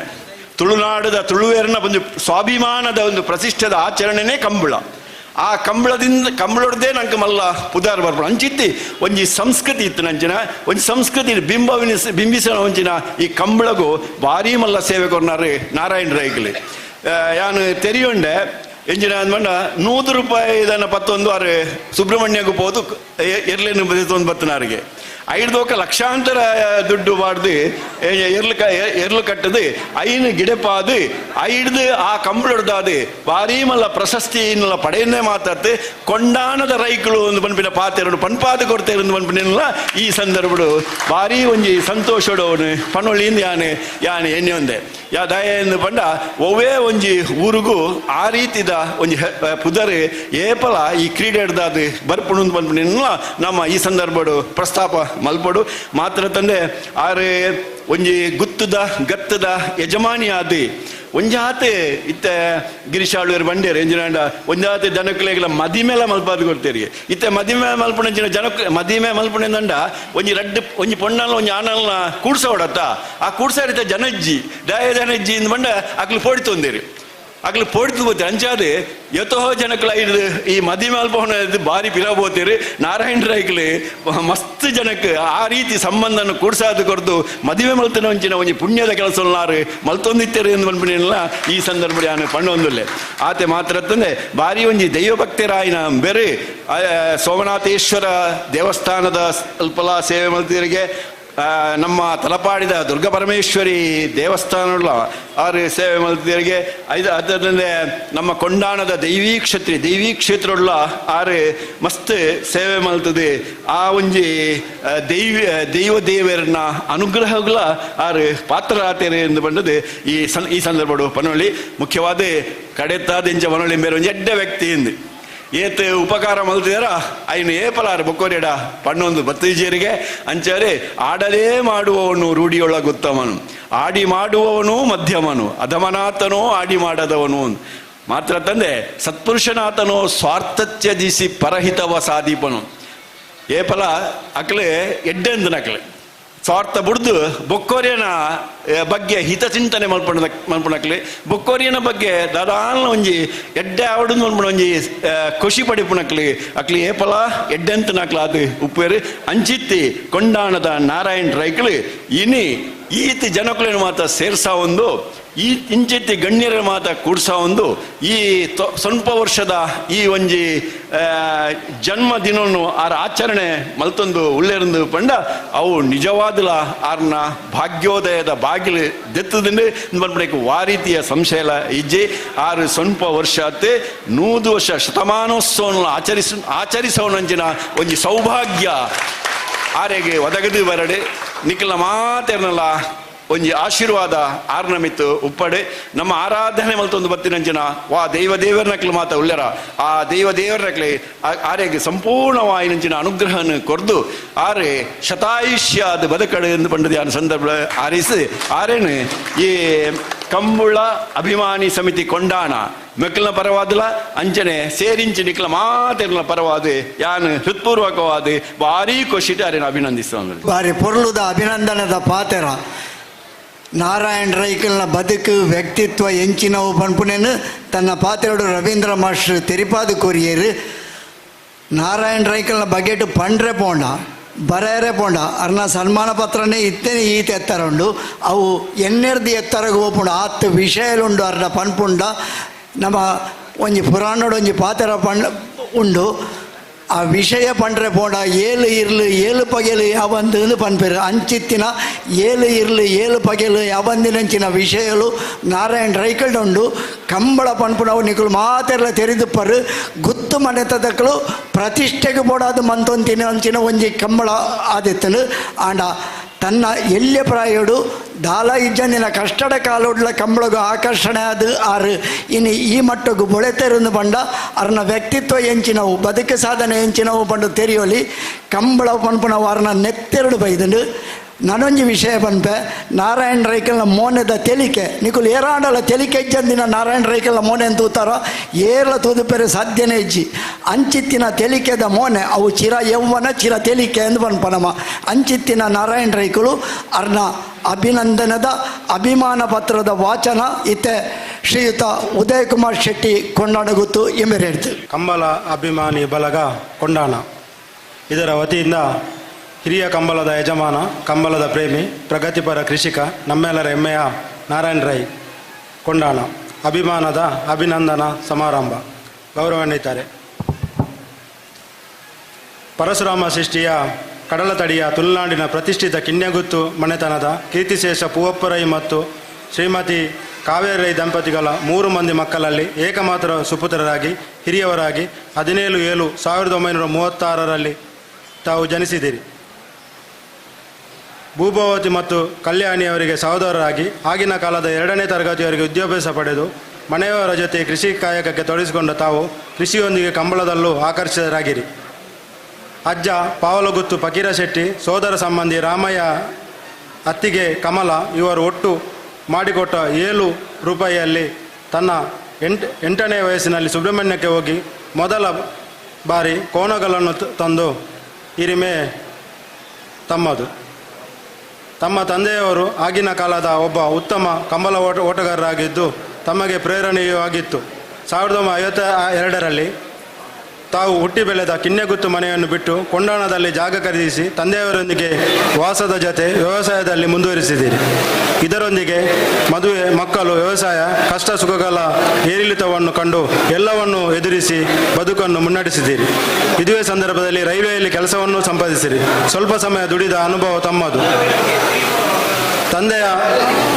ತುಳುನಾಡದ ತುಳುವೇರನ ಒಂದು ಸ್ವಾಭಿಮಾನದ ಒಂದು ಪ್ರತಿಷ್ಠೆದ ಆಚರಣೆನೇ ಕಂಬುಳ. ಆ ಕಂಬಳದಿಂದ ಕಂಬಳೊಡ್ದೇ ನಂಗೆ ಮಲ್ಲ ಪುದಾರ್ ಬರ್ಪಣ ಅಂಚಿತ್ತಿ ಒಂಜಿ ಸಂಸ್ಕೃತಿ ಇತ್ತು ನಂಚಿನ ಒಂಜಿ ಸಂಸ್ಕೃತಿ ಬಿಂಬಿಸನ ಒಂಚಿನ ಈ ಕಂಬಳಗೂ ಭಾರೀ ಮಲ್ಲ ಸೇವೆ ಕೊರ್ನಾರು ನಾರಾಯಣ ರೈಕ್ಲಿ. ಯಾನು ತೆರಿಯೊಂಡೆ ಎಂಜಿನ ಅಂದ್ಮಂಡ 100 ರೂಪಾಯಿ ಇದನ್ನು ಪತ್ತೊಂದು ಆರು ಸುಬ್ರಹ್ಮಣ್ಯಗೂ ಹೋದು ಎರ್ಲೇನು ಬದಿತೊಂದು ಬತ್ತನಾರಿಗೆ ಐದು ಲಕ್ಷಾಂತರ ದುಡ್ಡು ಬಾಡ್ದು ಎರ್ಲು ಕಟ್ಟದು ಐನು ಗಿಡಪಾದು ಐದು ಆ ಕಂಬಳೊಡ್ದಾದು ಭಾರೀ ಮಲ್ಲ ಪ್ರಶಸ್ತಿಯನ್ನೆಲ್ಲ ಪಡೆಯನ್ನೇ ಮಾತಾಡ್ತು ಕೊಂಡಾನದ ರೈಕುಲು ಒಂದು ಪನ್ಪಿನ ಪಾತೆರಡು ಪನ್ಪಾದು ಕೊಡ್ತೇರು ಒಂದು ಪನ್ಪಿನ ಈ ಸಂದರ್ಭಡು ಭಾರೀ ಒಂಜಿ ಸಂತೋಷಡವನು ಪನೊಳಿಯಿಂದ ಯಾನು ಯಾನು ಎಣ್ಣೆ ಒಂದೆ ಯಾ ದಯ ಎಂದು ಪಂಡ ಒವ್ವೇ ಒಂಜಿ ಊರಿಗೂ ಆ ರೀತಿದ ಒಂಜಿ ಪುದರ್ ಏಪಲ ಈ ಕ್ರೀಡೆ ಹಿಡ್ದಾದು ಬರ್ಪುಣು ಪನ್ಪಿನ ನಮ್ಮ ಈ ಸಂದರ್ಭಡು ಪ್ರಸ್ತಾಪ ಮಲ್ಪಡು. ಮಾತ್ರ ತಂದೆ ಆರೆ ಒಂಜಿ ಗುತ್ತದ ಗತ್ತದ ಯಜಮಾನಿ ಆದಿ ಒಂಜಾತೆ ಇತ್ತೆ ಗಿರಿಶಾಳುವರು ಬಂಡೇರು ಎಂಜಿನಾಂಡ ಒಂಜಾತೆ ಜನಕ್ಕಲೆಗಳ ಮದಿಮೇಲ ಮಲ್ಪಾದು ಕೊಡ್ತೇರಿ. ಇತ್ತೆ ಮದಿಮೆ ಮಲ್ಪುಣಂಚಿನ ಜನಕ್ಕೆ ಮದಿಮೆ ಮಲ್ಪುಣಂದಂಡ ಒಂಜಿ ರಡ್ಡು ಒಂಜಿ ಪೊಣ್ಣಲ್ಲ ಒಂಜಿ ಆನಲ್ನ ಕೂಡ್ಸ ಹೊಡತ್ತ ಆ ಕೂಡ್ಸಾರಿತ ಜನಜ್ಜಿ ದಯ ಜನಜ್ಜಿ ಇಂದ ಬಂಡ ಅಕ್ಲು ಪೋಡಿ ತೊಂದೇರಿ ಅಕ್ಲು ಪೋಡಿತು ಬೋತೀರಿ. ಅಂಚಾದೆ ಯತೋ ಜನಕ್ಕಲ ಇದು ಈ ಮದಿಮೆ ಅಲ್ಪ ಭಾರಿ ಪಿರ ಬೋತೀರಿ. ನಾರಾಯಣ ರೈಕ್ಲಿ ಮಸ್ತ್ ಜನಕ್ಕೆ ಆ ರೀತಿ ಸಂಬಂಧನ ಕೂಡ್ಸಾದು ಕೊರ್ದು ಮದುವೆ ಮಲ್ತನ ಒಂಚಿನ ಒಂಜಿ ಪುಣ್ಯದ ಕೆಲಸ ಮಲ್ತೊಂದಿತ್ತೇರಿ ಎಂದು ಪನ್ಪಿನಿಲ್ಲ ಈ ಸಂದರ್ಭ ಯಾನು ಪಣ್ಣೊಂದುಲ್ಲೆ. ಆತೆ ಮಾತ್ರ ತಂದೆ ಭಾರಿ ಒಂಜಿ ದೈವಭಕ್ತರಾಯಿನ ಬೇರೆ ಸೋಮನಾಥೇಶ್ವರ ದೇವಸ್ಥಾನದ ಅಲ್ಪಲ ಸೇವೆ ಮಲ್ತಿರಿಗೆ ನಮ್ಮ ತಲಪಾಡಿದ ದುರ್ಗಾ ಪರಮೇಶ್ವರಿ ದೇವಸ್ಥಾನ ಆರು ಸೇವೆ ಮಲ್ತಿರಿಗೆ ಐದು ಅದರಿಂದ ನಮ್ಮ ಕೊಂಡಾಣದ ದೈವೀ ಕ್ಷೇತ್ರ ಆರು ಮಸ್ತ್ ಸೇವೆ ಮಲ್ತದೆ. ಆ ಒಂಜಿ ದೈವ ದೇವರನ್ನ ಅನುಗ್ರಹಗಳ ಆರು ಪಾತ್ರರಾತೇರೆ ಎಂದು ಬಂದದ್ದು ಈ ಸಂದರ್ಭಡು ಪನೊಳಿ. ಮುಖ್ಯವಾದ ಕಡೆತಾದಿಂಚ ಪನೊಳಿ ಬೇರೆ ಒಂಜಿ ಎಡ್ಡೆ ವ್ಯಕ್ತಿ ಎಂದು ಏತ್ ಉಪಕಾರ ಮಲ್ತಿದಾರ ಐನು ಏಪಲಾರು ಬೊಕ್ಕೋರಿಡ ಪಣ್ಣೊಂದು ಬತ್ತೀಜಿಯರಿಗೆ ಅಂಚಾರೆ ಆಡಲೇ ಮಾಡುವವನು ರೂಢಿಯೊಳಗುತ್ತಮನು, ಆಡಿ ಮಾಡುವವನು ಮಧ್ಯಮನು, ಅಧಮನಾತನೋ ಆಡಿ ಮಾಡದವನು ಮಾತ್ರ ತಂದೆ ಸತ್ಪುರುಷನಾತನೋ ಸ್ವಾರ್ಥ ತ್ಯಜಿಸಿ ಪರಹಿತವ ಸಾದೀಪನು. ಏಪಲ ಅಕ್ಲೆ ಎಡ್ಡೆ ಅಂದನಕ್ಲೆ ಸ್ವಾರ್ಥ ಬುಡ್ದು ಬೊಕ್ಕೋರಿಯನ ಬಗ್ಗೆ ಹಿತಚಿಂತನೆ ಮಲ್ಪಣಕ್ಲೆ ಬೊಕ್ಕೋರಿಯನ ಬಗ್ಗೆ ದಾದಾನ ಒಂಜಿ ಎಡ್ಡೆ ಆವಡು ಮಲ್ಪಣ ಒಂಜಿ ಖುಷಿ ಪಡಿಪುಣಕ್ಲಿ ಅಕ್ಲಿ ಏಪಲ ಎಡ್ಡೆಂತನಕ್ಲ ಅದು ಉಪ್ಪೇರು ಅಂಚಿತ್ತಿ ಕೊಂಡಾಣದ ನಾರಾಯಣ ರೈಕ್ಲು ಇನಿ ಈತ ಜನಕುಲೇನು ಮಾತ ಸೇರ್ಸ ಒಂದು ಈ ಇಂಚಿತ್ತಿ ಗಣ್ಯರ ಮಾತ ಕೂಡ್ಸ ಒಂದು ಈ ಸ್ವಲ್ಪ ವರ್ಷದ ಈ ಒಂಜಿ ಜನ್ಮದಿನವನ್ನು ಆರ ಆಚರಣೆ ಮಲ್ತೊಂದು ಉಳ್ಳೇರಂದು ಪಂಡ ಅವು ನಿಜವಾದಲ ಆರ್ನ ಭಾಗ್ಯೋದಯದ ಬಾಗಿಲು ದೆತ್ತದಿಂದ ಬಂದ್ಬಿಡಕ್ಕೆ ವಾ ರೀತಿಯ ಸಂಶಯ ಇಜ್ಜಿ. ಆರು ಸ್ವಲ್ಪ ವರ್ಷ ಅತ್ತೆ 100 ವರ್ಷ ಶತಮಾನೋತ್ಸವನ ಆಚರಿಸೋನಂಚಿನ ಒಂಜಿ ಸೌಭಾಗ್ಯ ಆರೆಗೆ ಒದಗದು ಬರಡೆ ನಿಖಲ ಮಾತೇರ್ನಲ್ಲ ಒಂಜಿ ಆಶೀರ್ವಾದ ಆರ್ನಮಿತ್ತು ಉಪ್ಪಡೆ ನಮ್ಮ ಆರಾಧನೆ ಮಲ್ತೊಂದು ಬತ್ತಿನಂಚಿನ ವಾ ದೈವ ದೇವರನಕ್ಲು ಮಾತ ಉಳ್ಳರ ಆ ದೈವ ದೇವರನಕ್ಲೆ ಆರೆಗೆ ಸಂಪೂರ್ಣವಾಯಿನಂಚಿನ ಅನುಗ್ರಹನ ಕೊರ್ದು ಆರೆ ಶತಾಯುಷ್ಯ ಅದು ಬದುಕಡೆ ಎಂದು ಬಂದದ ಸಂದರ್ಭ ಆರಿಸಿ ಆರೇನು ಈ ಕಂಬುಳ ಅಭಿಮಾನಿ ಸಮಿತಿ ಕೊಂಡಾಣ ಮೆಕ್ಕಲ್ನ ಪರವಾದಲ ಅಂಚನೆ ಸೇರಿಂಚಿ ನಿಕ್ಲ ಮಾತೆರ್ನ ಪರವಾದ ಯಾನ್ ಹೃತ್ಪೂರ್ವಕವಾದ ಭಾರೀ ಖುಷಿಟ್ ಅರೆನ ಅಭಿನಂದಿಸುವಂದ್ರೆ. ಬಾರಿ ಪೊರ್ಲುದ ಅಭಿನಂದನದ ಪಾತೆರ. ನಾರಾಯಣ ರೈಕಲ್ನ ಬದುಕು ವ್ಯಕ್ತಿತ್ವ ಎಂಚಿನವು ಪನ್ಪುನೇನು ತನ್ನ ಪಾತೆರಡು ರವೀಂದ್ರ ಮಾಸ್ಟರ್ ತೆರಿಪಾದ ಕೊರಿಯರು. ನಾರಾಯಣ ರೈಕಲ್ನ ಬಗೆಟ್ ಪಂಡ್ರೆ ಪೋಂಡ ಬರೆಯರೆ ಪೋಂಡ ಅರ್ನ ಸನ್ಮಾನ ಪತ್ರನೇ ಇತ್ತೇನೆ ಈತ ಎತ್ತರ ಉಂಡು ಅವು ಎನ್ನೆರ್ದು ಎತ್ತರಗು ಹೋಪುಂಡು ಆತ್ ವಿಷಯಲುಂಡು ಅರ್ನ ಪನ್ಪುಂಡ. ನಮ್ಮ ಒಂಜಿ ಪುರಾಣಡು ಒಂಜಿ ಪಾತೆರ ಪಂಡ ಉಂಡು, ಆ ವಿಷಯ ಪಂಡ್ರೆ ಪೋಂಡ ಏಳು ಇರ್ಲು ಏಳು ಪಗೆಲು ಯಾವಂದು ಪನ್ಪೇರು. ಅಂಚಿತ್ತಿನ ಏಳು ಇರ್ಲು ಏಳು ಪಗೆಲು ಯಾವಂದಿನಂಚಿನ ವಿಷಯಲು ನಾರಾಯಣ ರೈಕಲ್ಡ್ ಉಂಡು. ಕಂಬಳ ಪನ್ಪುನವು ನಿಕುಲು ಮಾತೆರ್ಲ ತೆರಿದುಪ್ಪರು ಗುತ್ತು ಮನೆತದಕ್ಕಲು ಪ್ರತಿಷ್ಠೆಗೆ ಬೋಡಾದ ಮಂತೊಂತಿನ ಅಂಚಿನ ಒಂಜಿ ಕಂಬಳ ಆದಿತ್ತನು. ಆಂಡ ತನ್ನ ಎಲ್ಯ ಪ್ರಾಯೋಡು ದಾಲ ಇಜ್ಜಂದಿನ ಕಷ್ಟದ ಕಾಲೋಡ್ಲ ಕಂಬಳಗು ಆಕರ್ಷಣೆ ಅದು ಆರು ಇನ್ನು ಈ ಮಟ್ಟಗು ಬೊಳೆತೆರಂದು ಬಂಡ ಅರ್ನ ವ್ಯಕ್ತಿತ್ವ ಎಂಚಿನವು ಬದುಕು ಸಾಧನೆ ಎಂಚಿನವು ಪಂಡು ತೆರಿಯೋಲಿ ಕಂಬಳ ಪನ್ಪುನವು ಅರ್ನ ನೆತ್ತೆರಡು ಬೈದುಂಡು. ನನೊಂಜಿ ವಿಷಯ ಪನ್ಪೆ, ನಾರಾಯಣ ರೈಕಲ್ನ ಮೋನೆದ ತೆಲಿಕೆ ನಿಕುಲು ಏರಾಂಡಲ ತೆಲಿಕೆ ಇಜ್ಜಂದಿನ ನಾರಾಯಣ ರೈಕಲ್ನ ಮೋನೆ ಅಂತ ತೂತಾರೋ ಏರ್ಲ ತೂದುಪೆರೆ ಸಾಧ್ಯನೇ ಇಜ್ಜಿ. ಅಂಚಿತ್ತಿನ ತೆಲಿಕೆದ ಮೋನೆ ಅವು ಚಿರ ಯೌವನ ಚಿರ ತೆಲಿಕೆ ಎಂದು ಪನ್ಪನಮ. ಅಂಚಿತ್ತಿನ ನಾರಾಯಣ ರೈಕಲು ಅರ್ನ ಅಭಿನಂದನದ ಅಭಿಮಾನ ಪತ್ರದ ವಾಚನ ಇತ್ತೆ ಶ್ರೀಯುತ ಉದಯ್ ಕುಮಾರ್ ಶೆಟ್ಟಿ ಕೊಂಡಾಣಗುತ್ತು ಎಂಬೆರೆಡ್ತು. ಕಂಬಳ ಅಭಿಮಾನಿ ಬಳಗ ಕೊಂಡಾಣ ಇದರ ವತಿಯಿಂದ ಹಿರಿಯ ಕಂಬಳದ ಯಜಮಾನ, ಕಂಬಳದ ಪ್ರೇಮಿ, ಪ್ರಗತಿಪರ ಕೃಷಿಕ, ನಮ್ಮೆಲ್ಲರ ಹೆಮ್ಮೆಯ ನಾರಾಯಣ ರೈ ಕೊಂಡಾಣ ಅಭಿಮಾನದ ಅಭಿನಂದನಾ ಸಮಾರಂಭ ಗೌರವಾನ್ವಿತರೆ. ಪರಶುರಾಮ ಸೃಷ್ಟಿಯ ಕಡಲತಡಿಯ ತುಳುನಾಡಿನ ಪ್ರತಿಷ್ಠಿತ ಕಿನ್ಯಗುತ್ತು ಮನೆತನದ ಕೀರ್ತಿಶೇಷ ಪೂವಪ್ಪರೈ ಮತ್ತು ಶ್ರೀಮತಿ ಕಾವೇರಿ ರೈ ದಂಪತಿಗಳ 3 ಮಂದಿ ಮಕ್ಕಳಲ್ಲಿ ಏಕಮಾತ್ರ ಸುಪುತ್ರರಾಗಿ ಹಿರಿಯವರಾಗಿ 17/7/1936ರಲ್ಲಿ ತಾವು ಜನಿಸಿದಿರಿ. ಭೂಭಾವತಿ ಮತ್ತು ಕಲ್ಯಾಣಿಯವರಿಗೆ ಸಹೋದರರಾಗಿ ಆಗಿನ ಕಾಲದ 2ನೇ ತರಗತಿಯವರೆಗೆ ವಿದ್ಯಾಭ್ಯಾಸ ಪಡೆದು ಮನೆಯವರ ಜೊತೆ ಕೃಷಿ ಕಾಯಕಕ್ಕೆ ತೊಡಗಿಸಿಕೊಂಡ ತಾವು ಕೃಷಿಯೊಂದಿಗೆ ಕಂಬಳದಲ್ಲೂ ಆಕರ್ಷಿತರಾಗಿರಿ. ಅಜ್ಜ ಪಾವಲಗುತ್ತು ಫಕೀರ ಶೆಟ್ಟಿ, ಸೋದರ ಸಂಬಂಧಿ ರಾಮಯ್ಯ, ಅತ್ತಿಗೆ ಕಮಲ ಇವರು ಒಟ್ಟು ಮಾಡಿಕೊಟ್ಟ 7 ರೂಪಾಯಿಯಲ್ಲಿ ತನ್ನ 8ನೇ ವಯಸ್ಸಿನಲ್ಲಿ ಸುಬ್ರಹ್ಮಣ್ಯಕ್ಕೆ ಹೋಗಿ ಮೊದಲ ಬಾರಿ ಕೋಣಗಳನ್ನು ತಂದು ಹಿರಿಮೆ ತಮ್ಮದು. ತಮ್ಮ ತಂದೆಯವರು ಆಗಿನ ಕಾಲದ ಒಬ್ಬ ಉತ್ತಮ ಕಂಬಳ ಓಟಗಾರರಾಗಿದ್ದು ತಮಗೆ ಪ್ರೇರಣೆಯೂ ಆಗಿತ್ತು. 1952ರಲ್ಲಿ ತಾವು ಹುಟ್ಟಿ ಬೆಳೆದ ಕಿನ್ಯಗುತ್ತು ಮನೆಯನ್ನು ಬಿಟ್ಟು ಕೊಂಡಾಣದಲ್ಲಿ ಜಾಗ ಖರೀದಿಸಿ ತಂದೆಯವರೊಂದಿಗೆ ವಾಸದ ಜೊತೆ ವ್ಯವಸಾಯದಲ್ಲಿ ಮುಂದುವರಿಸಿದ್ದೀರಿ. ಇದರೊಂದಿಗೆ ಮದುವೆ, ಮಕ್ಕಳು, ವ್ಯವಸಾಯ, ಕಷ್ಟ ಸುಖಗಳ ಏರಿಳಿತವನ್ನು ಕಂಡು ಎಲ್ಲವನ್ನೂ ಎದುರಿಸಿ ಬದುಕನ್ನು ಮುನ್ನಡೆಸಿದ್ದೀರಿ. ಇದುವೇ ಸಂದರ್ಭದಲ್ಲಿ ರೈಲ್ವೆಯಲ್ಲಿ ಕೆಲಸವನ್ನು ಸಂಪಾದಿಸಿರಿ. ಸ್ವಲ್ಪ ಸಮಯ ದುಡಿದ ಅನುಭವ ತಮ್ಮದು. ತಂದೆಯ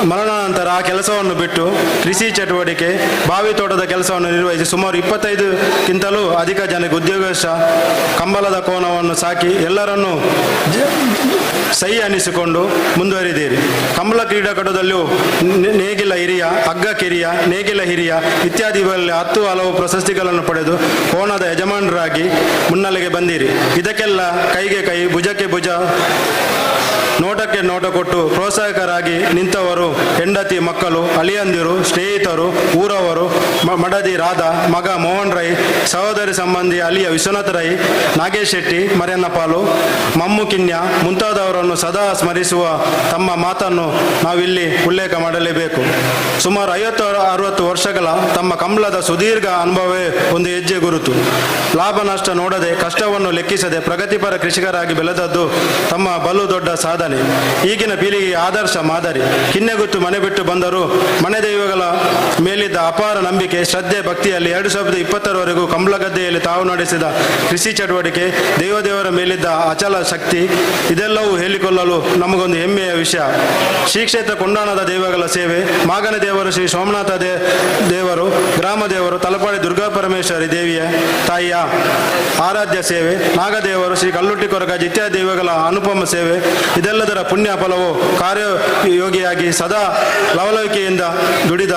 ಮರಣಾನಂತರ ಆ ಕೆಲಸವನ್ನು ಬಿಟ್ಟು ಕೃಷಿ ಚಟುವಟಿಕೆ, ಬಾವಿ ತೋಟದ ಕೆಲಸವನ್ನು ನಿರ್ವಹಿಸಿ ಸುಮಾರು 25ಕ್ಕಿಂತಲೂ ಅಧಿಕ ಜನಕ್ಕೆ ಉದ್ಯೋಗ, ಕಂಬಳದ ಕೋನವನ್ನು ಸಾಕಿ ಎಲ್ಲರನ್ನೂ ಸಹಿ ಅನಿಸಿಕೊಂಡು ಮುಂದುವರಿದಿರಿ. ಕಂಬಳ ಕ್ರೀಡಾಕೂಟದಲ್ಲಿಯೂ ನೇಗಿಲ ಹಿರಿಯ, ಹಗ್ಗ ಕಿರಿಯ, ನೇಗಿಲ ಹಿರಿಯ ಇತ್ಯಾದಿಗಳಲ್ಲಿ 10 ಹಲವು ಪ್ರಶಸ್ತಿಗಳನ್ನು ಪಡೆದು ಕೋಣದ ಯಜಮಾನರಾಗಿ ಮುನ್ನೆಲೆಗೆ ಬಂದಿರಿ. ಇದಕ್ಕೆಲ್ಲ ಕೈಗೆ ಕೈ, ಭುಜಕ್ಕೆ ಭುಜ, ನೋಟಕ್ಕೆ ನೋಟ ಕೊಟ್ಟು ಪ್ರೋತ್ಸಾಹಕರಾಗಿ ನಿಂತವರು ಹೆಂಡತಿ, ಮಕ್ಕಳು, ಅಳಿಯಂದಿರು, ಸ್ನೇಹಿತರು, ಊರವರು, ಮಡದಿ ರಾಧಾ, ಮಗ ಮೋಹನ್ ರೈ, ಸಹೋದರಿ ಸಂಬಂಧಿ ಅಲಿಯ ವಿಶ್ವನಾಥ ರೈ, ನಾಗೇಶ್ ಶೆಟ್ಟಿ, ಮರಿಯನ್ನಪಾಲು, ಮಮ್ಮು ಕಿನ್ಯ ಮುಂತಾದವರನ್ನು ಸದಾ ಸ್ಮರಿಸುವ ತಮ್ಮ ಮಾತನ್ನು ನಾವಿಲ್ಲಿ ಉಲ್ಲೇಖ ಮಾಡಲೇಬೇಕು. ಸುಮಾರು 50-60 ವರ್ಷಗಳ ತಮ್ಮ ಕಂಬಳದ ಸುದೀರ್ಘ ಅನುಭವವೇ ಒಂದು ಹೆಜ್ಜೆ ಗುರುತು. ಲಾಭ ನಷ್ಟ ನೋಡದೆ, ಕಷ್ಟವನ್ನು ಲೆಕ್ಕಿಸದೆ ಪ್ರಗತಿಪರ ಕೃಷಿಕರಾಗಿ ಬೆಳೆದದ್ದು ತಮ್ಮ ಬಲು ದೊಡ್ಡ ಸಾಧನೆ. ಈಗಿನ ಪೀಳಿಗೆಗೆ ಆದರ್ಶ ಮಾದರಿ. ಕಿನ್ಯಗುತ್ತು ಮನೆ ಬಿಟ್ಟು ಬಂದರೂ ಮನೆ ದೈವಗಳ ಮೇಲಿದ್ದ ಅಪಾರ ನಂಬಿಕೆ, ಶ್ರದ್ಧೆ, ಭಕ್ತಿಯಲ್ಲಿ 2020ರವರೆಗೂ ಕಂಬಳಗದ್ದೆಯಲ್ಲಿ ತಾವು ನಡೆಸಿದ ಕೃಷಿ ಚಟುವಟಿಕೆ, ದೈವದೇವರ ಮೇಲಿದ್ದ ಅಚಲ ಶಕ್ತಿ, ಇದೆಲ್ಲವೂ ಹೇಳಿಕೊಳ್ಳಲು ನಮಗೊಂದು ಹೆಮ್ಮೆಯ ವಿಷಯ. ಶ್ರೀ ಕ್ಷೇತ್ರ ಕೊಂಡಾಣದ ದೈವಗಳ ಸೇವೆ, ಮಾಗನ ದೇವರು ಶ್ರೀ ಸೋಮನಾಥ ದೇವರು, ಗ್ರಾಮ ದೇವರು ತಲಪಾಡಿ ದುರ್ಗಾ ಪರಮೇಶ್ವರಿ ದೇವಿಯ ತಾಯಿಯ ಆರಾಧ್ಯ ಸೇವೆ, ನಾಗದೇವರು ಶ್ರೀ ಕಲ್ಲುಟ್ಟಿ ಕೊರಗಜ್ಜ ಇತ್ಯಾದಿ ದೈವಗಳ ಅನುಪಮ ಸೇವೆ, ಇದೆಲ್ಲವೂ ಇದೆಲ್ಲದರ ಪುಣ್ಯ ಫಲವು ಕಾರ್ಯಯೋಗಿಯಾಗಿ ಸದಾ ಲವಲವಿಕೆಯಿಂದ ದುಡಿದ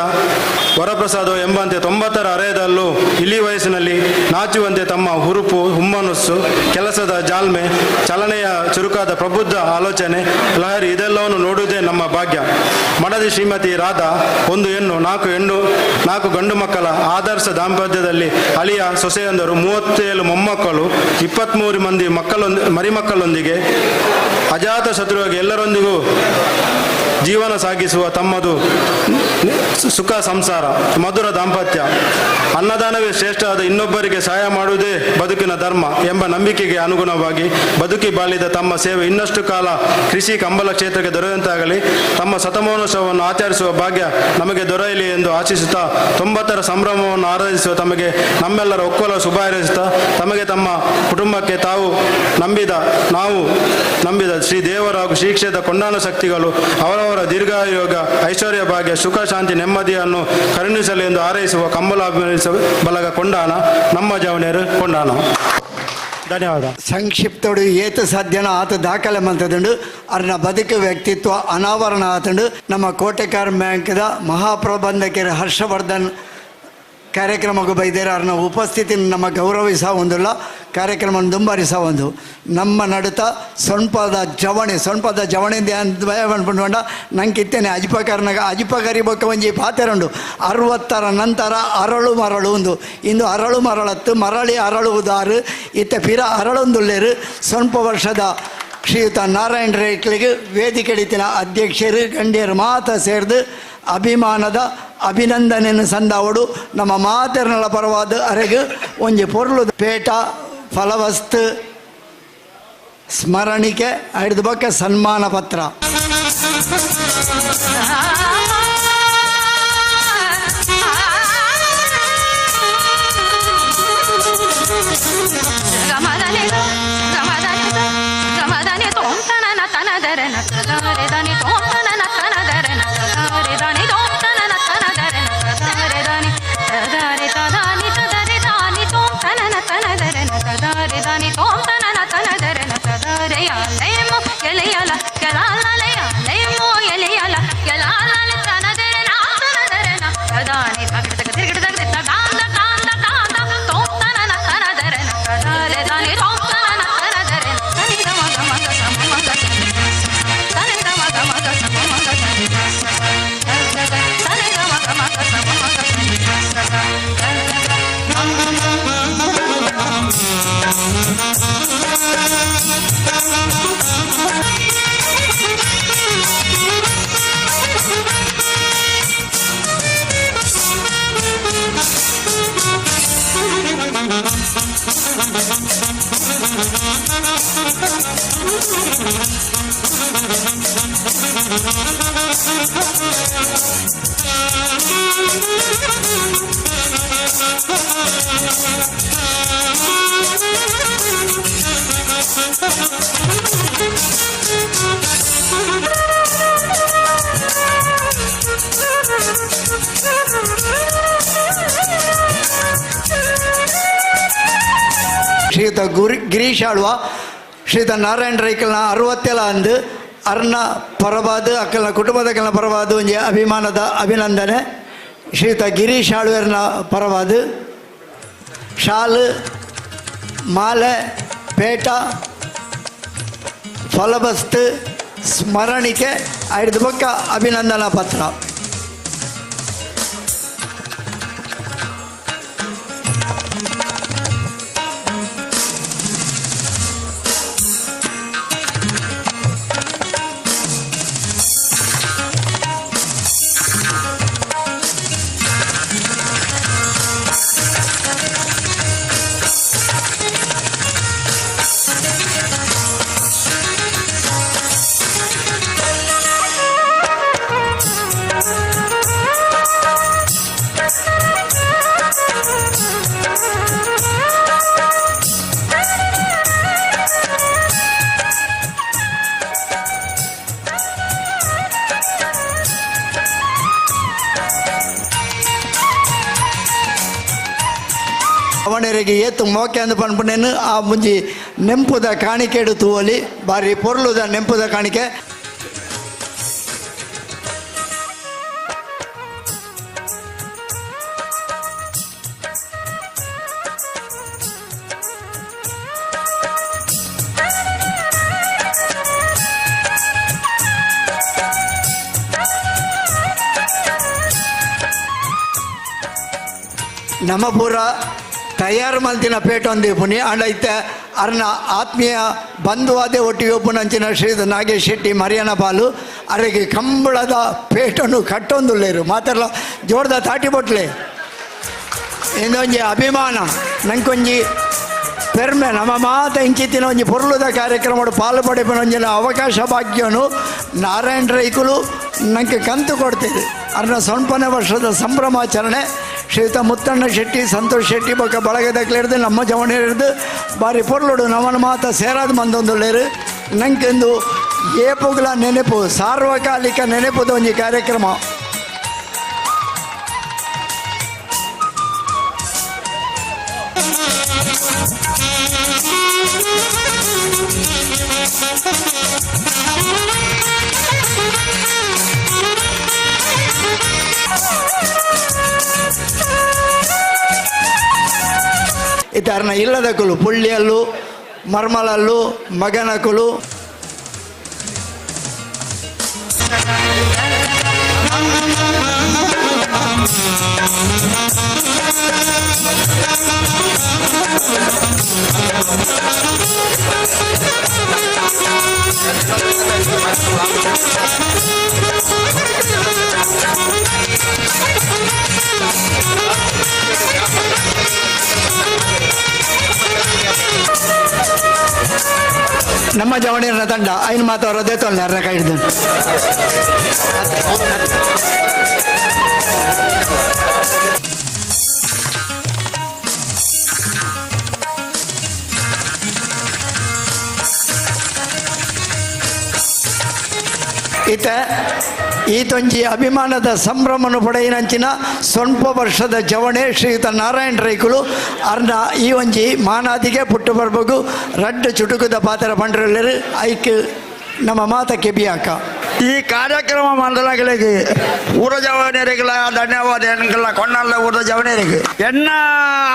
ವರಪ್ರಸಾದ ಎಂಬಂತೆ 90ರ ಹರೆಯದಲ್ಲೂ ಇಳಿ ವಯಸ್ಸಿನಲ್ಲಿ ನಾಚುವಂತೆ ತಮ್ಮ ಹುರುಪು, ಹುಮ್ಮನಸ್ಸು, ಕೆಲಸದ ಜಾಲ್ಮೆ, ಚಲನೆಯ ಚುರುಕಾದ ಪ್ರಬುದ್ಧ ಆಲೋಚನೆ ಲಹರಿ ಇದೆಲ್ಲವನ್ನು ನೋಡುವುದೇ ನಮ್ಮ ಭಾಗ್ಯ. ಮಡದಿ ಶ್ರೀಮತಿ ರಾಧಾ ಒಂದು ಹೆಣ್ಣು ನಾಲ್ಕು ಹೆಣ್ಣು ನಾಲ್ಕು ಗಂಡು ಮಕ್ಕಳ ಆದರ್ಶ ದಾಂಪತ್ಯದಲ್ಲಿ ಅಳಿಯ ಸೊಸೆಯೊಂದರು, 37 ಮೊಮ್ಮಕ್ಕಳು, 23 ಮಂದಿ ಮರಿಮಕ್ಕಳೊಂದಿಗೆ ಅಜಾತ ಶತ್ರುವಾಗಿ ಎಲ್ಲರೊಂದಿಗೂ ಜೀವನ ಸಾಗಿಸುವ ತಮ್ಮದು ಸುಖ ಸಂಸಾರ, ಮಧುರ ದಾಂಪತ್ಯ. ಅನ್ನದಾನವೇ ಶ್ರೇಷ್ಠವಾದ ಇನ್ನೊಬ್ಬರಿಗೆ ಸಹಾಯ ಮಾಡುವುದೇ ಬದುಕಿನ ಧರ್ಮ ಎಂಬ ನಂಬಿಕೆಗೆ ಅನುಗುಣವಾಗಿ ಬದುಕಿ ಬಾಳಿದ ತಮ್ಮ ಸೇವೆ ಇನ್ನಷ್ಟು ಕಾಲ ಕೃಷಿ ಕಂಬಳ ಕ್ಷೇತ್ರಕ್ಕೆ ದೊರೆಯುವಂತಾಗಲಿ. ತಮ್ಮ ಶತಮಾನೋತ್ಸವವನ್ನು ಆಚರಿಸುವ ಭಾಗ್ಯ ನಮಗೆ ದೊರೆಯಲಿ ಎಂದು ಆಶಿಸುತ್ತಾ 90ರ ಸಂಭ್ರಮವನ್ನು ಆರಾಧಿಸುವ ತಮಗೆ ನಮ್ಮೆಲ್ಲರ ಒಕ್ಕೊಲ ಶುಭ ಹಾರೈಸುತ್ತಾ ತಮಗೆ ತಮ್ಮ ಕುಟುಂಬಕ್ಕೆ ತಾವು ನಂಬಿದ ನಾವು ನಂಬಿದ ಶ್ರೀ ದೇವರ ಹಾಗೂ ಶ್ರೀ ಕ್ಷೇತ್ರ ಕೊಂಡಾಣ ಶಕ್ತಿಗಳು ಅವರವರ ದೀರ್ಘಾಯೋಗ, ಐಶ್ವರ್ಯ, ಭಾಗ್ಯ, ಸುಖ, ಶಾಂತಿ, ನೆಮ್ಮದಿಯನ್ನು ಕರುಣಿಸಲಿ ಎಂದು ಹಾರೈಸುವ ಕಂಬಳ ಅಭಿಮಾನಿ ಬಳಗ ಕೊಂಡಾಣ, ನಮ್ಮ ಜವನೇರು ಕೊಂಡಾಣ. ಧನ್ಯವಾದ. ಸಂಕ್ಷಿಪ್ತೋಡು ಏತ ಸಾಧ್ಯನ ಆತ ದಾಖಲೆ ಮಂತದುಂಡು. ಅರ್ನ ಬದುಕು ವ್ಯಕ್ತಿತ್ವ ಅನಾವರಣ ಆತುಂಡು. ನಮ್ಮ ಕೋಟೆಕಾರ್ ಬ್ಯಾಂಕ್ದ ಮಹಾಪ್ರಬಂಧಕರು ಹರ್ಷವರ್ಧನ್ ಕಾರ್ಯಕ್ರಮಕ್ಕೆ ಬೈದೇರು. ಅರ್ನ ಉಪಸ್ಥಿತಿ ನಮ್ಮ ಗೌರವಿಸ ಒಂದಿಲ್ಲ, ಕಾರ್ಯಕ್ರಮ ದುಂಬರಿಸ ಒಂದು. ನಮ್ಮ ನಡುತ ಸೊನ್ಪದ ಜವಣಿ, ಸೊನ್ಪದ ಜವಣಿ ಪಂಡ ನಂಗೆ ಇತ್ತೇನೆ ಅಜಿಪಕರ್ನಾಗ ಅಜಿಪಕರಿ ಬೊಕ್ಕ ಒಂಜಿ ಪಾತೆರುಂಡು. 60ರ ನಂತರ ಅರಳು ಮರಳು ಒಂದು ಇಂದು ಅರಳು ಮರಳತ್ತು ಮರಳಿ ಅರಳುವುದಾರು ಇತ್ತ ಪಿರ ಅರಳೊಂದುಲ್ಲೇರು. ಸ್ವಲ್ಪ ವರ್ಷದ ಶ್ರೀಯುತ ನಾರಾಯಣ ರೈಕ್ಲಿಗೆ ವೇದಿಕೆಡಿತಿನ ಅಧ್ಯಕ್ಷರು ಗಂಡಿಯರು ಮಾತ ಸೇರ್ದು ಅಭಿಮಾನದ ಅಭಿನಂದನೆಯನ್ನು ಸಂದಾವಡು. ನಮ್ಮ ಮಾತೆರ್ನಳ ಪರವಾದ ಅರೆಗು ಒಂಜಿ ಪೊರ್ಲು ಪೇಟ, ಫಲವಸ್ತು, ಸ್ಮರಣಿಕೆ, ಐದು ಬಕ್ಕ ಸನ್ಮಾನ ಪತ್ರ. ಶ್ರೀಯುತ ಗುರಿ ಗಿರೀಶ್ ಆಳ್ವ ಶ್ರೀಯುತ ನಾರಾಯಣ ರೈಕಲ್ನ 67 ಅಂದು ಅರ್ನ ಪರವಾದ ಅಕ್ಕಲ್ನ ಕುಟುಂಬದ ಪರವಾದ ಒಂಜಿ ಅಭಿಮಾನದ ಅಭಿನಂದನೆ. ಶ್ರೀಯುತ ಗಿರೀಶ್ ಆಳ್ವೇರ್ನ ಪರವಾದ ಶಾಲು, ಮಾಲೆ, ಪೇಟ, ಫಲವಸ್ತು, ಸ್ಮರಣಿಕೆ, ಐದು ಬೊಕ್ಕ ಅಭಿನಂದನಾ ಪತ್ರ. ಅವನರಿಗೆ ಏತು ಮೋಕೆ ಅಂದ್ ಪನ್ಪುನೇನು ಆ ಮುಂಜಿ ನೆಂಪುದ ಕಾಣಿಕೆಡು ತೂವಲಿ ಬಾರಿ ಪೊರ್ಲುದ ನೆಂಪುದ ಕಾಣಿಕೆ. ನಮ್ಮ ಪೂರ ತಯಾರು ಮಲ್ತಿನ ಪೇಟೊಂದು ಪುನಿ ಅಂಡ ಇತ್ತೆ ಅರ್ನ ಆತ್ಮೀಯ ಬಂಧುವಾದೆ ಒಟ್ಟಿಗೆ ಒಪ್ಪುನಂಚಿನ ಶ್ರೀ ನಾಗೇಶ್ ಶೆಟ್ಟಿ ಮರಿಯನ ಪಾಲು ಅರೆಗೆ ಕಂಬಳದ ಪೇಟನ್ನು ಕಟ್ಟೊಂದುಲ್ಲೇರು ಮಾತಾಡಲ ಜೋರ್ದ ತಾಟಿ ಬೊಟ್ಲೆ ಇಂದೊಂಜಿ ಅಭಿಮಾನ ನಂಕೊಂಜಿ ಪೆರ್ಮೆ ನಮ್ಮ ಮಾತ ಇಂಚಿತ್ತಿನ ಒಂಜಿ ಪೊರ್ಲುದ ಕಾರ್ಯಕ್ರಮ ಪಾಲು ಪಡೆಪುನೊಂಜಿನ ಅವಕಾಶ ಭಾಗ್ಯನು ನಾರಾಯಣ ರೈಕುಲು ನಂಗೆ ಕಂತು ಕೊಡ್ತೀರಿ. ಅರ್ನ ಸೊನ್ಪನೆ ವರ್ಷದ ಸಂಭ್ರಮಾಚರಣೆ ಶ್ರೀಯುತ ಮುತ್ತಣ್ಣ ಶೆಟ್ಟಿ ಸಂತೋಷ್ ಶೆಟ್ಟಿ ಬೊಕ್ಕ ಬಳಗದಕ್ಲಿರ್ದು ನಮ್ಮ ಜವಣಿರ್ದು ಬಾರಿ ಪೊರ್ಲುಡು ನಮ್ಮನ ಮಾತ ಸೇರಾದ ಮಂದೊಂದುಳ್ಳೇರು ನಂಗೆಂದು ಏಪುಗಳ ನೆನಪು ಸಾರ್ವಕಾಲಿಕ ನೆನಪುದ ಒಂಜಿ ಕಾರ್ಯಕ್ರಮ. ಇತಾರನ ಇಲ್ಲದಕುಲು ಪುಳ್ಳಿಯಲ್ಲು ಮರ್ಮಲಲ್ಲು ಮಗನಕುಲು ನಮ್ಮ ಜವಣಿಯರ ತಂಡ ಐನ್ ಮಾತವರ ದೇತೊಲ್ಲೆ ಅರ್ಧ ಕೈ ಹಿಡ್ದು ಈತ ಈತೊಂಜಿ ಅಭಿಮಾನದ ಸಂಭ್ರಮನು ಪಡೆಯಿನಂಚಿನ ಸ್ವಲ್ಪ ವರ್ಷದ ಜವಣೆ ಶ್ರೀಯುತ ನಾರಾಯಣ ರೈಕುಲು ಅರ್ನ ಈ ಒಂಜಿ ಮಾನಾದಿಗೆ ಪುಟ್ಟು ಬರ್ಬಗು ರಡ್ಡು ಚುಟುಕುದ ಪಾತ್ರ ಪಂಡ್ರಲ್ಲರು ಐಕ್ ನಮ್ಮ ಮಾತ ಕೆಬಿಯಾಕ. ಈ ಕಾರ್ಯಕ್ರಮ ಮಂಡಲಗಳಿಗೆ ಊರ ಜವನಿಯರಿಗೆಲ್ಲ ಧನ್ಯವಾದ. ಎನ್ಕಲ್ಲ ಕೊಂಡಲ್ಲ ಊರ ಜವನಿಯರಿಗೆ ಎನ್ನ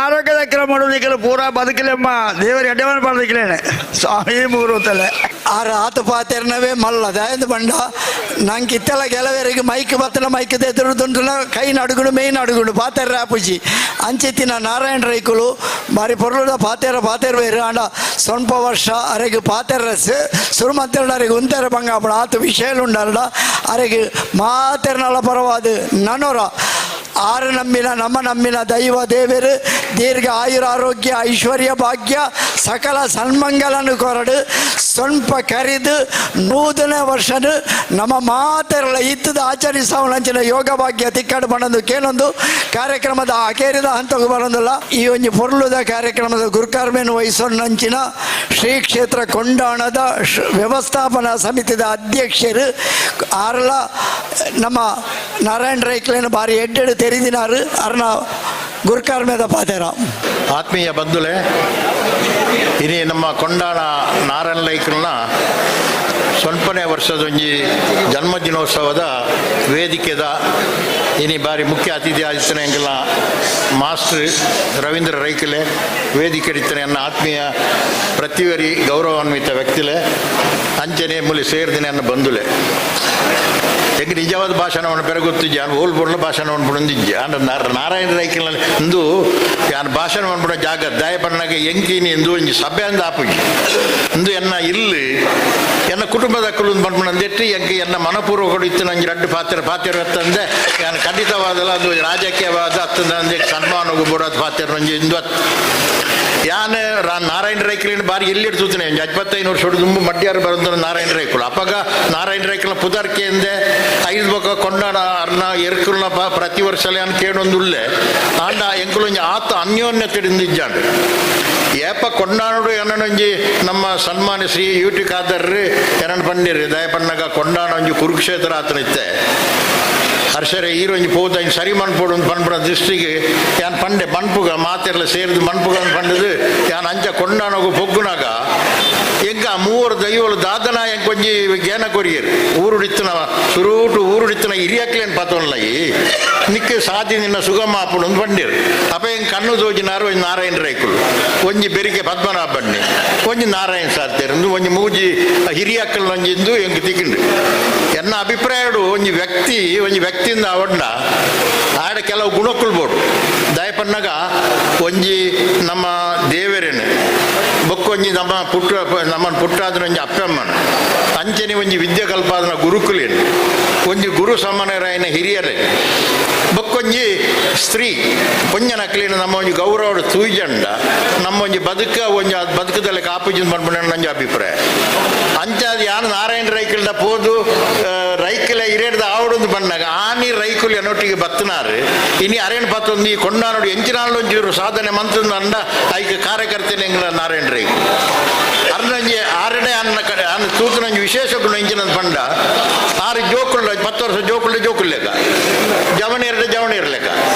ಆರೋಗ್ಯದ ಕ್ರಮ ಮಾಡೋದಿಕ್ಕಲ್ಲ ಪೂರಾ ಬದುಕಲೆಮ್ಮ ದೇವರ ಎಡ್ಡೆವನ ಬದುಕಲೇನೆ ಸ್ವಾಮಿ ಮೂರು ತಲೆ ಆರ ಆತ ಪಾತೆರ್ನವೇ ಮಲ್ಲ ದಯದ ಬಂಡ ನಂಗೆ ಇತ್ತೆಲ್ಲ ಕೆಲವರಿಗೆ ಮೈಕ್ ಬತ್ತನ ಮೈಕ್ ಎದುರುದುಂಟುನ ಕೈ ನಡುಗುಡು ಮೇಯ್ನ್ ಅಡುಗುಡು ಪಾತೆರ ಆಪುಜಿ ಅಂಚಿತ್ತಿನ ನಾರಾಯಣ ರೈಕುಲು ಬಾರಿ ಪೊರ್ಲುದ ಪಾತೆರ ಪಾತೆರ್ ಬೇರು ಆಂಡ ಸ್ವಲ್ಪ ವರ್ಷ ಅರೆಗೆ ಪಾತೆರ ಸುರುಮಂತೆರಡು ಅರೆಗೆ ಉಂತೆರ ಬಂಗಾಪಡ ಆತ ವಿಷಯ ಉಂಡಲ್ಲ ಅರೆಗೆ ಮಾತೆರ್ನಲ ಪರವಾದ ನನೊರ ಆರು ನಂಬಿನ ನಮ್ಮ ನಂಬಿನ ದೈವ ದೇವರು ದೀರ್ಘ ಆಯುರ ಆರೋಗ್ಯ ಐಶ್ವರ್ಯ ಭಾಗ್ಯ ಸಕಲ ಸನ್ಮಂಗಲನು ಕೊರಡು ಸ್ವಲ್ಪ ಕರಿದು ನೂತನ ವರ್ಷನು ನಮ್ಮ ಮಾತೆರಳ ಇತ್ತದ ಆಚರಿಸವನಂಚಿನ ಯೋಗ ಭಾಗ್ಯ ತಿಕ್ಕಡು ಬಣ್ಣದು ಕೇನೊಂದು ಕಾರ್ಯಕ್ರಮದ ಅಕೇರಿದ ಹಂತಕ್ಕೂ ಬರೋದಿಲ್ಲ. ಈ ಒಂದು ಪೊರ್ಲುದ ಕಾರ್ಯಕ್ರಮದ ಗುರುಕಾರ್ಮೇನು ವಹಿಸೋನಂಚಿನ ಶ್ರೀ ಕ್ಷೇತ್ರ ಕೊಂಡಾಣದ ವ್ಯವಸ್ಥಾಪನಾ ಸಮಿತಿದ ಅಧ್ಯಕ್ಷರು ಆರಲ ನಮ್ಮ ನಾರಾಯಣ ರೈಕ್ಲೇನು ಬಾರಿ ಎಡ್ಡೆಡು ತೆರಿದಿನಾರು ಅರ್ನ ಗುರುಕಾರ್ಮೇದ ಪಾತೆರ. ಆತ್ಮೀಯ ಬಂಧುಲೆ, ಇನಿ ನಮ್ಮ ಕೊಂಡಾಣ ನಾರಾಯಣ ಲೈಕಲ್ನ ಸ್ವಲ್ಪನೇ ವರ್ಷದೊಂಜಿ ಜನ್ಮದಿನೋತ್ಸವದ ವೇದಿಕೆದ ಇನಿ ಬಾರಿ ಮುಖ್ಯ ಅತಿಥಿ ಆದಿತ್ತನೆ ಎಂಗೆಲ್ಲ ಮಾಸ್ಟರ್ ರವೀಂದ್ರ ರೈಕಲೆ ವೇದಿಕೆ ಇತ್ತನೆ ಅನ್ನ ಆತ್ಮೀಯ ಪ್ರತಿವರಿ ಗೌರವಾನ್ವಿತ ವ್ಯಕ್ತಿಲೆ ಅಂಚನೆ ಮೂಲಿ ಸೇರ್ದಿನ ಅನ್ನ ಬಂಧುಲೆ. ಎಂಕ್ ನಿಜವಾದ ಭಾಷಣವನ್ನು ಪೆರಗೊತ್ತಿಜ್ಜಿ ಯಾನ್ ಓಲ್ ಪೊರ್ಲ ಭಾಷಣವನ್ನು ಪುಣಂದಿಜ್ಜಿ ಆಂಡ ನಾರಾಯಣ ರೈಕಲ್ನಲ್ಲಿ ಇಂದು ಯಾನ್ ಭಾಷಣ ಪುಣ ಜಾಗ ದಯ ಪಣ್ಣಗೆ ಎಂಕಿನಿ ಎಂದು ಒಂಜಿ ಸಭೆ ಅಂದ ಆಪುಜಿ ಇಂದು ಎನ್ನ ಇಲ್ಲಿ ಎನ್ನ ಕುಟುಂಬದ ಕುಲು ಪನ್ಪುಣಂದೆಟ್ಟಿ ಎಂಕ್ ಎನ್ನ ಮನಪೂರ್ವಕ ಇತ್ತು ನಂಗೆ ರಡ್ಡು ಪಾತ್ರ ಪಾತ್ರ ತಂದೆ ಯಾನ್ ಖಂಡಿತವಾದಲ್ಲ ಅದು ರಾಜಕೀಯವಾದ ಅತ್ತಂದೆ ಸನ್ಮಾನ ಬೋಡಾದ ಪಾತ್ರ ಒಂಜಿ ಇಂದು ಅತ್ ಯಾನ್ ನಾರಾಯಣ ರೈಕಲಿನ ಬಾರಿ ಎಲ್ಲಿ ಇಡ್ತೂತನೆ ಒಂಜಿ 25 ವರ್ಷ ತುಂಬ ಮಡ್ಯಾರು ಬರಂತ ನಾರಾಯಣ ರೈಕುಲು ಅಪಗ ನಾರಾಯಣ ರೈಕಲ ಪುದರ್ಕೆ ಎಂದೆ ಐದು ಬೊಕ ಕೊಂಡಾಡ ಅರ್ನ ಎರ್ಕುಲ್ನ ಪ್ರತಿ ವರ್ಷ ಯಾನ್ ಕೇಳೊಂದುಲ್ಲೆ ಆಂಡ ಎಂಕುಲು ಒಂಜಿ ಆತ ಅನ್ಯೋನ್ಯತೆ ಇಜ್ಜಾಂಡು ಏಪ ಕೊಂಡಾನುಡು ಎನ್ನೊಂಜಿ ನಮ್ಮ ಸನ್ಮಾನ್ಯ ಶ್ರೀ ಯು ಟಿ ಖಾದರ್ ಎನ್ನನ್ ಪಂಡಿರಿ ದಯಪಣ್ಣಗ ಕೊಂಡಾಣ ಒಂಜಿ ಕುರುಕ್ಷೇತ್ರ ಆತನಿತ್ತೆ. ಹರ್ಷರೆ ಈರೊಂಜಿ ಪೋದ ಸರಿ ಮನ್ಪೊಡು ಪನ್ಪುನ ದೃಷ್ಟಿಗೆ ಯಾನ್ ಪಂಡೆ ಮನ್ಪುಗ ಮಾತೆರ್ಲ ಸೇರಿದು ಮನ್ಪುಗ ಪಂಡದು ಯಾನ್ ಅಂಚ ಕೊಂಡಾನಗು ಪೊಗ್ಗುನಾಗ ಎಂಕ ಮೂವರು ದೈವಲು ದಾದನ ಎಂಕೊಂಜಿ ಗೇನ ಕೊರಿಯರು ಊರುಡಿತ್ತನ ಸುರೂಟು ಊರುಡಿತ್ತನ ಹಿರಿಯಕ್ಲೇನು ಪತೊನ್ಲಯಿ ನಿಕ್ಕ ಸಾದಿ ನಿನ್ನ ಸುಗಮ ಆಪುಡು ಪಂಡಿರು ಅಪ್ಪ ಎಂಕ್ ಕಣ್ಣು ತೋಜಿನಾರು ಒಂಜಿ ನಾರಾಯಣ ರೈಕುಲು ಒಂಜಿ ಬೆರಿಕೆ ಪದ್ಮನಾಭಣ್ಣಿ ಒಂಜಿ ನಾರಾಯಣ ಸಾರ್ತೇರು ಒಂಜಿ ಮೂಜಿ ಹಿರಿಯಕ್ಕಲ್ ಒಂಜಿಂದು ಎಂಕ್ ತಿಕ್ಕಿಂಡು ಎನ್ನ ಅಭಿಪ್ರಾಯಡು ಒಂಜಿ ವ್ಯಕ್ತಿ ಒಂಜಿ ವ್ಯಕ್ತಿಯಿಂದ ಅವಣ್ಣ ಆಡ ಕೆಲವು ಗುಣಕ್ಕುಲ್ ಬೋಡು ದಯಪನ್ನಗ ಒಂಜಿ ನಮ್ಮ ದೇವರೇನು ಬೊಕ್ಕೊಂಜಿ ನಮ್ಮ ಪುಟ್ಟ ನಮ್ಮನ್ನು ಪುಟ್ಟಾದ್ರೆ ಒಂಜಿ ಅಪ್ಪಮ್ಮನ ಅಂಚನೆ ಒಂಜಿ ವಿದ್ಯೆ ಕಲ್ಪಾದನ ಗುರುಕುಲೇನು ಒಂಜಿ ಗುರು ಸಮಾನರಾಯನ ಹಿರಿಯರೇ ಬೊಕ್ಕೊಂಜಿ ಸ್ತ್ರೀ ಪೊಂಜನಕ್ಲೇನು ನಮ್ಮ ಒಂಜಿ ಗೌರವ ತೂಜಂಡ ನಮ್ಮ ಒಂಜಿ ಬದುಕ ಒಂಜಿ ಬದುಕದಲ್ಲಿ ಕಾಪುಜಿನ ಪನ್ಪುನ ಒಂಜಿ ಅಭಿಪ್ರಾಯ ಅಂಚಾದ ಯಾರು ನಾರಾಯಣ ರೈಕಲ್ದ ಪೋದು ರೈಕಲ ಹಿರಿಯರ್ದ ಆವಡೊಂದು ಬಂದಾಗ ಆನಿ ರೈಕುಲ್ ಎನ್ನೊಟ್ಟಿಗೆ ಬತ್ತನಾರು ಇನಿ ಅರೇಣ್ ಪತ್ತೊಂದು ಈ ಕೊಂಡಾನೋಡು ಎಂಚಿನಾಳೊಂಜಿ ಸಾಧನೆ ಮಂತಂದು ಅಂಡ ಐಕ ಕಾರ್ಯಕರ್ತನೆ ಎಂಗ್ಲ ನಾರಾಯಣ ರೈಕು ಅರ್ನಂಜಿ ಆರಡೆ ಅನ್ನ ಕಡೆ ಅನ್ನ ತೂತನಂಜಿ ವಿಶೇಷ ಗುಣ ಎಂಚಿನ ಪಂಡ ಆರು ಜೋಕುಳ್ಳ 10 ವರ್ಷ ಜೋಕುಳ್ಳ ಜೋಕುಲ್ಲೆಕ್ಕ ಜವನಿಯರ್ಡ ಜವನಿಯರ್ಲೆಕ್ಕ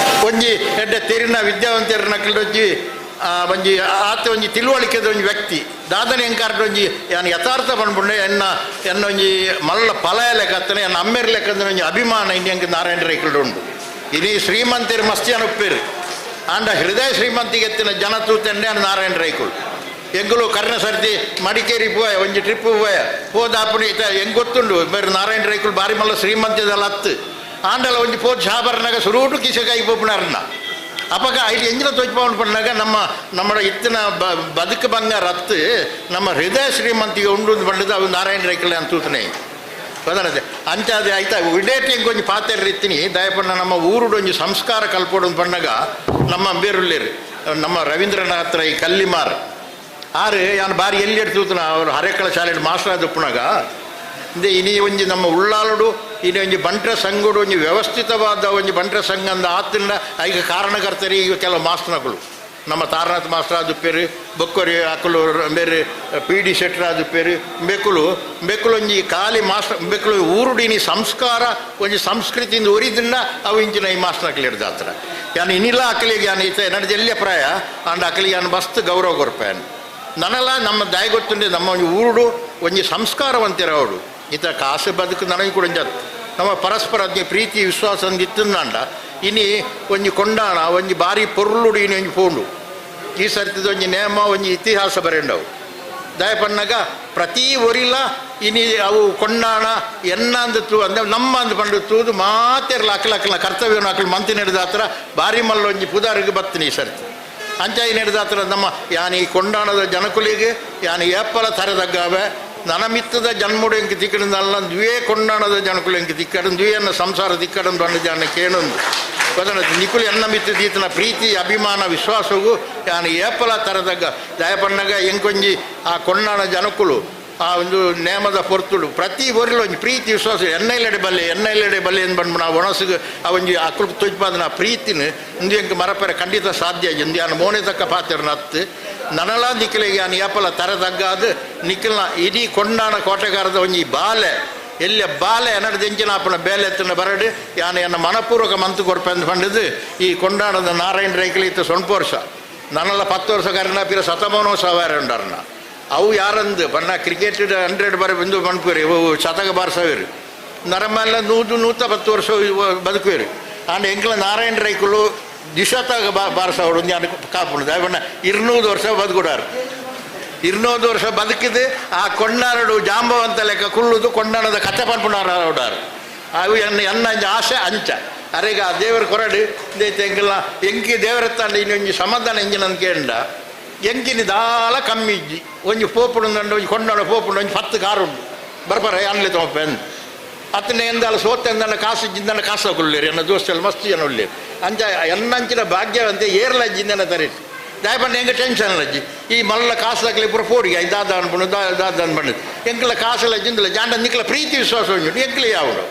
ಒಂಜಿ ಎಡ್ಡೆ ತೆರಿನ ವಿದ್ಯಾವಂತೆರ್ ನಕ್ಲೊಂಜಿ ಒಂಜಿ ಆತ ಒಂಜಿ ತಿಳುವಳಿಕೆದ ಒಂಜಿ ವ್ಯಕ್ತಿ ದಾದನೆ ಎಂಕಾರ್ಡ್ ಒಂಜಿ ಯಾನ್ ಯಥಾರ್ಥ ಪನ್ಪುಂಡೆ ಎನ್ನ ಎನ್ನ ಒಂಜಿ ಮಲ್ಲ ಫಲ ಲೆಕ್ಕತ್ತನೆ ಎನ್ನ ಅಮ್ಮೆರ್ ಲೆಕ್ಕಂದ್ರೆ ಒಂಜಿ ಅಭಿಮಾನ ಇನ್ನು ಎಂಕ್ ನಾರಾಯಣ ರೈಕುಲ್ಡು ಉಂಡು ಇನಿ ಶ್ರೀಮಂತರು ಮಸ್ತಿಯನ್ ಉಪ್ಪೇರು ಆಂಡ ಹೃದಯ ಶ್ರೀಮಂತಿಗೆ ಎತ್ತಿನ ಜನ ತೂತೆಂಡೆ ನಾರಾಯಣ ರೈಕುಲ್ ಎಂಗುಲು ಕರ್ಣ ಸರ್ತಿ ಮಡಿಕೇರಿ ಪೋಯ ಒಂಜಿ ಟ್ರಿಪ್ ಪೋಯ ಪೋದಾಪುಣಿ ಹೆಂಗೆ ಗೊತ್ತುಂಡು ಬೇರೆ ನಾರಾಯಣ ರೈಕುಲ್ ಬಾರಿ ಮಲ್ಲ ಶ್ರೀಮಂತಿದಲ್ಲ ಹತ್ತು ಆಂಡಲ ಒಂಜಿ ಪೋದ್ ಶಾಬರ್ನಾಗ ಸುರೂಟು ಕಿಸೆಕಾಯಿ ಪೋಪುನಾರನ್ನ ಅಪಗ ಐದು ಎಂಜಿನ ತೋಚ್ಪವನ್ ಪಣ್ಣಾಗ ನಮ್ಮ ನಮ್ಮ ಇತ್ತಿನ ಬದುಕು ಬಂಗಾರ ಹತ್ತು ನಮ್ಮ ಹೃದಯ ಶ್ರೀಮಂತಿಗೆ ಉಂಡು ಬಂಡದು ಅವು ನಾರಾಯಣ ರೈಕುಲ್ ಅಂತ ತೂತನೆ ಗೊತ್ತಾನತ್ತೆ ಅಂಚಾದೆ ಆಯ್ತಾ ವಿಡೇಟಿ ಒಂಜಿ ಪಾತೆರ್ ಇತ್ತೀನಿ ದಯಪಣ್ಣ ನಮ್ಮ ಊರುಡು ಒಂಜಿ ಸಂಸ್ಕಾರ ಕಲ್ಪೋಡು ಪಣ್ಣಾಗ ನಮ್ಮ ಬೇರುಳ್ಳೇರು ನಮ್ಮ ರವೀಂದ್ರನಾಥ್ ರೈ ಕಲ್ಲಿಮಾರ್ ಆರು ಯಾನ್ ಬಾರಿ ಎಲ್ಲಿ ತೂತನ ಅವರು ಹರೇಕಳ ಶಾಲೆ ಮಾಸ್ಟರ್ ಆದಪ್ಪನಾಗ ಇಂದೆ ಇನಿ ಒಂಜಿ ನಮ್ಮ ಉಳ್ಳಾಲುಡು ಇನಿ ಒಂಜಿ ಬಂಟ್ರ ಸಂಘಡು ಒಂಜಿ ವ್ಯವಸ್ಥಿತವಾದ ಒಂಜಿ ಬಂಟ್ರ ಸಂಘ ಅಂದ ಆತಿಂದ ಈಗ ಕಾರಣಕರ್ತರಿ ಈಗ ಕೆಲವು ಮಾಸ್ಟರ್ನಗಳು ನಮ್ಮ ತಾರನಾಥ್ ಮಾಸ್ಟರ್ ಆದುಪ್ಪೇರು ಬೊಕ್ಕರಿ ಅಕುಲು ಬೇರೆ ಪಿ ಡಿ ಶೆಟ್ಟರ್ ಆದುಪ್ಪೇರು ಬೆಕ್ಕುಲು ಬೆಕ್ಕುಲು ಒಂಜಿ ಖಾಲಿ ಮಾಸ್ಟರ್ ಬೆಕ್ಕುಲು ಊರುಡಿನಿ ಸಂಸ್ಕಾರ ಒಂಜಿ ಸಂಸ್ಕೃತಿಯಿಂದ ಒರಿದಿಂದ ಅವು ಇಂಚಿನ ಈ ಮಾಸ್ಟರ್ನಕ್ಲು ಹಿಡ್ದಾತ್ರ ಯಾನ್ ಇನ್ನಿಲ್ಲ ಅಕಲಿಗೆ ಯಾನ್ ಈತ ನಡೆದ ಎಲ್ಲಿಯ ಪ್ರಾಯ ಅಂಡ್ ಅಕಲಿಗೆ ಯಾನ್ ಮಸ್ತ್ ಗೌರವ ಕೊರ್ಪೇನು ನನಲ ನಮ್ಮ ದಾಯ ಗೊತ್ತುಂಡೆ ನಮ್ಮ ಒಂಜಿ ಊರುಡು ಒಂಜಿ ಸಂಸ್ಕಾರವಂತಿರ ಅವಳು ಈತ ಕಾಸು ಬದುಕು ನನಗೆ ಕೂಡ ಒಂಜಿ ನಮ್ಮ ಪರಸ್ಪರ ಅದ್ನ ಪ್ರೀತಿ ವಿಶ್ವಾಸ ಇತ್ತಂದಾಂಡ ಇನಿ ಒಂಜಿ ಕೊಂಡಾಣ ಒಂಜಿ ಬಾರಿ ಪೊರ್ಲುಡು ಇನಿ ಒಂಜಿ ಪೋಂಡು ಈ ಸರ್ತಿದ ಒಂಜಿ ನೇಮ ಒಂಜಿ ಇತಿಹಾಸ ಬರೆಂಡವು ದಯಪನ್ನಾಗ ಪ್ರತಿ ಒರಿಲ ಇನಿ ಅವು ಕೊಂಡಾಣ ಎನ್ನ ಅಂದ ತೂ ಅಂದ ನಮ್ಮ ಅಂದ ಪಂಡು ತೂದು ಮಾತೆರ್ಲ ಅಕ್ಲ ಕರ್ತವ್ಯವನ್ನು ಅಕ್ಲು ಮಂತಿ ನಡೆದ ಹತ್ರ ಬಾರಿ ಮಲ್ಲ ಒಂಜಿ ಪುದಾರಿಗೆ ಬತ್ತೀನಿ ಈ ಸರ್ತಿ ಅಂಚಾಯಿ ನಡೆದ ಹತ್ರ ನಮ್ಮ ಯಾನಿ ಕೊಂಡಾಣದ ಜನಕುಲಿಗೆ ಯಾನಿ ಏಪ್ಪಲ ತರದಗ್ಗಾವೆ ನನಮಿತ್ತದ ಜನ್ಮುಡು ಎಂಕ್ ತಿಕ್ಕಡಲ್ಲ ದ್ವೇ ಕೊಂಡಾಣದ ಜನಕುಲು ಎಂಕ್ ತಿಕ್ಕಡ ದ್ವಿಯನ್ನ ಸಂಸಾರ ತಿಕ್ಕಡಂದು ಬಣ್ಣ ಜನ ಕೇಣೊಂದು ಗೊತ್ತನ ನಿಕುಲು ಎನ್ನ ಮಿತ್ತ ದೀತನ ಪ್ರೀತಿ ಅಭಿಮಾನ ವಿಶ್ವಾಸವು ಯಾನು ಏಪಲ ತರದಗ್ಗ ದಯಪಣ್ಣಗ ಎಂಕೊಂಜಿ ಆ ಕೊಂಡಾಣ ಜನಕುಲು ಆ ಒಂದು ನೇಮದ ಪೊರ್ತುಡು ಪ್ರತಿ ಒರಿಲು ಒಂಜಿ ಪ್ರೀತಿ ವಿಶ್ವಾಸ ಎಣ್ಣೆಲೆಡೆ ಬಲ್ಲೆ ಎಣ್ಣೆಲೆಡೆ ಬಲ್ಲೆ ಎಂದು ಬಂದು ನಾವು ಒಣಸಿಗೆ ಆ ಒಂಜಿ ಅಕುಲು ತೊಜ್ಪಾದನ ಪ್ರೀತಿನ ಇಂದು ಎಂಕ್ ಮರಪೆರೆ ಖಂಡಿತ ಸಾಧ್ಯ ಇಂದು ಯಾನು ಮೋನೆ ತಕ್ಕ ಪಾತ್ರನ ಹತ್ತು ನನಲ ನಿಖಲಿಗೆ ಯಾನು ಏಪಲ ತರದಗ್ಗಾದು ನಿಖಲ್ನ ಇಡೀ ಕೊಂಡಾಣ ಕೋಟೆಗಾರದ ಒಂಜಿ ಬಾಲೆ ಎಲ್ಲ ಬಾಲೆ ಎನ್ನಡ ದೆಂಚಿನ ಅಪ್ಪನ ಬೇಲೆ ಎತ್ತನ ಬರಡು ಯಾನು ಎನ್ನ ಮನಪೂರ್ವಕ ಮಂತು ಕೊರ್ಪೆಂದು ಪಂಡದು ಈ ಕೊಂಡಾಣದ ನಾರಾಯಣ ರೈಕಲಿ ಇತ್ತು ಸೊಣ್ಪ ವರ್ಷ ನನ್ನಲ್ಲ 10 ವರ್ಷ ಕರೆನ ಪಿರ ಶತಮಾನೋ ಸವಾರ ಉಂಡರ್ನ ಅವು ಯಾರಂದು ಬಣ್ಣ ಕ್ರಿಕೆಟ್ 100 ಬಾರಿ ಬಂದು ಬಣ್ಪುರಿ ಶತಕ ಬಾರ್ಸವೇರು ನರಮೆಲ್ಲ 100 110 ವರ್ಷ ಬದುಕುವೇರು ಆಂಡ್ ಎಂಕ್ಲ ನಾರಾಯಣ ರೈಕುಲು ದ್ವಿಶತಕ ಬಾರ್ಸವಡು ನಾನು ಕಾಪುಣದು ಬಣ್ಣ 200 ವರ್ಷ ಬದುಕುಡಾರು 200 ವರ್ಷ ಬದುಕಿದು ಆ ಕೊಂಡಾರಡು ಜಾಂಬವಂತ ಲೆಕ್ಕ ಕುಳ್ಳುದು ಕೊಂಡಾಣದ ಕತೆ ಪನ್ಪುಣಾರು ಅವು ಎನ್ನ ಎನ್ನ ಆಸೆ ಅಂಚ ಅರೆಗ ಆ ದೇವರ ಕೊರಡು ಎಂಕಲ್ನ ಎಂಕಿ ದೇವರತ್ತಾಂಡ ಇನ್ನೊಂಜಿ ಸಮಾಧಾನ ಎಂಜಿನ ಅಂತ ಕೇಂಡ ಎಂಕಿನಿ ದಾಲ ಕಮ್ಮಿ ಇಜ್ಜಿ ಒಂಜಿ ಪೋಪುಡು ಒಂಜಿ ಕೊಂಡಾಣ ಪೋಪುಂಡು ಒಂಜಿ 10 ಕಾರು ಉಂಡು ಬರ್ಪರ ಅನ್ಲಿ ತೋಪೆನ್ ಅತ್ತನೆ ಎಂದಾಲ ಸೋತೆ ಎಂದಾಲ ಕಾಸು ಇಜ್ಜಿಂದಾನ ಕಾಸು ಕೊಳ್ಳಿರಿ ಎನ್ನ ದೋಸ್ತೆಲ್ಲ ಮಸ್ತ್ ಜನ ಉಳ್ಳೇರು ಅಂಚ ಎನ್ನಂಚಿನ ಭಾಗ್ಯವಂತೆ ಏರ್ಲ ಇಜ್ಜಿಂದನ ತರಿಟ್ಟು ದಯಪಂಡ ಎಂಗೆ ಟೆನ್ಷನ್ ಲಜ್ಜಿ ಈ ಮಲ್ಲ ಕಾಸು ಪೂರ ಫೋಡಿಗೆ I ದಾದ ಅನ್ಪುಂಡು ದಾದ ಅನ್ಪಂಡು ಎಂಕಲ ಕಾಸು ಲಜ್ಜಿಂದಲ್ಲ ಜಾಂಡ ನಿಕ್ಕಲ ಪ್ರೀತಿ ವಿಶ್ವಾಸ ಉಂಟು ಎಂಕಲ ಯಾವಡು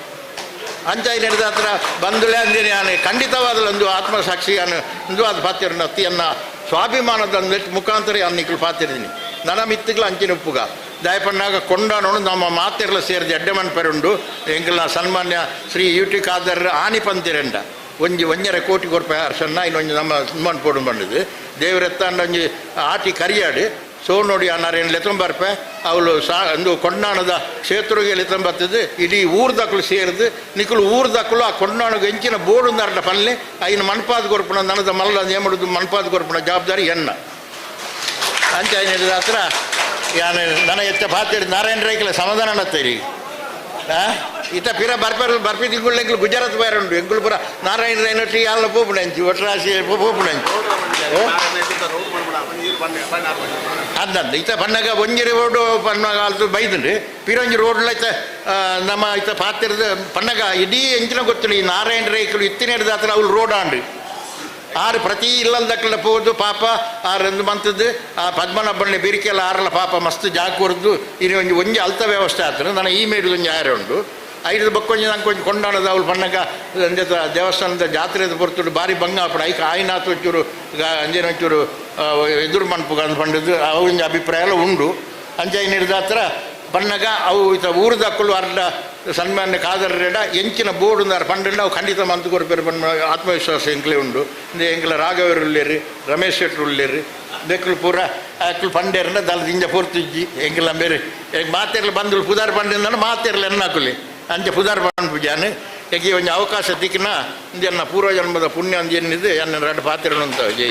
ಅಂಚ ನಡೆದ ಹತ್ರ ಬಂದುಲೆ ಅಂದಿನಿ ನಾನು ಖಂಡಿತವಾದಲ ಒಂದು ಆತ್ಮಸಾಕ್ಷಿ ಅನ್ನು ಒಂದು ಅದು ಪಾತಿರನ ಅತ್ತಿಯನ್ನ ಸ್ವಾಭಿಮಾನದ ಮುಖಾಂತರ ಅನ್ನ ನಿಕ್ಕಲು ಪಾತಿರ್ತೀನಿ ನನ್ನ ಮಿತ್ತುಗಳ ಅಂಚಿನ ಉಪ್ಪುಗ ದಾಯಪನ್ನಾಗ ಕೊಂಡಾನೋಡು ನಮ್ಮ ಮಾತೆರ್ಲ ಸೇರಿದ ಎಡ್ಡೆ ಪೆರುಂಡು ಎಂಕಲ್ನ ಸನ್ಮಾನ್ಯ ಶ್ರೀ ಯು ಟಿ ಖಾದರ್ ಆನಿ ಪಂತಿರೆಂಡ ಒಂಜಿ 1.5 ಕೋಟಿ ಕೊರ್ಪೆ ಅರ್ಸನ್ನ ಇನ್ನೊಂಜಿ ನಮ್ಮ ಸನ್ಮಾನ ಪೋಡು ಬಂದಿದ್ದು ದೇವರೆತ್ತಾಂಡ ಒಂಜಿ ಆಟಿ ಕರಿಯಾಡಿ ಸೋ ನೋಡಿ ಆ ನಾರೇನು ಲೆತ್ತಂಬರ್ಪೆ ಅವಳು ಸಾ ಒಂದು ಕೊಂಡಾಣದ ಕ್ಷೇತ್ರಗೆ ಲೆತ್ತಂಬರ್ತದೆ ಇಡೀ ಊರ್ದಕ್ಕಲು ಸೇರಿದು ನಿಕ್ಕಲು ಊರ್ದಕ್ಕಲು ಆ ಕೊಂಡಾಣಗೆ ಎಂಚಿನ ಬೋಡು ಪಲ್ಲೆ ಐನ ಮನ್ಪಾದ ಕೊರ್ಪಣ ನನದ ಮಲ್ಲ ಏಮಡುದು ಮನ್ಪಾದ ಕೊರ್ಪಣ ಜವಾಬ್ದಾರಿ ಎನ್ನ ಅಂಚ ಐನ ಹತ್ರ ಯಾನು ನನ್ನ ಎತ್ತ ಪಾತೇರಿ ನಾರಾಯಣ ರೈಕಲ ಸಮಾಧಾನ ತೇರಿ ಇತ್ತ ಪಿರ ಬರ್ಪೆ ಬರ್ಪಿ ತಿಂಗಳು ಎಂಕಲು ಗುಜರಾತ್ ಬೇರೆ ಉಂಟು ಎಂಕುಲು ಪುರ ನಾರಾಯಣ ರೈನಟ್ಟಿ ಯಾಲ ಪೋಪುಣಂಚಿ ಒಟ್ರಾಸಿ ಪೋಪುಣಂಚಿ ಅಂದಂದು ಇತ್ತ ಪನ್ನಗ ಒಂಜಿ ರೋಡು ಪನ್ನಾಗ ಅಲ್ತು ಬೈದುಂಡು ಪಿರೊಂಜಿ ರೋಡ್ಲ ಇತ್ತ ನಮ್ಮ ಇತ್ತ ಪಾತಿರದ ಪನ್ನಗ ಇಡೀ ಎಂಚಿನ ಗೊತ್ತಿಲ್ಲ ಈ ನಾರಾಯಣ ರೈಕಲು ಇತ್ತಿನ ಹತ್ರ ಅವ್ಳು ರೋಡ್ ಆಂಡ್ರಿ ಆರು ಪ್ರತಿ ಇಲ್ಲಲ್ದಕ್ಕಲ್ಲ ಪೋದು ಪಾಪ ಆರು ಮಂತದ್ದು ಆ ಪದ್ಮನಾಭಣ್ಣೆ ಬಿರಿಕೆಲ್ಲ ಆರಲ್ಲ ಪಾಪ ಮಸ್ತ್ ಜಾಗ ಕೊರ್ದು ಇನ್ನು ಒಂಜಿ ಒಂಜಿ ಅಲ್ತ ವ್ಯವಸ್ಥೆ ಆತನ ನನ್ನ ಈ ಮೇಡು ಒಂಜಿ ಆರೆ ಉಂಡು ಐದು ಬಕ್ಕೊಂಜಿ ನಂಗೆ ಕೊಂಚ ಕೊಂಡಾಣದ ಅವಳು ಪಣ್ಣಗ ದೇವಸ್ಥಾನದ ಜಾತ್ರೆದ ಪೊರ್ತುಡು ಭಾರಿ ಬಂಗ ಆಪಡ ಐಕ ಆಯ್ನಾಥ ಒಂಚೂರು ಅಂಜನ ಒಂಚೂರು ಎದುರು ಮನ್ಪುಗ ಅಂದ್ ಪಂಡದ್ದು ಅವು ಅಭಿಪ್ರಾಯ ಎಲ್ಲ ಉಂಡು ಅಂಚೆ ಹಿಡಿದ ಹತ್ರ ಪಣ್ಣಗ ಅವು ಇತ ಊರ್ದಕ್ಕಲು ಅರ್ಧ ಸನ್ಮಾನ್ಯ ಕಾದರ್ರೆಡ ಎಂಚಿನ ಬೋರ್ಡ್ ಪಂಡ ಅವು ಖಂಡಿತ ಮಂತು ಕೊರ್ಪೇರು ಪಂಡ ಆತ್ಮವಿಶ್ವಾಸ ಎಂಕ್ಲೆ ಉಂಡು ಎಂಕ್ಲ ರಾಘವರು ಉಳ್ಳೇರಿ ರಮೇಶ್ ಶೆಟ್ರು ಉಳ್ಳೇರಿ ಬೆಕ್ಲು ಪೂರ ಅಕ್ಲು ಪಂಡೇರ್ನ ದಲ ದಿಂಜ ಪೂರ್ತಿಜ್ಜಿ ಎಂಕ್ಲ ಬೇರೆ ಮಾತೆರ್ಲ ಬಂದು ಪುದಾರ್ ಪಂಡಿಂದ ಮಾತೆರ್ಲ ಎನ್ನಾಕುಲಿ ಅಂಚೆ ಪುದಾರ್ ಪಂಡ್ ಪೂಜಾನು ಯಾಕೆ ಒಂಜಿ ಅವಕಾಶ ತಿಕ್ಕಿನ ಎನ್ನ ಪೂರ್ವಜನ್ಮದ ಪುಣ್ಯ ಅಂದ್ ಎನ್ನಿದೆ ಎನ್ನ ಎರಡು ಪಾತ್ರ ಅಂತ ಜೈ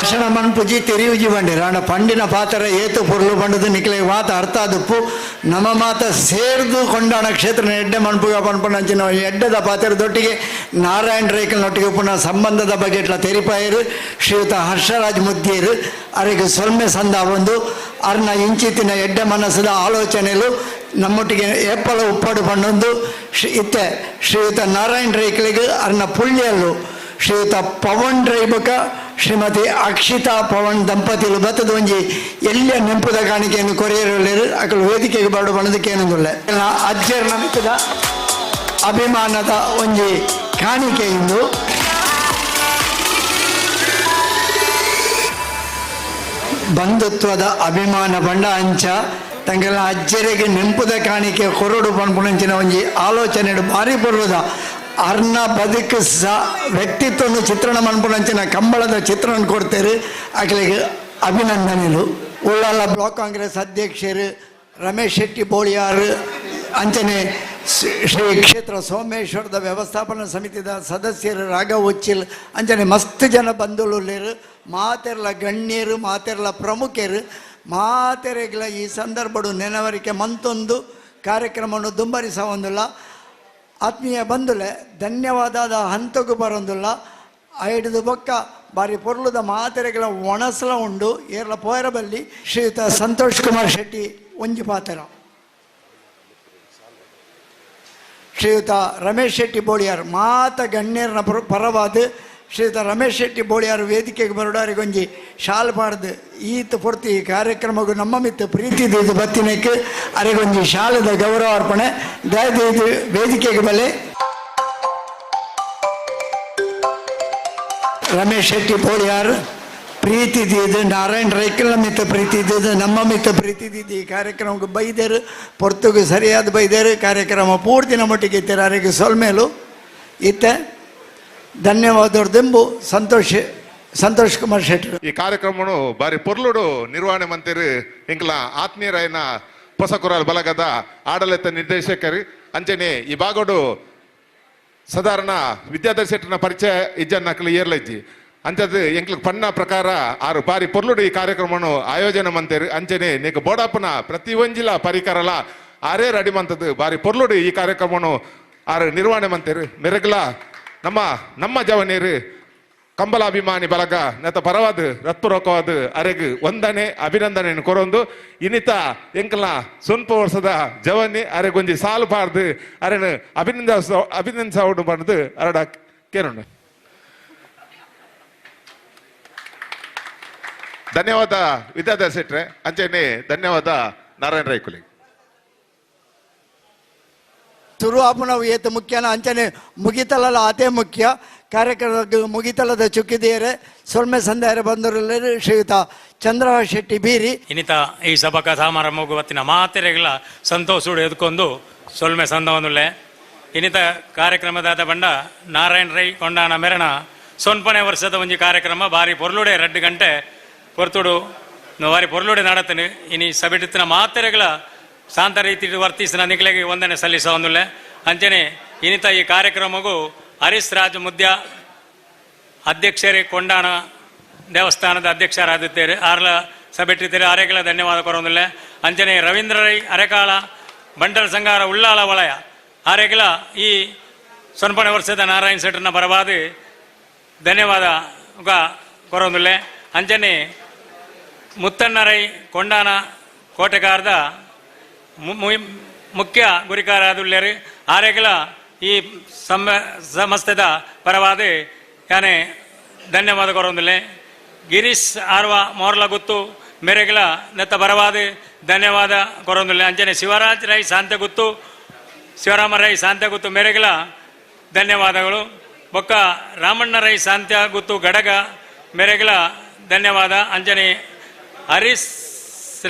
ಭಾಷಣ ಮನ್ಪುಜಿ ತೆರಿಯುಜಿ ಬಂಡಿ ರಾಣ ಪಂಡಿನ ಪಾತ್ರ ಏತು ಪೊರ್ಲು ಪಂಡದು ನಿಕ್ಲೆ ಮಾತ ಅರ್ಥ ಆದುಪ್ಪು ನಮ್ಮ ಮಾತ ಸೇರ್ದು ಕೊಂಡಾಣ ಕ್ಷೇತ್ರ ಎಡ್ಡೆ ಮನ್ಪುಗ ಪನ್ಪುನಂಚಿನ ಎಡ್ಡೆದ ಪಾತ್ರದೊಟ್ಟಿಗೆ ನಾರಾಯಣ ರೇಖಲ್ನೊಟ್ಟಿಗೆ ಪುನಃ ಸಂಬಂಧದ ಬಗ್ಗೆ ಇಟ್ಲ ತೆರಿಪಾಯರು ಶ್ರೀಯುತ ಹರ್ಷರಾಜ್ ಮುದ್ದಿಯರು ಅರೆಗೆ ಸೊಲ್ಮೆ ಸಂದ ಒಂದು ಅರ್ನ ಇಂಚಿತಿನ ಎಡ್ಡೆ ಮನಸ್ಸದ ಆಲೋಚನೆಲು ನಮ್ಮೊಟ್ಟಿಗೆ ಏಪಲ ಉಪ್ಪಾಡು ಪಣ್ಣೊಂದು ಇತ್ತೆ ಶ್ರೀಯುತ ನಾರಾಯಣ ರೇಖಲಿಗೆ ಅರ್ನ ಪುಳ್ಳಿಯಲ್ಲು ಶ್ರೀಯುತ ಪವನ್ ರೈಬಕ ಶ್ರೀಮತಿ ಅಕ್ಷಿತಾ ಪವನ್ ದಂಪತಿಲು ಬತ್ತದ ಒಂಜಿ ಎಲ್ಲಿಯ ನೆಂಪುದ ಕಾಣಿಕೆಯನ್ನು ಕೊರೆಯರು ಅಕಲು ವೇದಿಕೆಗೆ ಬಾಡು ಬಣದಕ್ಕೇನೊಂದುಳ್ಳೆ ಅಜ್ಜರ್ ನಮಿತದ ಅಭಿಮಾನದ ಒಂಜಿ ಕಾಣಿಕೆ ಇಂದು ಬಂಧುತ್ವದ ಅಭಿಮಾನ ಬಂಡ ಅಂಚ ತಂಗೆಲ್ಲ ಅಜ್ಜರಿಗೆ ನೆಂಪುದ ಕಾಣಿಕೆ ಕೊರಡು ಪನ್ಪುನಂಚಿನ ಒಂಜಿ ಆಲೋಚನೆ ಭಾರಿ ಪರ್ವದ ಅರ್ನ ಬದುಕು ಸ ವ್ಯಕ್ತಿತ್ವವನ್ನು ಚಿತ್ರಣ ಮನ್ಪುನಂಚಿನ ಕಂಬಳದ ಚಿತ್ರಣ ಕೊಡ್ತಾರೆ ಅಖಿಲಿಗೆ ಅಭಿನಂದನೆಗಳು. ಉಳ್ಳಾಲ ಬ್ಲಾಕ್ ಕಾಂಗ್ರೆಸ್ ಅಧ್ಯಕ್ಷರು ರಮೇಶ್ ಶೆಟ್ಟಿ ಬೋಳಿಯಾರ್ ಅಂಚನೆ ಶ್ರೀ ಕ್ಷೇತ್ರ ಸೋಮೇಶ್ವರದ ವ್ಯವಸ್ಥಾಪನಾ ಸಮಿತಿದ ಸದಸ್ಯರು ರಾಘವ್ ಉಚ್ಚಿಲ್ ಅಂಚನೆ ಮಸ್ತ್ ಜನ ಬಂಧುಲುಲ್ಲೇರು ಮಾತೆರ್ಲ ಗಣ್ಯರು ಮಾತೆರ್ಲ ಪ್ರಮುಖರು ಮಾತೆರೆಗಳ ಈ ಸಂದರ್ಭಡು ನೆನವರಿಕೆ ಮಂತೊಂದು ಕಾರ್ಯಕ್ರಮವನ್ನು ದುಂಬರಿಸ ಒಂದಿಲ್ಲ. ಆತ್ಮೀಯ ಬಂಧುಲೆ ಧನ್ಯವಾದದ ಹಂತಕ್ಕೂ ಬರೋದಿಲ್ಲ. ಐಡ್ದು ಬೊಕ್ಕ ಬಾರಿ ಪೊರ್ಲುದ ಮಾತೆರೆಗಳ ಒಣಸಲ ಉಂಡು ಏರ್ಲ ಪೋಯರಬಲ್ಲಿ ಶ್ರೀಯುತ ಸಂತೋಷ್ ಕುಮಾರ್ ಶೆಟ್ಟಿ ಒಂಜಿ ಪಾತ್ರ ಶ್ರೀಯುತ ರಮೇಶ್ ಶೆಟ್ಟಿ ಬೋಳಿಯಾರ್ ಮಾತ ಗಣ್ಯರನ ಪರವಾದ ಶ್ರೀಯುತ ರಮೇಶ್ ಶೆಟ್ಟಿ ಬೋಳಿಯಾರ್ ವೇದಿಕೆಗೆ ಬರೋಡಾರಿಗೊಂಜಿ ಶಾಲ್ ಪಾಡ್ದು ಈತ ಪೊರ್ತಿ ಈ ಕಾರ್ಯಕ್ರಮಕ್ಕೂ ನಮ್ಮ ಮಿತ್ತ ಪ್ರೀತಿ ಇದು ಬತ್ತಿನಕ್ಕೆ ಅರೆಗೊಂಜಿ ಶಾಲದ ಗೌರವ ಅರ್ಪಣೆ ದಯದೀದು ವೇದಿಕೆಗೆ ಬಲೆ ರಮೇಶ್ ಶೆಟ್ಟಿ ಬೋಳಿಯಾರ್ ಪ್ರೀತಿ ಇದ್ದಿದ್ದು ನಾರಾಯಣ್ ರೈಕಲ್ ಮಿತ್ತ ಪ್ರೀತಿ ಇದ್ದಿದ್ದು ನಮ್ಮ ಮಿತ್ತ ಪ್ರೀತಿ ಇದ್ದಿದ್ದು ಈ ಕಾರ್ಯಕ್ರಮಕ್ಕೆ ಬೈದೇರು ಪೊರ್ತುಗು ಸರಿಯಾದ ಬೈದೇರು ಕಾರ್ಯಕ್ರಮ ಪೂರ್ತಿ ನಮ್ಮೊಟ್ಟಿಗೆ ಇತ್ತಾರೆ ಅರೆಗೆ ಸೊಲ್ಮೇಲು ಇತ್ತೆ ಧನ್ಯವಾದದಿಂಬು ಸಂತೋಷ್ ಕುಮಾರ್ ಶೆಟ್ಟರು. ಈ ಕಾರ್ಯಕ್ರಮನು ಬಾರಿ ಪೊರ್ಲುಡು ನಿರ್ವಹಣೆ ಮಂತಿರು ಎಂಕ್ಲ ಆತ್ಮೀಯರಾಯನ ಪೊಸಕುರಾಲ್ ಬಲಗದ ಆಡಳಿತ ನಿರ್ದೇಶಕರು ಅಂಚನೆ ಈ ಭಾಗಡು ಸಾಧಾರಣ ವಿದ್ಯಾಧರ್ ಶೆಟ್ಟರ್ನ ಪರಿಚಯ ಇಜ್ಜನ್ನ ಏರ್ಲಜ್ಜಿ ಅಂಚದು ಎಂಕ್ಲಿಗೆ ಪಣ್ಣ ಪ್ರಕಾರ ಆರು ಬಾರಿ ಪೊರ್ಲುಡು ಈ ಕಾರ್ಯಕ್ರಮನು ಆಯೋಜನೆ ಮಂತೇರು ಅಂಚನೆ ನೀಕು ಬೋಡಪ್ಪನ ಪ್ರತಿ ಒಂಜಿಲ ಪರಿಕರಲ ಆರೇ ರೆಡಿ ಮಂತದ್ದು ಬಾರಿ ಪೊರ್ಲುಡು ಈ ಕಾರ್ಯಕ್ರಮನು ಆರು ನಿರ್ವಹಣೆ ಮಂತೇರು ಮೆರಗಲ ನಮ್ಮ ನಮ್ಮ ಜವನೀರು ಕಂಬಲಾಭಿಮಾನಿ ಬಲಗ ನತ ಪರವಾದ ರತ್ಪೂರ್ವಕವಾದ ಅರೆಗ್ ವಂದನೆ ಅಭಿನಂದನೆ ಕೊರೊಂದು ಇನ್ನಿತ ಎಂಕಲ್ನ ಸ್ವಲ್ಪ ವರ್ಷದ ಜವನಿ ಅರೆಗೊಂಜಿ ಸಾಲು ಪಾರ್ದು ಅರೆನು ಅಭಿನಂದಿಸೋಡು ಬಂದು ಅರಡ ಕೇರೋಣ. ಧನ್ಯವಾದ ವಿದ್ಯಾಧರ್ ಶೆಟ್ರೆ ಅಂಚೆನೆ ಧನ್ಯವಾದ ನಾರಾಯಣ ರೈಕುಲಿ. ತುರು ಆಪುನವು ಏತು ಮುಖ್ಯನ ಅಂಚನೆ ಮುಗಿತಲಲ್ಲ ಆತೇ ಮುಖ್ಯ ಕಾರ್ಯಕ್ರಮ ಮುಗಿತಲದ ಚುಕ್ಕಿದಿಯರೆ ಸೊಲ್ಮೆ ಸಂದಾಯರ ಬಂದರಲ್ಲಿ ಶ್ರೀಯುತ ಚಂದ್ರ ಶೆಟ್ಟಿ ಬೀರಿ. ಇನ್ನಿತ ಈ ಸಭಕ ಸಮಾರಂಭ ಬತ್ತಿನ ಮಾತೆರೆಗಳ ಸಂತೋಷ ಎದ್ಕೊಂಡು ಸೊಲ್ಮೆ ಸಂದವನುಲ್ಲೆ. ಇನ್ನಿತ ಕಾರ್ಯಕ್ರಮದಾದ ಬಂಡ ನಾರಾಯಣ ರೈ ಕೊಂಡಾಣ ಮೆರಣ ಸೊನ್ಪನೆ ವರ್ಷದ ಒಂಜಿ ಕಾರ್ಯಕ್ರಮ ಬಾರಿ ಪೊರ್ಲುಡೆ 2 ಗಂಟೆ ಪೊರ್ತುಡು ಬಾರಿ ಪೊರ್ಲುಡೆ ನಡತನು. ಇನಿ ಸಭೆಟಿತ್ತಿನ ಮಾತೆರೆಗಳ ಶಾಂತ ರೀತಿ ವರ್ತಿಸಿನ ನಿಗಲಿಗೆ ವಂದನೆ ಸಲ್ಲಿಸವನುಲ್ಲೆ. ಅಂಚನೆ ಇನ್ನಿತ ಈ ಕಾರ್ಯಕ್ರಮಗೂ ಹರೀಶ್ ರಾಜ್ ಮುದ್ಯ ಅಧ್ಯಕ್ಷರೇ ಕೊಂಡಾಣ ದೇವಸ್ಥಾನದ ಅಧ್ಯಕ್ಷರಾದಿದ್ದೇವೆ ಆರ್ಲ ಸಭೆಟ್ಟಿದ್ದೀರಿ ಆರೆಗಳ ಧನ್ಯವಾದ ಕೊರೊಂದಿಲ್ಲ. ಅಂಚನೆ ರವೀಂದ್ರ ರೈ ಅರೆಕಾಳ ಬಂಟರ ಸಂಗಾರ ಉಳ್ಳಾಲ ವಲಯ ಆರೆಗಳ ಈ ಸೊನ್ಪನೆ ವರ್ಷದ ನಾರಾಯಣ ಶೆಟ್ಟರ್ನ ಪರವಾದ ಧನ್ಯವಾದ ಕೊರೊಂದಿಲ್ಲ. ಅಂಚನೆ ಮುತ್ತಣ್ಣರೈ ಕೊಂಡಾನ ಕೋಟೆಗಾರದ ಮುಖ್ಯ ಗುರಿಕಾರಾದುಳ್ಳೇರು ಆರೆಗಳ ಈ ಸಮಸ್ಯೆದ ಪರವಾದ ಯಾನೆ ಧನ್ಯವಾದ ಕೊರೊಂದಿಲ್ಲ. ಗಿರೀಶ್ ಆರ್ವ ಮೋರ್ಲ ಗುತ್ತು ಮೇರೆಗಳ ನೆತ್ತ ಬರವಾದ ಧನ್ಯವಾದ ಕೊರೊಂದಿಲ್ಲ. ಅಂಚನೆ ಶಿವರಾಜ್ ರೈ ಶಾಂತಗುತ್ತು ಶಿವರಾಮ ರೈ ಶಾಂತಗುತ್ತು ಮೇರೆಗಳ ಧನ್ಯವಾದಗಳು. ಬೊಕ್ಕ ರಾಮಣ್ಣ ರೈ ಶಾಂತಗುತ್ತು ಗಡಗ ಮೇರೆಗಳ ಧನ್ಯವಾದ. ಅಂಜನೆ ಹರೀಶ್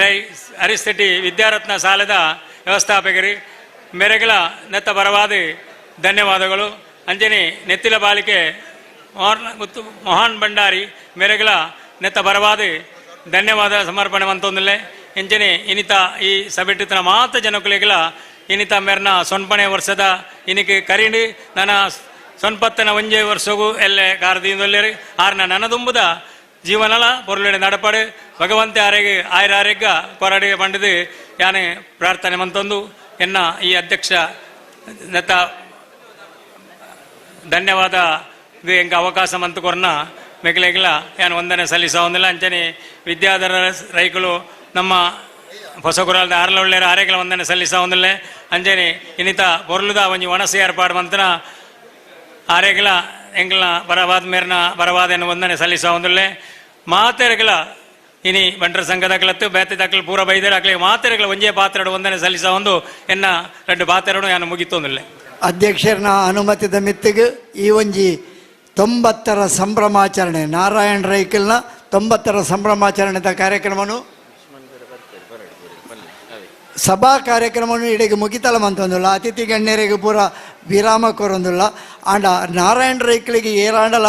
ರೈ ಹರೀಶ್ ಶೆಟ್ಟಿ ವಿದ್ಯಾರತ್ನ ಸಾಲದ ವ್ಯವಸ್ಥಾಪಕರಿ ಮೇರೆಗಳ ನೆತ್ತ ಬರವಾದ ಧನ್ಯವಾದಗಳು. ಅಂಜನೆ ನೆತ್ತಿಲ ಬಾಲಿಕೆ ಮೋಹನ್ ಗುತ್ತು ಮೋಹನ್ ಭಂಡಾರಿ ಮೇರೆಗಳ ನೆತ್ತ ಬರವಾದ ಧನ್ಯವಾದ ಸಮರ್ಪಣೆ ಮಂತೊಂದಿಲ್ಲ. ಇಂಚನೆ ಇನ್ನಿತ ಈ ಸಭೆಟ್ಟಿನ ಮಾತ ಜನಕುಲಿಗಳ ಇನ್ನಿತ ಮೇರ್ನ ಸೊನ್ಪನೆ ವರ್ಷದ ಇನಿಕೆ ಕರೀಂಡು ನನ್ನ ಸೊನ್ಪತ್ತನ ಒಂಜೆ ವರ್ಷಗೂ ಎಲ್ಲೆ ಕಾರದೀಂದೊಲ್ಲೇರು ಆರ್ನ ನನದುಂಬುದ ಜೀವನಲ ಪೊರುಳೆಡೆ ನಡಪಾಡು ಭಗವಂತೆ ಆರೆಗೆ ಆಯ್ರ ಆರೆಗ್ಗ ಕೊರಡಿ ಪಂಡಿದು ಯಾನೆ ಪ್ರಾರ್ಥನೆ ಮಂತೊಂದು ಎನ್ನ ಈ ಅಧ್ಯಕ್ಷ ನೆತ್ತ ಧನ್ಯವಾದ ಎಂಕ ಅವಕಾಶ ಮಂತು ಕೊರ್ನ ಮೆಗಲೆಗಿಲ ಯಾನು ವಂದನೆ ಸಲ್ಲಿಸ ಒಂದಿಲ್ಲ. ಅಂಚನೆ ವಿದ್ಯಾಧರ ರೈಕುಲು ನಮ್ಮ ಹೊಸಗುರಾಲ್ದ ಆರ್ಲ ಒಳ್ಳೆಯರ ಆರೆಗಳ ವಂದನೆ ಸಲ್ಲಿಸ ಒಂದಿಲ್ಲ. ಅಂಚನೆ ಇನ್ನಿತ ಪೊರ್ಲುದ ಒಂಜಿ ಒಣಸು ಏರ್ಪಾಡು ಮಂತನ ಆರೆಗಳ ಎಂಗ್ಲ ಬರವಾದ ಮೇರ್ನ ಬರವಾದ ವಂದನೆ ಸಲ್ಲಿಸ ಒಂದಿಲ್ಲ. ಮಾತೆರೆಗಳ ಇನಿ ಬಂಟರ ಸಂಘದ ಕಲತ್ತು ಬೇತೆ ದಾಖಲೆ ಪೂರ ಬೈದರೆ ಅಕ್ಲೆ ಮಾತೆರೆಗಳ ಒಂಜೇ ಪಾತ್ರೆಡು ವಂದನೆ ಸಲ್ಲಿಸ ಒಂದು ಎನ್ನ 2 ಪಾತ್ರೆಡು ಯಾನು ಮುಗಿತೊಂದಿಲ್ಲ. ಅಧ್ಯಕ್ಷರನ ಅನುಮತಿದ ಮಿತ್ತಿಗೆ ಈ ಒಂಜಿ 90ರ ಸಂಭ್ರಮಾಚರಣೆ ನಾರಾಯಣ ರೈಕಲ್ನ 90ರ ಸಂಭ್ರಮಾಚರಣೆದ ಕಾರ್ಯಕ್ರಮನು ಸಭಾ ಕಾರ್ಯಕ್ರಮನು ಇಡೀ ಮುಗಿತಲ ಮಂತೊಂದುಲ್ಲ. ಅತಿಥಿ ಗಣ್ಯರಿಗೆ ಪೂರ ವಿರಾಮ ಕೊರೊಂದುಲ್ಲ. ಆಂಡ ನಾರಾಯಣ ರೈಕಲಿಗೆ ಏರಾಂಡಲ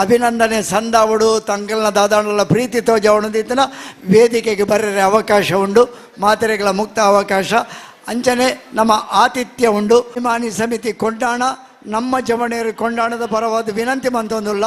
ಅಭಿನಂದನೆ ಸಂದಾವಡು ತಂಗಲ್ನ ದಾದಾಂಡಲ ಪ್ರೀತಿ ತೋಜವಣದಿತ್ತನ ವೇದಿಕೆಗೆ ಬರೆರೆ ಅವಕಾಶ ಉಂಡು, ಮಾತೆರೆಗಳ ಮುಕ್ತ ಅವಕಾಶ. ಅಂಚನೆ ನಮ್ಮ ಆತಿಥ್ಯ ಉಂಡು. ಅಭಿಮಾನಿ ಸಮಿತಿ ಕೊಂಡಾಣ ನಮ್ಮ ಜವಣೇರು ಕೊಂಡಾಣದ ಪರವಾದ ವಿನಂತಿ ಮಂತೊಂದುಲ್ಲ.